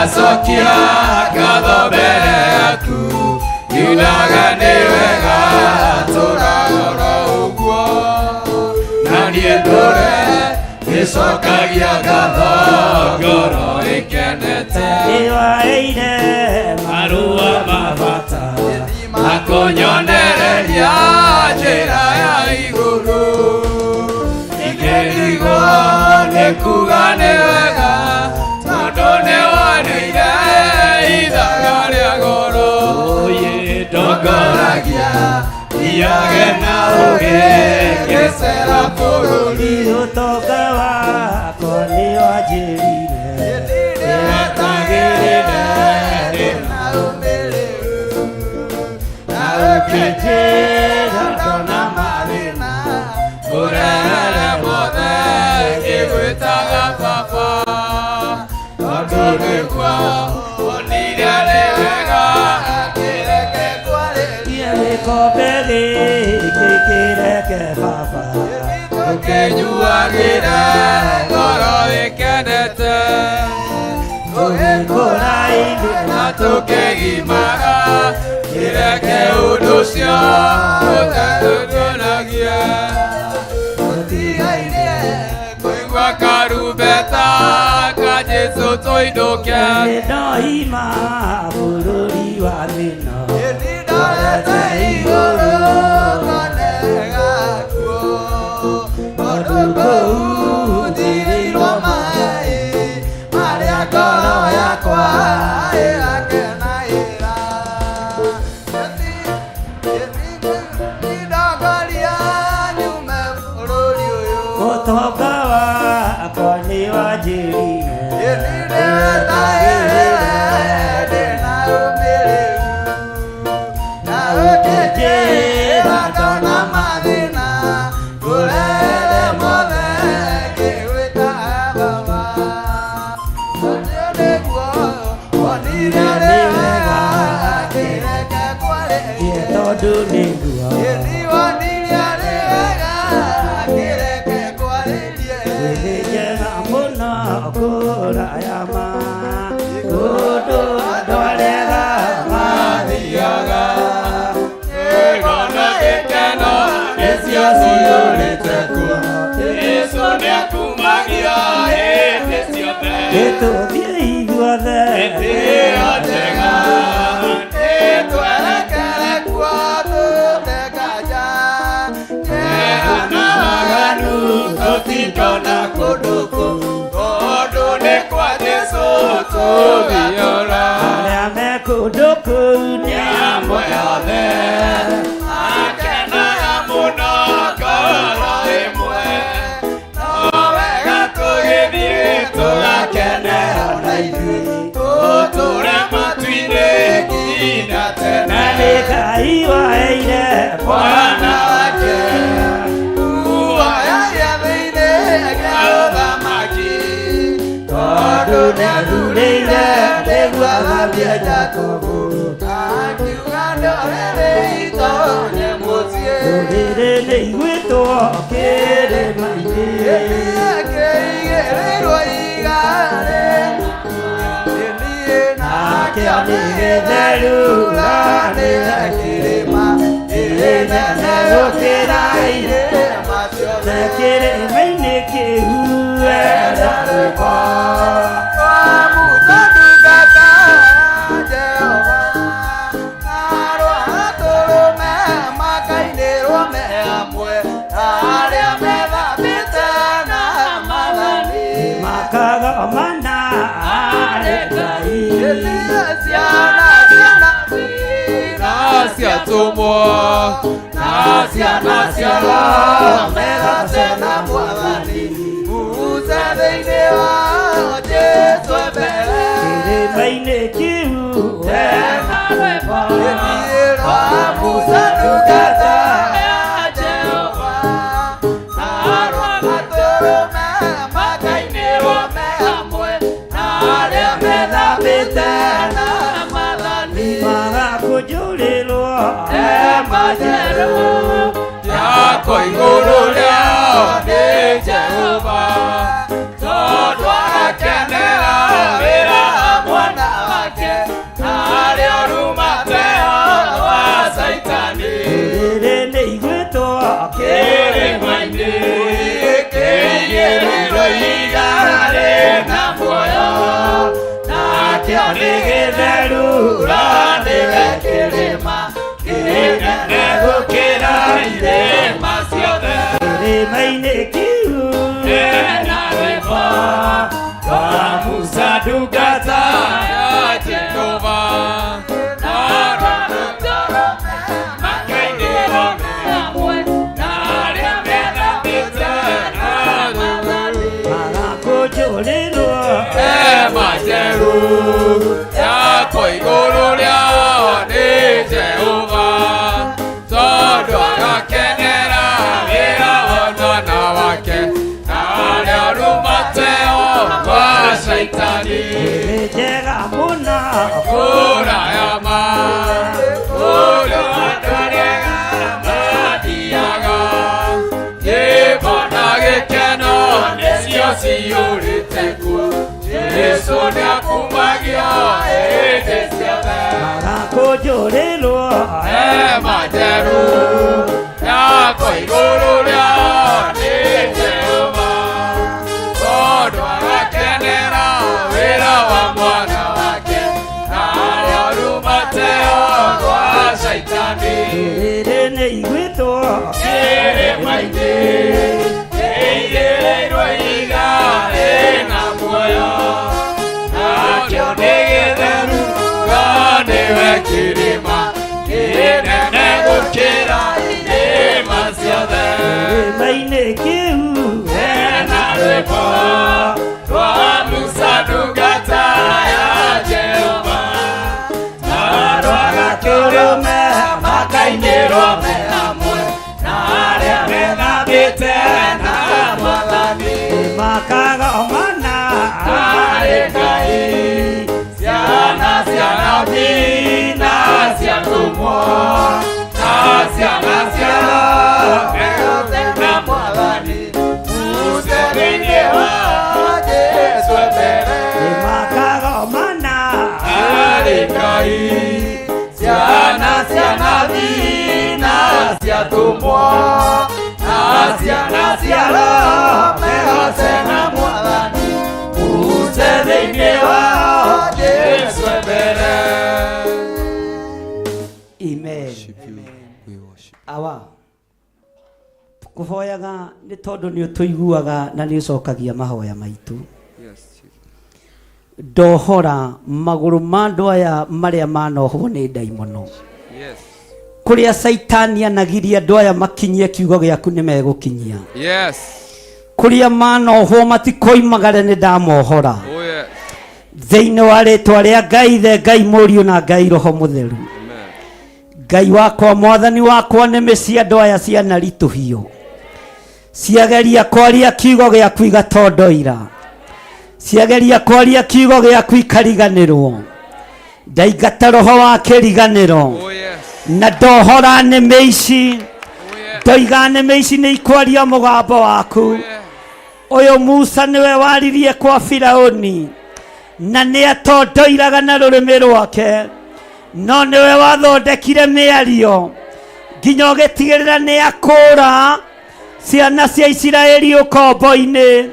Ndĩracokia ngatho mbere yaku ngiugaga nĩ wega tũraga oro ũguo na niĩ ndũre ngĩcokagia ngatho ngoro ĩkenete Nĩwaheire marũa ma bata makonyonereria njĩra ya igũrũ ingĩrigwo nĩ kuga nĩ wega tondũ nĩwonire ithaga rĩa goro ndongoragia thiage na ũgĩ ngĩcera bũrũri ũtonga wakwa nĩwanjĩrire ndĩretagĩrĩre ndĩna ũmĩrĩru na ũkĩnjĩra ndona mathĩna ũrere mothe ngĩgwĩtaga baba tondũ nĩguo wonire nĩ wega kĩreke kwarĩrie gĩkombe gĩkĩ kĩreke baba tũkĩnyuagĩra ngoro ĩkenete tũgĩkũra ithuĩ na tũkĩgimaga kĩreke ũndũ ũcio ũtatũtuonagia tũtigaire kũigua karumbeta ka Jesũ tũinũke nĩndoima bũrũri wa thĩna ndorete igũrũ ngone gakuo tondũ kũu ndirĩirwo maĩ marĩa ngoro yakwa ĩrakenagĩra ndongoria nyume bũrũri ũyũ ũtonga wakwa nĩwanjĩrire ndĩretagĩrĩre ndĩna ũmĩrĩru na ũkĩnjĩra ndona mathĩna ngũrere mothe ngĩgwĩtaga baba ũcio nĩguo wonire nĩ wega kĩreke kwarĩrie tondũ nĩguo wonire nĩ wega kĩreke kwarĩrie thĩ njega mũno kũraya ma kũndũ andũ arĩa mathiaga ĩgona gĩkeno nĩcio ciyũrĩte kuo Jesũ nĩakumagia hĩndĩ ciothe Nĩtũthiĩ ithuothe hĩndĩ ĩyo njega nĩtwerekere kuo tũte nganja kĩeha na waganu tũtikona kũndũ kũu tondũ nĩ kwa Jesũ tũthiora arĩa me kũndũ kũu nĩ amwe othe akenaga mũno ngoro ĩmwe no wega tũgĩthiĩ tũgakenera na ithuĩ tũtũre matu-inĩ nginya tene nĩ Ngai waheire mwana wake muoyagia thĩinĩ kĩa ũthamaki tondũ nĩathurĩire nĩguo athambie Jakubu akiuga ndũrĩrĩ itonye mũciĩ rũrĩrĩ nĩiguĩtwo kĩrĩma-inĩ kĩigĩrĩirwo igarĩ niĩ nakĩo nĩ gĩtheru na nĩ kĩrĩma ĩrĩ nene gũkĩra irĩma ciothe kĩrĩma-inĩ kĩu wenda rwĩmbo Musa ndungata ya Jehova na rwa makainĩrwo me hamwe na arĩa methambĩte na mathani makagomana arĩ Ngai ciana ciana na ciatũmwo na ciana cia megate na mwathani Musa thĩinĩ wa Jesũ mbere kĩrĩma-inĩ kĩu wenda rwĩmbo rwa Musa ndungata ya Jehova na rwa gatũrũme makainĩrwo me hamwe na arĩa methambĩte na mathani magakũnjũrĩrwo hema njerũ yakwa igũrũ rĩao nĩ Jehova tondũ arakenera wĩra hamwe ndungata ya Jehova makainĩrwo me hamwe na arĩa methambĩte na Mwathani. Magakũnjũrĩrwo Hema njerũ yakwo igũrũ rĩao nĩ Jehova tondũ agakenera wĩra wa mwana wake na arĩa arumateo kwa Shaitani Nĩ njega mũno kũraya ma kũrĩa andũ arĩa mathiaga nyĩmbo na gĩkeno nĩcio ciyũrĩte kuo Jesũ nĩakumagio hĩndĩ ciothe Magakũnjũrĩrwo hema njerũ yakwo igũrũ rĩao nĩ Jehova tondũ agakenera wĩra wa mwana wake na arĩa arumateo gwa Shaitani Rĩrĩ nĩ iguĩtwo kĩrĩma-inĩ kĩigĩrĩirwo ihiga rĩna muoyo nakĩo nĩ gĩtheru no nĩwe kĩrĩma kĩnene gũkĩra irĩma ciothe Kĩrĩma-inĩ kĩu hena rwĩmbo rwa Musa ndungata ya Jehova na rwa Gatũrũme makainĩrwo me hamwe na arĩa methambĩte na Mwathani Makagomana arĩ Ngai ciana cia nabii na cia atũmwo na ciana cia mehothe na Mwathani Musa thĩinĩ wa Jesũ mbere Makagomana arĩ Ngai ciana cia nabii na cia atũmwo na ciana cia Roho mehothe na Mwathani Musa thĩinĩ wa Jesũ mbere. Amen. Awa tũkũhoyaga nĩ tondũ nĩ ũtũiguaga na nĩ ũcokagia mahoya maitũ. Ndohora magũrũ ma andũ aya marĩa manohwo nĩ ndaimono. Kũrĩa Caitani anagiria andũ aya makinyie kiugo gĩaku nĩ megũkinyia. Kũrĩa manohwo matikoimagare nĩ ndamohora. Oh yes. Thĩinĩ wa rĩtwa rĩa Ngai Ithe, Ngai Mũriũ na Ngai Roho Mũtheru. Amen. Ngai wakwa mwathani wakwa nĩmĩ cia andũ aya cianaritũhio ciageria kwaria kiugo gĩaku igatondoira ciageria kwaria kiugo gĩaku ikariganĩrwo ndaingata roho wa kĩriganĩro Oh yes. na ndohora nĩmĩ ici Oh yes. ndoiga nĩmĩ ici nĩ ikwaria mũgambo waku Oh yes. ũyũ Musa nĩwe waririe kwa Firauni na nĩ atondoiraga na rũrĩmĩ rwake no nĩwe wathondekire mĩario nginya ũgĩtigĩrĩra nĩ akũra ciana cia Isiraeli ũkombo-inĩ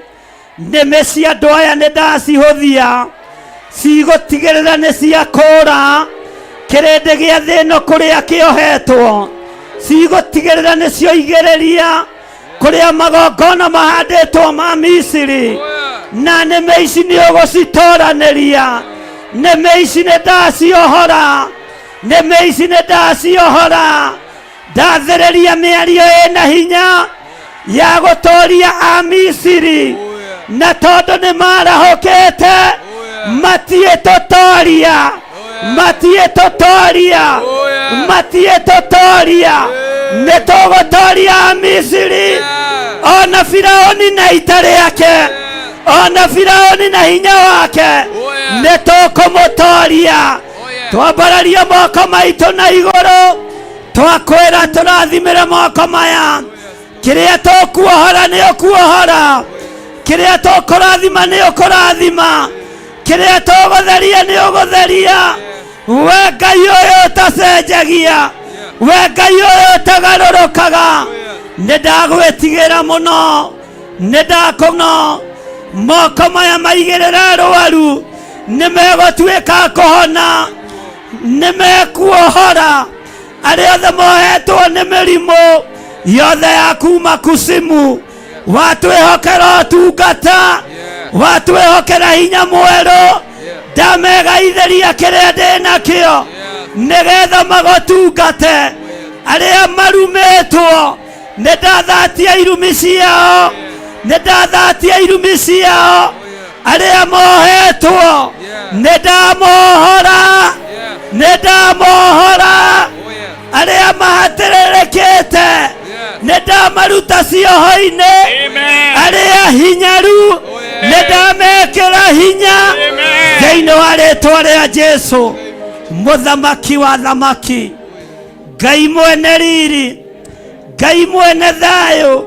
nĩmĩ cia andũ aya nĩ ndacihũthia cigũtigĩrĩra nĩ ciakũra kĩrĩndĩ gĩa thĩ ĩno kũrĩa kĩohetwo cigũtigĩrĩra nĩ cioigĩrĩria kũrĩa magongona mahandĩtwo ma Misiri na nĩmĩ ici nĩ ũgũcitoranĩria nĩmĩ ici nĩ ndaciohora nĩmĩ ici nĩ ndaciohora ndathĩrĩria mĩario ĩna hinya ya gũtoria Amisiri na tondũ nĩ marahũkĩte matiĩtũtoria matiĩtũtoria matiĩtũtoria nĩ tũgũtoria Amisiri ona Firauni na ita rĩake ona Firauni na hinya wake nĩ tũkũmũtoria twambararia moko maitũ na igũrũ twakwĩra tũrathimĩre moko maya kĩrĩa tũkuohora nĩ ũkuohora kĩrĩa tũkũrathima nĩ ũkũrathima kĩrĩa tũgũtheria nĩ ũgũtheria we Ngai ũyũ ũtacenjagia we Ngai ũyũ ũtagarũrũkaga nĩ ndagwĩtigĩra mũno nĩ ndakũno moko maya maigĩrĩra arwaru nĩ megũtuĩka kũhona nĩ mekuohora arĩa othe mohetwo nĩ mĩrimũ yothe ya kuma kusimu watwĩhokera ũtungata Watwĩhokera hinya mwerũ, ndamegaithĩria kĩrĩa ndĩ nakĩo nĩgetha magũtungate. Arĩa marumĩtwo, nĩ ndathatia irumi ciao, nĩ ndathatia irumi ciao. Arĩa mohetwo, nĩ ndamohora, nĩ ndamohora. Arĩa mahatĩrĩrĩkĩte, nĩ ndamaruta cioho-inĩ. Arĩa hinyaru, nĩ ndamekĩra hinya thĩinĩ wa rĩtwa rĩa Jesu, mũthamaki wa thamaki, Ngai mwene riri, Ngai mwene thayũ,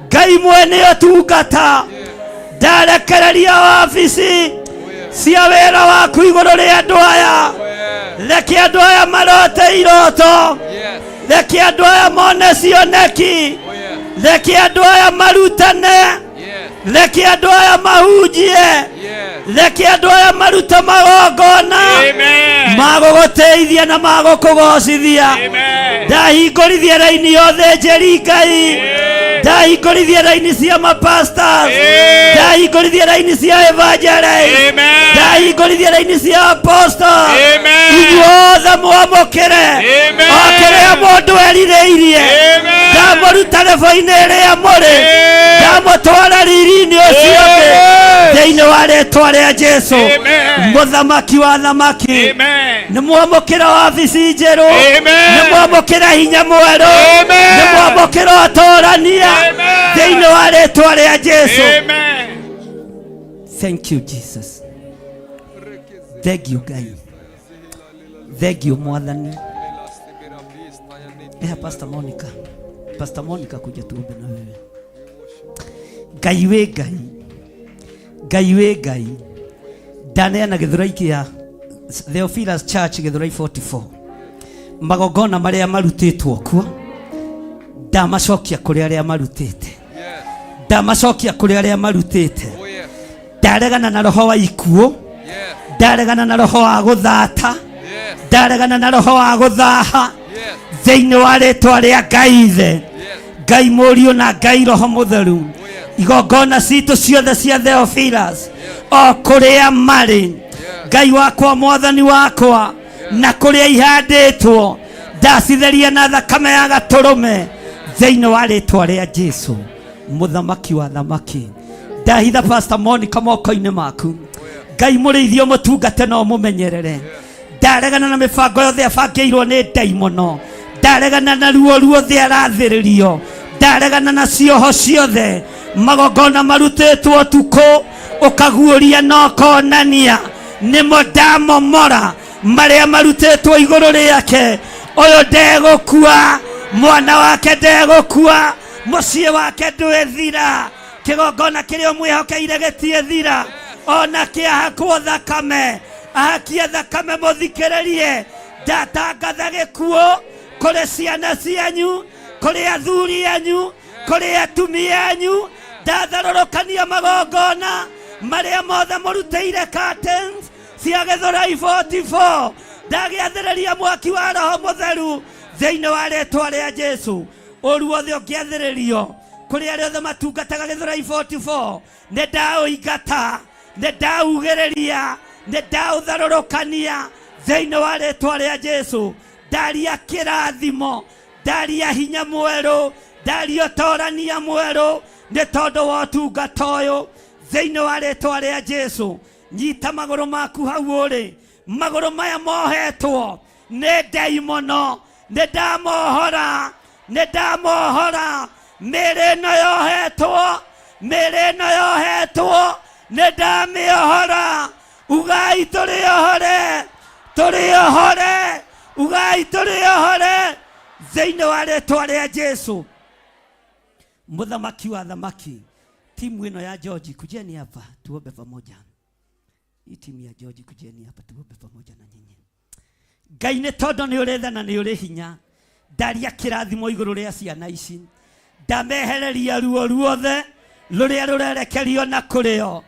Ngai mwene ũtungata. Ndarekereria wabici cia wĩra waku igũrũ rĩa andũ aya. Reke andũ aya marote iroto, reke andũ aya mone cioneki, reke andũ aya marutane, reke andũ aya mahunjie, reke andũ aya marute magongona magũgũteithia na magũkũgocithia. Ndahingũrithia raini yothe njeri Ngai, ndahingũrithia raini cia mapastors, ndahingũrithia raini cia evangelist, ndahingũrithia raini cia apostles. Inyuothe mwamũkĩre o kĩrĩa mũndũ erirĩirie. Ndamũruta rebo-inĩ ĩrĩa mũrĩ, ndamũtwara riri-inĩ ũcio ũngĩ thĩinĩ wa rĩtwa rĩa Jesu, mũthamaki wa thamaki. Nĩ mwamũkĩra wabici njerũ, nĩ mwamũkĩra hinya mwerũ, nĩ mwamũkĩra ũtũrania thĩinĩ wa rĩtwa rĩa Jesu. Thank you, Jesus. Thank you, Ngai. Thank you, Mwathani. Eha Pastor Monica. Pastor Monica, kuja tuombe na wewe. Ngai wĩ Ngai. Ngai wĩ Ngai. Ndaneana Gĩthũrai kĩa Theophilus Church Gĩthũrai 44. Magongona marĩa marutĩtwo kuo ndamacokia kũrĩ arĩa marutĩte, ndamacokia kũrĩ arĩa marutĩte. Ndaregana na roho wa ikuũ, ndaregana na roho wa gũthata, ndaregana na roho wa gũthaha thĩinĩ wa rĩtwa rĩa Ngai Ithe, Ngai Mũriũ na Ngai Roho Mũtheru. Igongona citũ ciothe cia Theophilus o kũrĩa marĩ, Ngai wakwa, Mwathani wakwa, na kũrĩa ihandĩtwo, ndacitheria na thakame ya gatũrũme thĩinĩ wa rĩtwa rĩa Jesu, mũthamaki wa thamaki. Ndahitha Pastor Monica moko-inĩ maku, Ngai mũrĩithio, mũtungate na ũmũmenyerere. Ndaregana na mĩbango yothe abangĩirwo nĩ ndaimono, ndaregana na ruo ruothe arathĩrĩrio, ndaregana na cioho ciothe. Magongona marutĩtwo ũtukũ ũkaguũria na ũkonania nĩmo ndamomora, marĩa marutĩtwo igũrũ rĩake. Ũyũ ndegũkua, mwana wake ndegũkua, mũciĩ wake ndwĩthira, kĩgongona kĩrĩa ũmwĩhokeire gĩtiĩthira, ona kĩahakwo thakame. Ahakie thakame mũthikĩrĩrie. Ndatangatha gĩkuũ kũrĩ ciana cianyu, kũrĩ athuri anyu, kũrĩ atumia anyu. Ndatharũrũkania magongona marĩa mothe mũrutĩire curtains cia Gĩthũrai 44. Ndagĩathĩrĩria mwaki wa Roho Mũtheru thĩinĩ wa rĩtwa rĩa Jesu. Ũru wothe ũngĩathĩrĩrio kũrĩ arĩa othe matungataga Gĩthũrai 44, nĩ ndaũingata, nĩ ndaugĩrĩria, nĩ ndaũtharũrũkania thĩinĩ wa rĩtwa rĩa Jesu. Ndaria kĩrathimo, ndaria hinya mwerũ, ndaria ũtorania mwerũ nĩ tondũ wa ũtungata ũyũ thĩinĩ wa rĩtwa rĩa Jesu. Nyita magũrũ maku hau ũrĩ, magũrũ maya mohetwo nĩ ndaimono, nĩ ndamohora, nĩ ndamohora. Mĩĩrĩ ĩno yohetwo, mĩĩrĩ ĩno yohetwo, nĩ ndamĩohora. Ugai tũrĩ ohore, tũrĩ ohore, ugai tũrĩ ohore thĩinĩ wa rĩtwa rĩa Jesu, mũthamaki wa thamaki. Timu ĩno ya George, kujeni hapa tuombe pamoja. Hii timu ya George, kujeni hapa tuombe pamoja na nyinyi. Ngai nĩ tondũ nĩ ũrĩ tha na nĩ ũrĩ hinya, ndaria kĩrathimo igũrũ rĩa ciana ici. Ndamehereria ruo ruothe rũrĩa rũrerekerio na kũrĩo,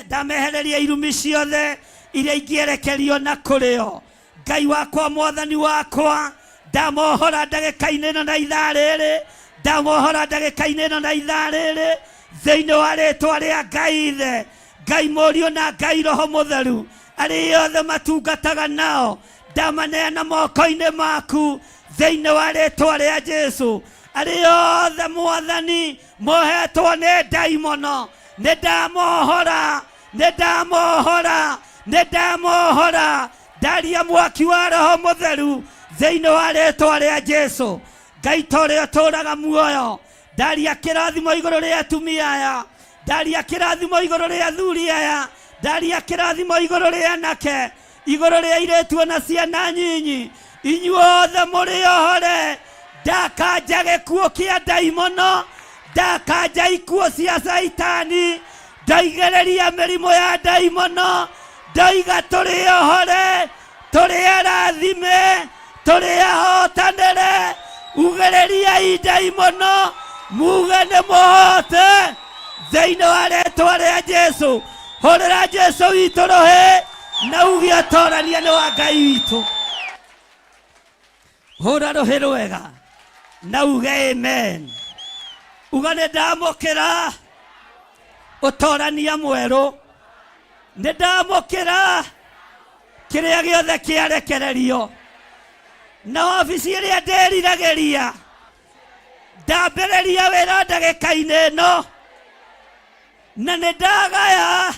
ndamehereria irumi ciothe iria ingĩerekerio na kũrĩo. Ngai wakwa, Mwathani wakwa, ndamohora ndagĩka-inĩ ĩno na ithaa rĩrĩ, ndamohora ndagĩka-inĩ ĩno na ithaa rĩrĩ. Thĩinĩ wa rĩtwa rĩa Ngai Ithe, Ngai Mũriũ na Ngai Roho Mũtheru, arĩa othe matungataga nao, ndamaneana moko-inĩ maku thĩinĩ wa rĩtwa rĩa Jesu. Arĩa othe Mwathani mohetwo nĩ ndaimono, nĩ ndamohora, nĩ ndamohora, nĩ ndamohora. Ndaria mwaki wa Roho Mũtheru thĩinĩ wa rĩtwa rĩa Jesu. Ngai ta ũrĩa ũtũũraga muoyo, ndaria kĩrathimo igũrũ rĩa atumia aya, ndaria kĩrathimo igũrũ rĩa athuri aya, ndaria kĩrathimo igũrũ rĩa anake, igũrũ rĩa airĩtu ona ciana nyinyi. Inyuothe mũrĩ ohore, ndakanja gĩkuũ kĩa ndaimono, ndakanja ikuũ cia Caitani, ndoigĩrĩria mĩrimũ ya ndaimono, ndoiga tũrĩ ohore, tũrĩ arathime, tũrĩ ahotanĩre. Ugĩrĩriai ndaimono, muge nĩ mũhote thĩinĩ wa rĩtwa rĩa Jesu. Hũrĩra Jesu witũ rũhĩ na uge ũtorania nĩ wa Ngai witũ. Hũra rũhĩ rwega na uge amen. Uga nĩ ndamũkĩra ũtorania mwerũ, nĩ ndamũkĩra kĩrĩa gĩothe kĩarekererio na wabici ĩrĩa ndĩriragĩria. Ndambĩrĩria wĩra ndagĩka-inĩ ĩno na nĩ ndagaya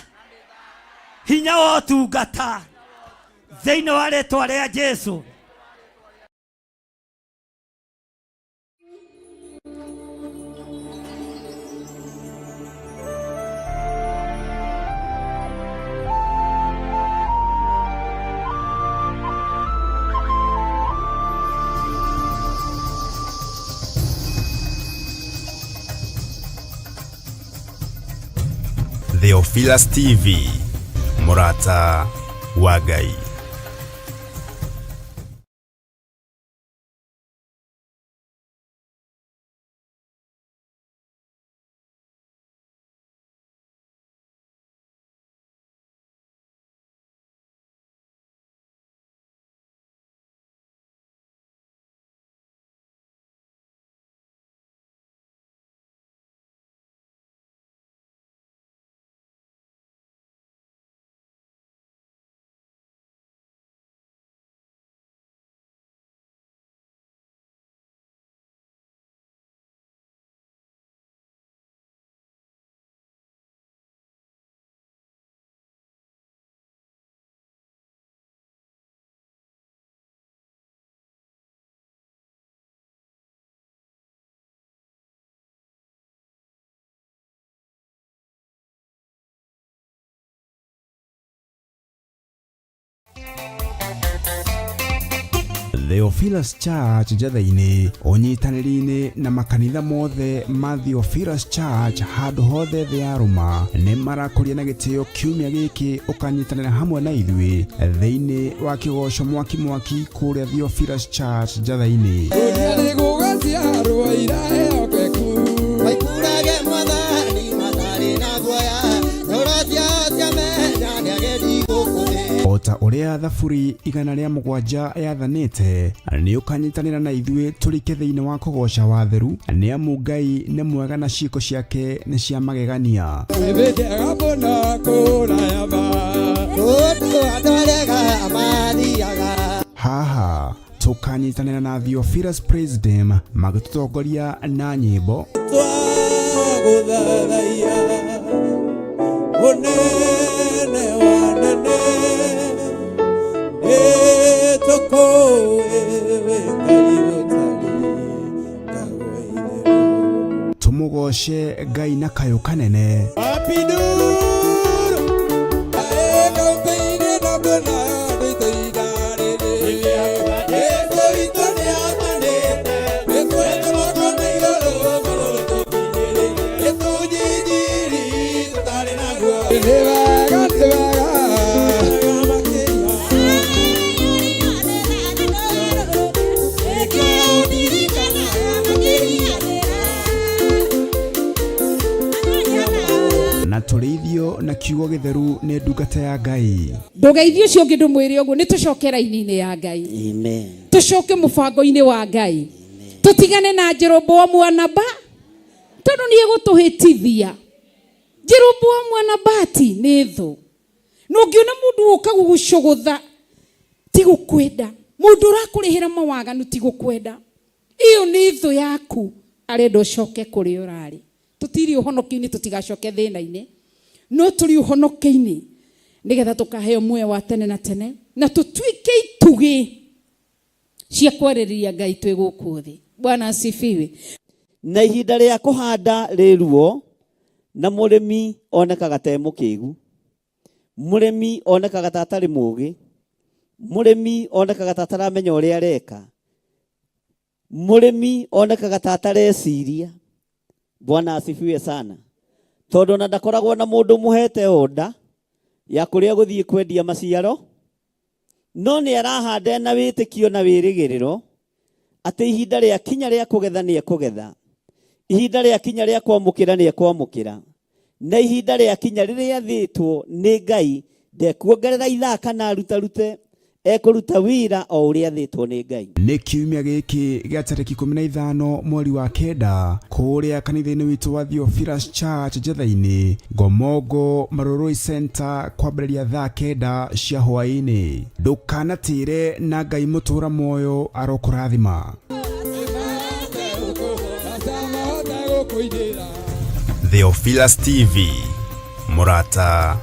hinya wa ũtungata thĩinĩ wa rĩtwa rĩa Jesu. Theophilus TV, mũrata wa Ngai. Theophilus Church Njetha-inĩ, ũnyitanĩri-inĩ na makanitha mothe ma Theophilus Church handũ hothe thĩ ya rũma, nĩ marakũria na gĩtĩo kiumia gĩkĩ ũkanyitanĩra hamwe na ithuĩ thĩinĩ wa kĩgoco mwaki mwaki kũrĩa Theophilus Church Njetha-inĩ. Ũrĩa gũgaciarwo iraehokeku. Maikurage mwathani matarĩ na guoya, ngoro ciao ciamenya nĩagendi gũkũ thĩ. O ta ũrĩa Thaburi 107 yathanĩte, nĩ ũkanyitanĩra na ithuĩ tũrike thĩinĩ wa kũgoca watheru, nĩ amu Ngai nĩ mwega na ciĩko ciake nĩ cia magegania. Nĩ njega mũno kũraya ma. Kũndũ andũ arega mathiaga. Haha tũkanyitanĩra na Theophilus Praise Team magĩtũtongoria na nyĩmbo Twagũthathaiya ũnene wa nene, nĩtũkũĩ wĩ Ngai ũtarĩ tawe itherũ. Tũmũgoce Ngai na kayũ kanene. Apinduru, ae kampeni na bwana nditoidarĩrĩ. Jesu witũ nĩathanĩte, nĩtwetwo na igũrũ mũno tũkinyĩrĩire. Nĩtũnyinyiri tũtarĩ naguo. Nĩ wega, nĩ wega. Na tũrĩithio na kiugo gĩtheru nĩ ndungata ya Ngai. Ndũgeithie ũcio ũngĩ ndũmwĩre ũguo, nĩ tũcoke raini-inĩ ya Ngai. Amen. Tũcoke mũbango-inĩ wa Ngai. Tũtigane na Jeroboamu wa Naba, tondũ nĩ egũtũhĩtithia. Jeroboamu wa Nabati nĩ thũ. Na ũngĩona mũndũ ũka gũgũcũgũtha ti gũkwenda, mũndũ ũrakũrĩhĩra mawaganu ti gũkwenda, ĩyo nĩ thũ yaku, arenda ũcoke kũrĩa ũrarĩ. Tũtirĩ ũhonokio-inĩ, tũtigacoke thĩna-inĩ, no tũrĩ ũhonokio-inĩ nĩgetha tũkaheo muoyo wa tene na tene na tũtuĩke itugĩ cia kwarĩrĩria Ngai twĩ gũkũ thĩ. Bwana asifiwe. Na ihinda rĩa kũhanda rĩ ruo, na mũrĩmi onekaga ta e mũkĩgu, mũrĩmi onekaga ta atarĩ mũgĩ, mũrĩmi onekaga ta ataramenya ũrĩa areka, mũrĩmi onekaga ta atareciria. Bwana asifiwe sana. Tondũ ona ndakoragwo na mũndũ mũhete order ya kũrĩa gũthiĩ kwendia maciaro, no nĩ arahanda na wĩtĩkio na wĩrĩgĩrĩro atĩ ihinda rĩa kinya rĩa kũgetha nĩ ekũgetha, ihinda rĩa kinya rĩa kwamũkĩra nĩ ekwamũkĩra, na ihinda rĩa kinya rĩrĩa athĩtwo nĩ Ngai ndekuongerera ithaa kana arutarute, ekũruta wĩra o ũrĩa athĩtwo nĩ Ngai. Nĩ kiumia gĩkĩ gĩa tarĩki 15 mweri wa 9 kũrĩa kanitha-inĩ witũ wa Theophilus Church Njetha-inĩ, Ngomongo Marurui Center, kwambĩrĩria thaa 9 cia hwaĩ-inĩ. Ndũkanatĩre na Ngai mũtũra muoyo arokũrathima. Theophilus TV, mũrata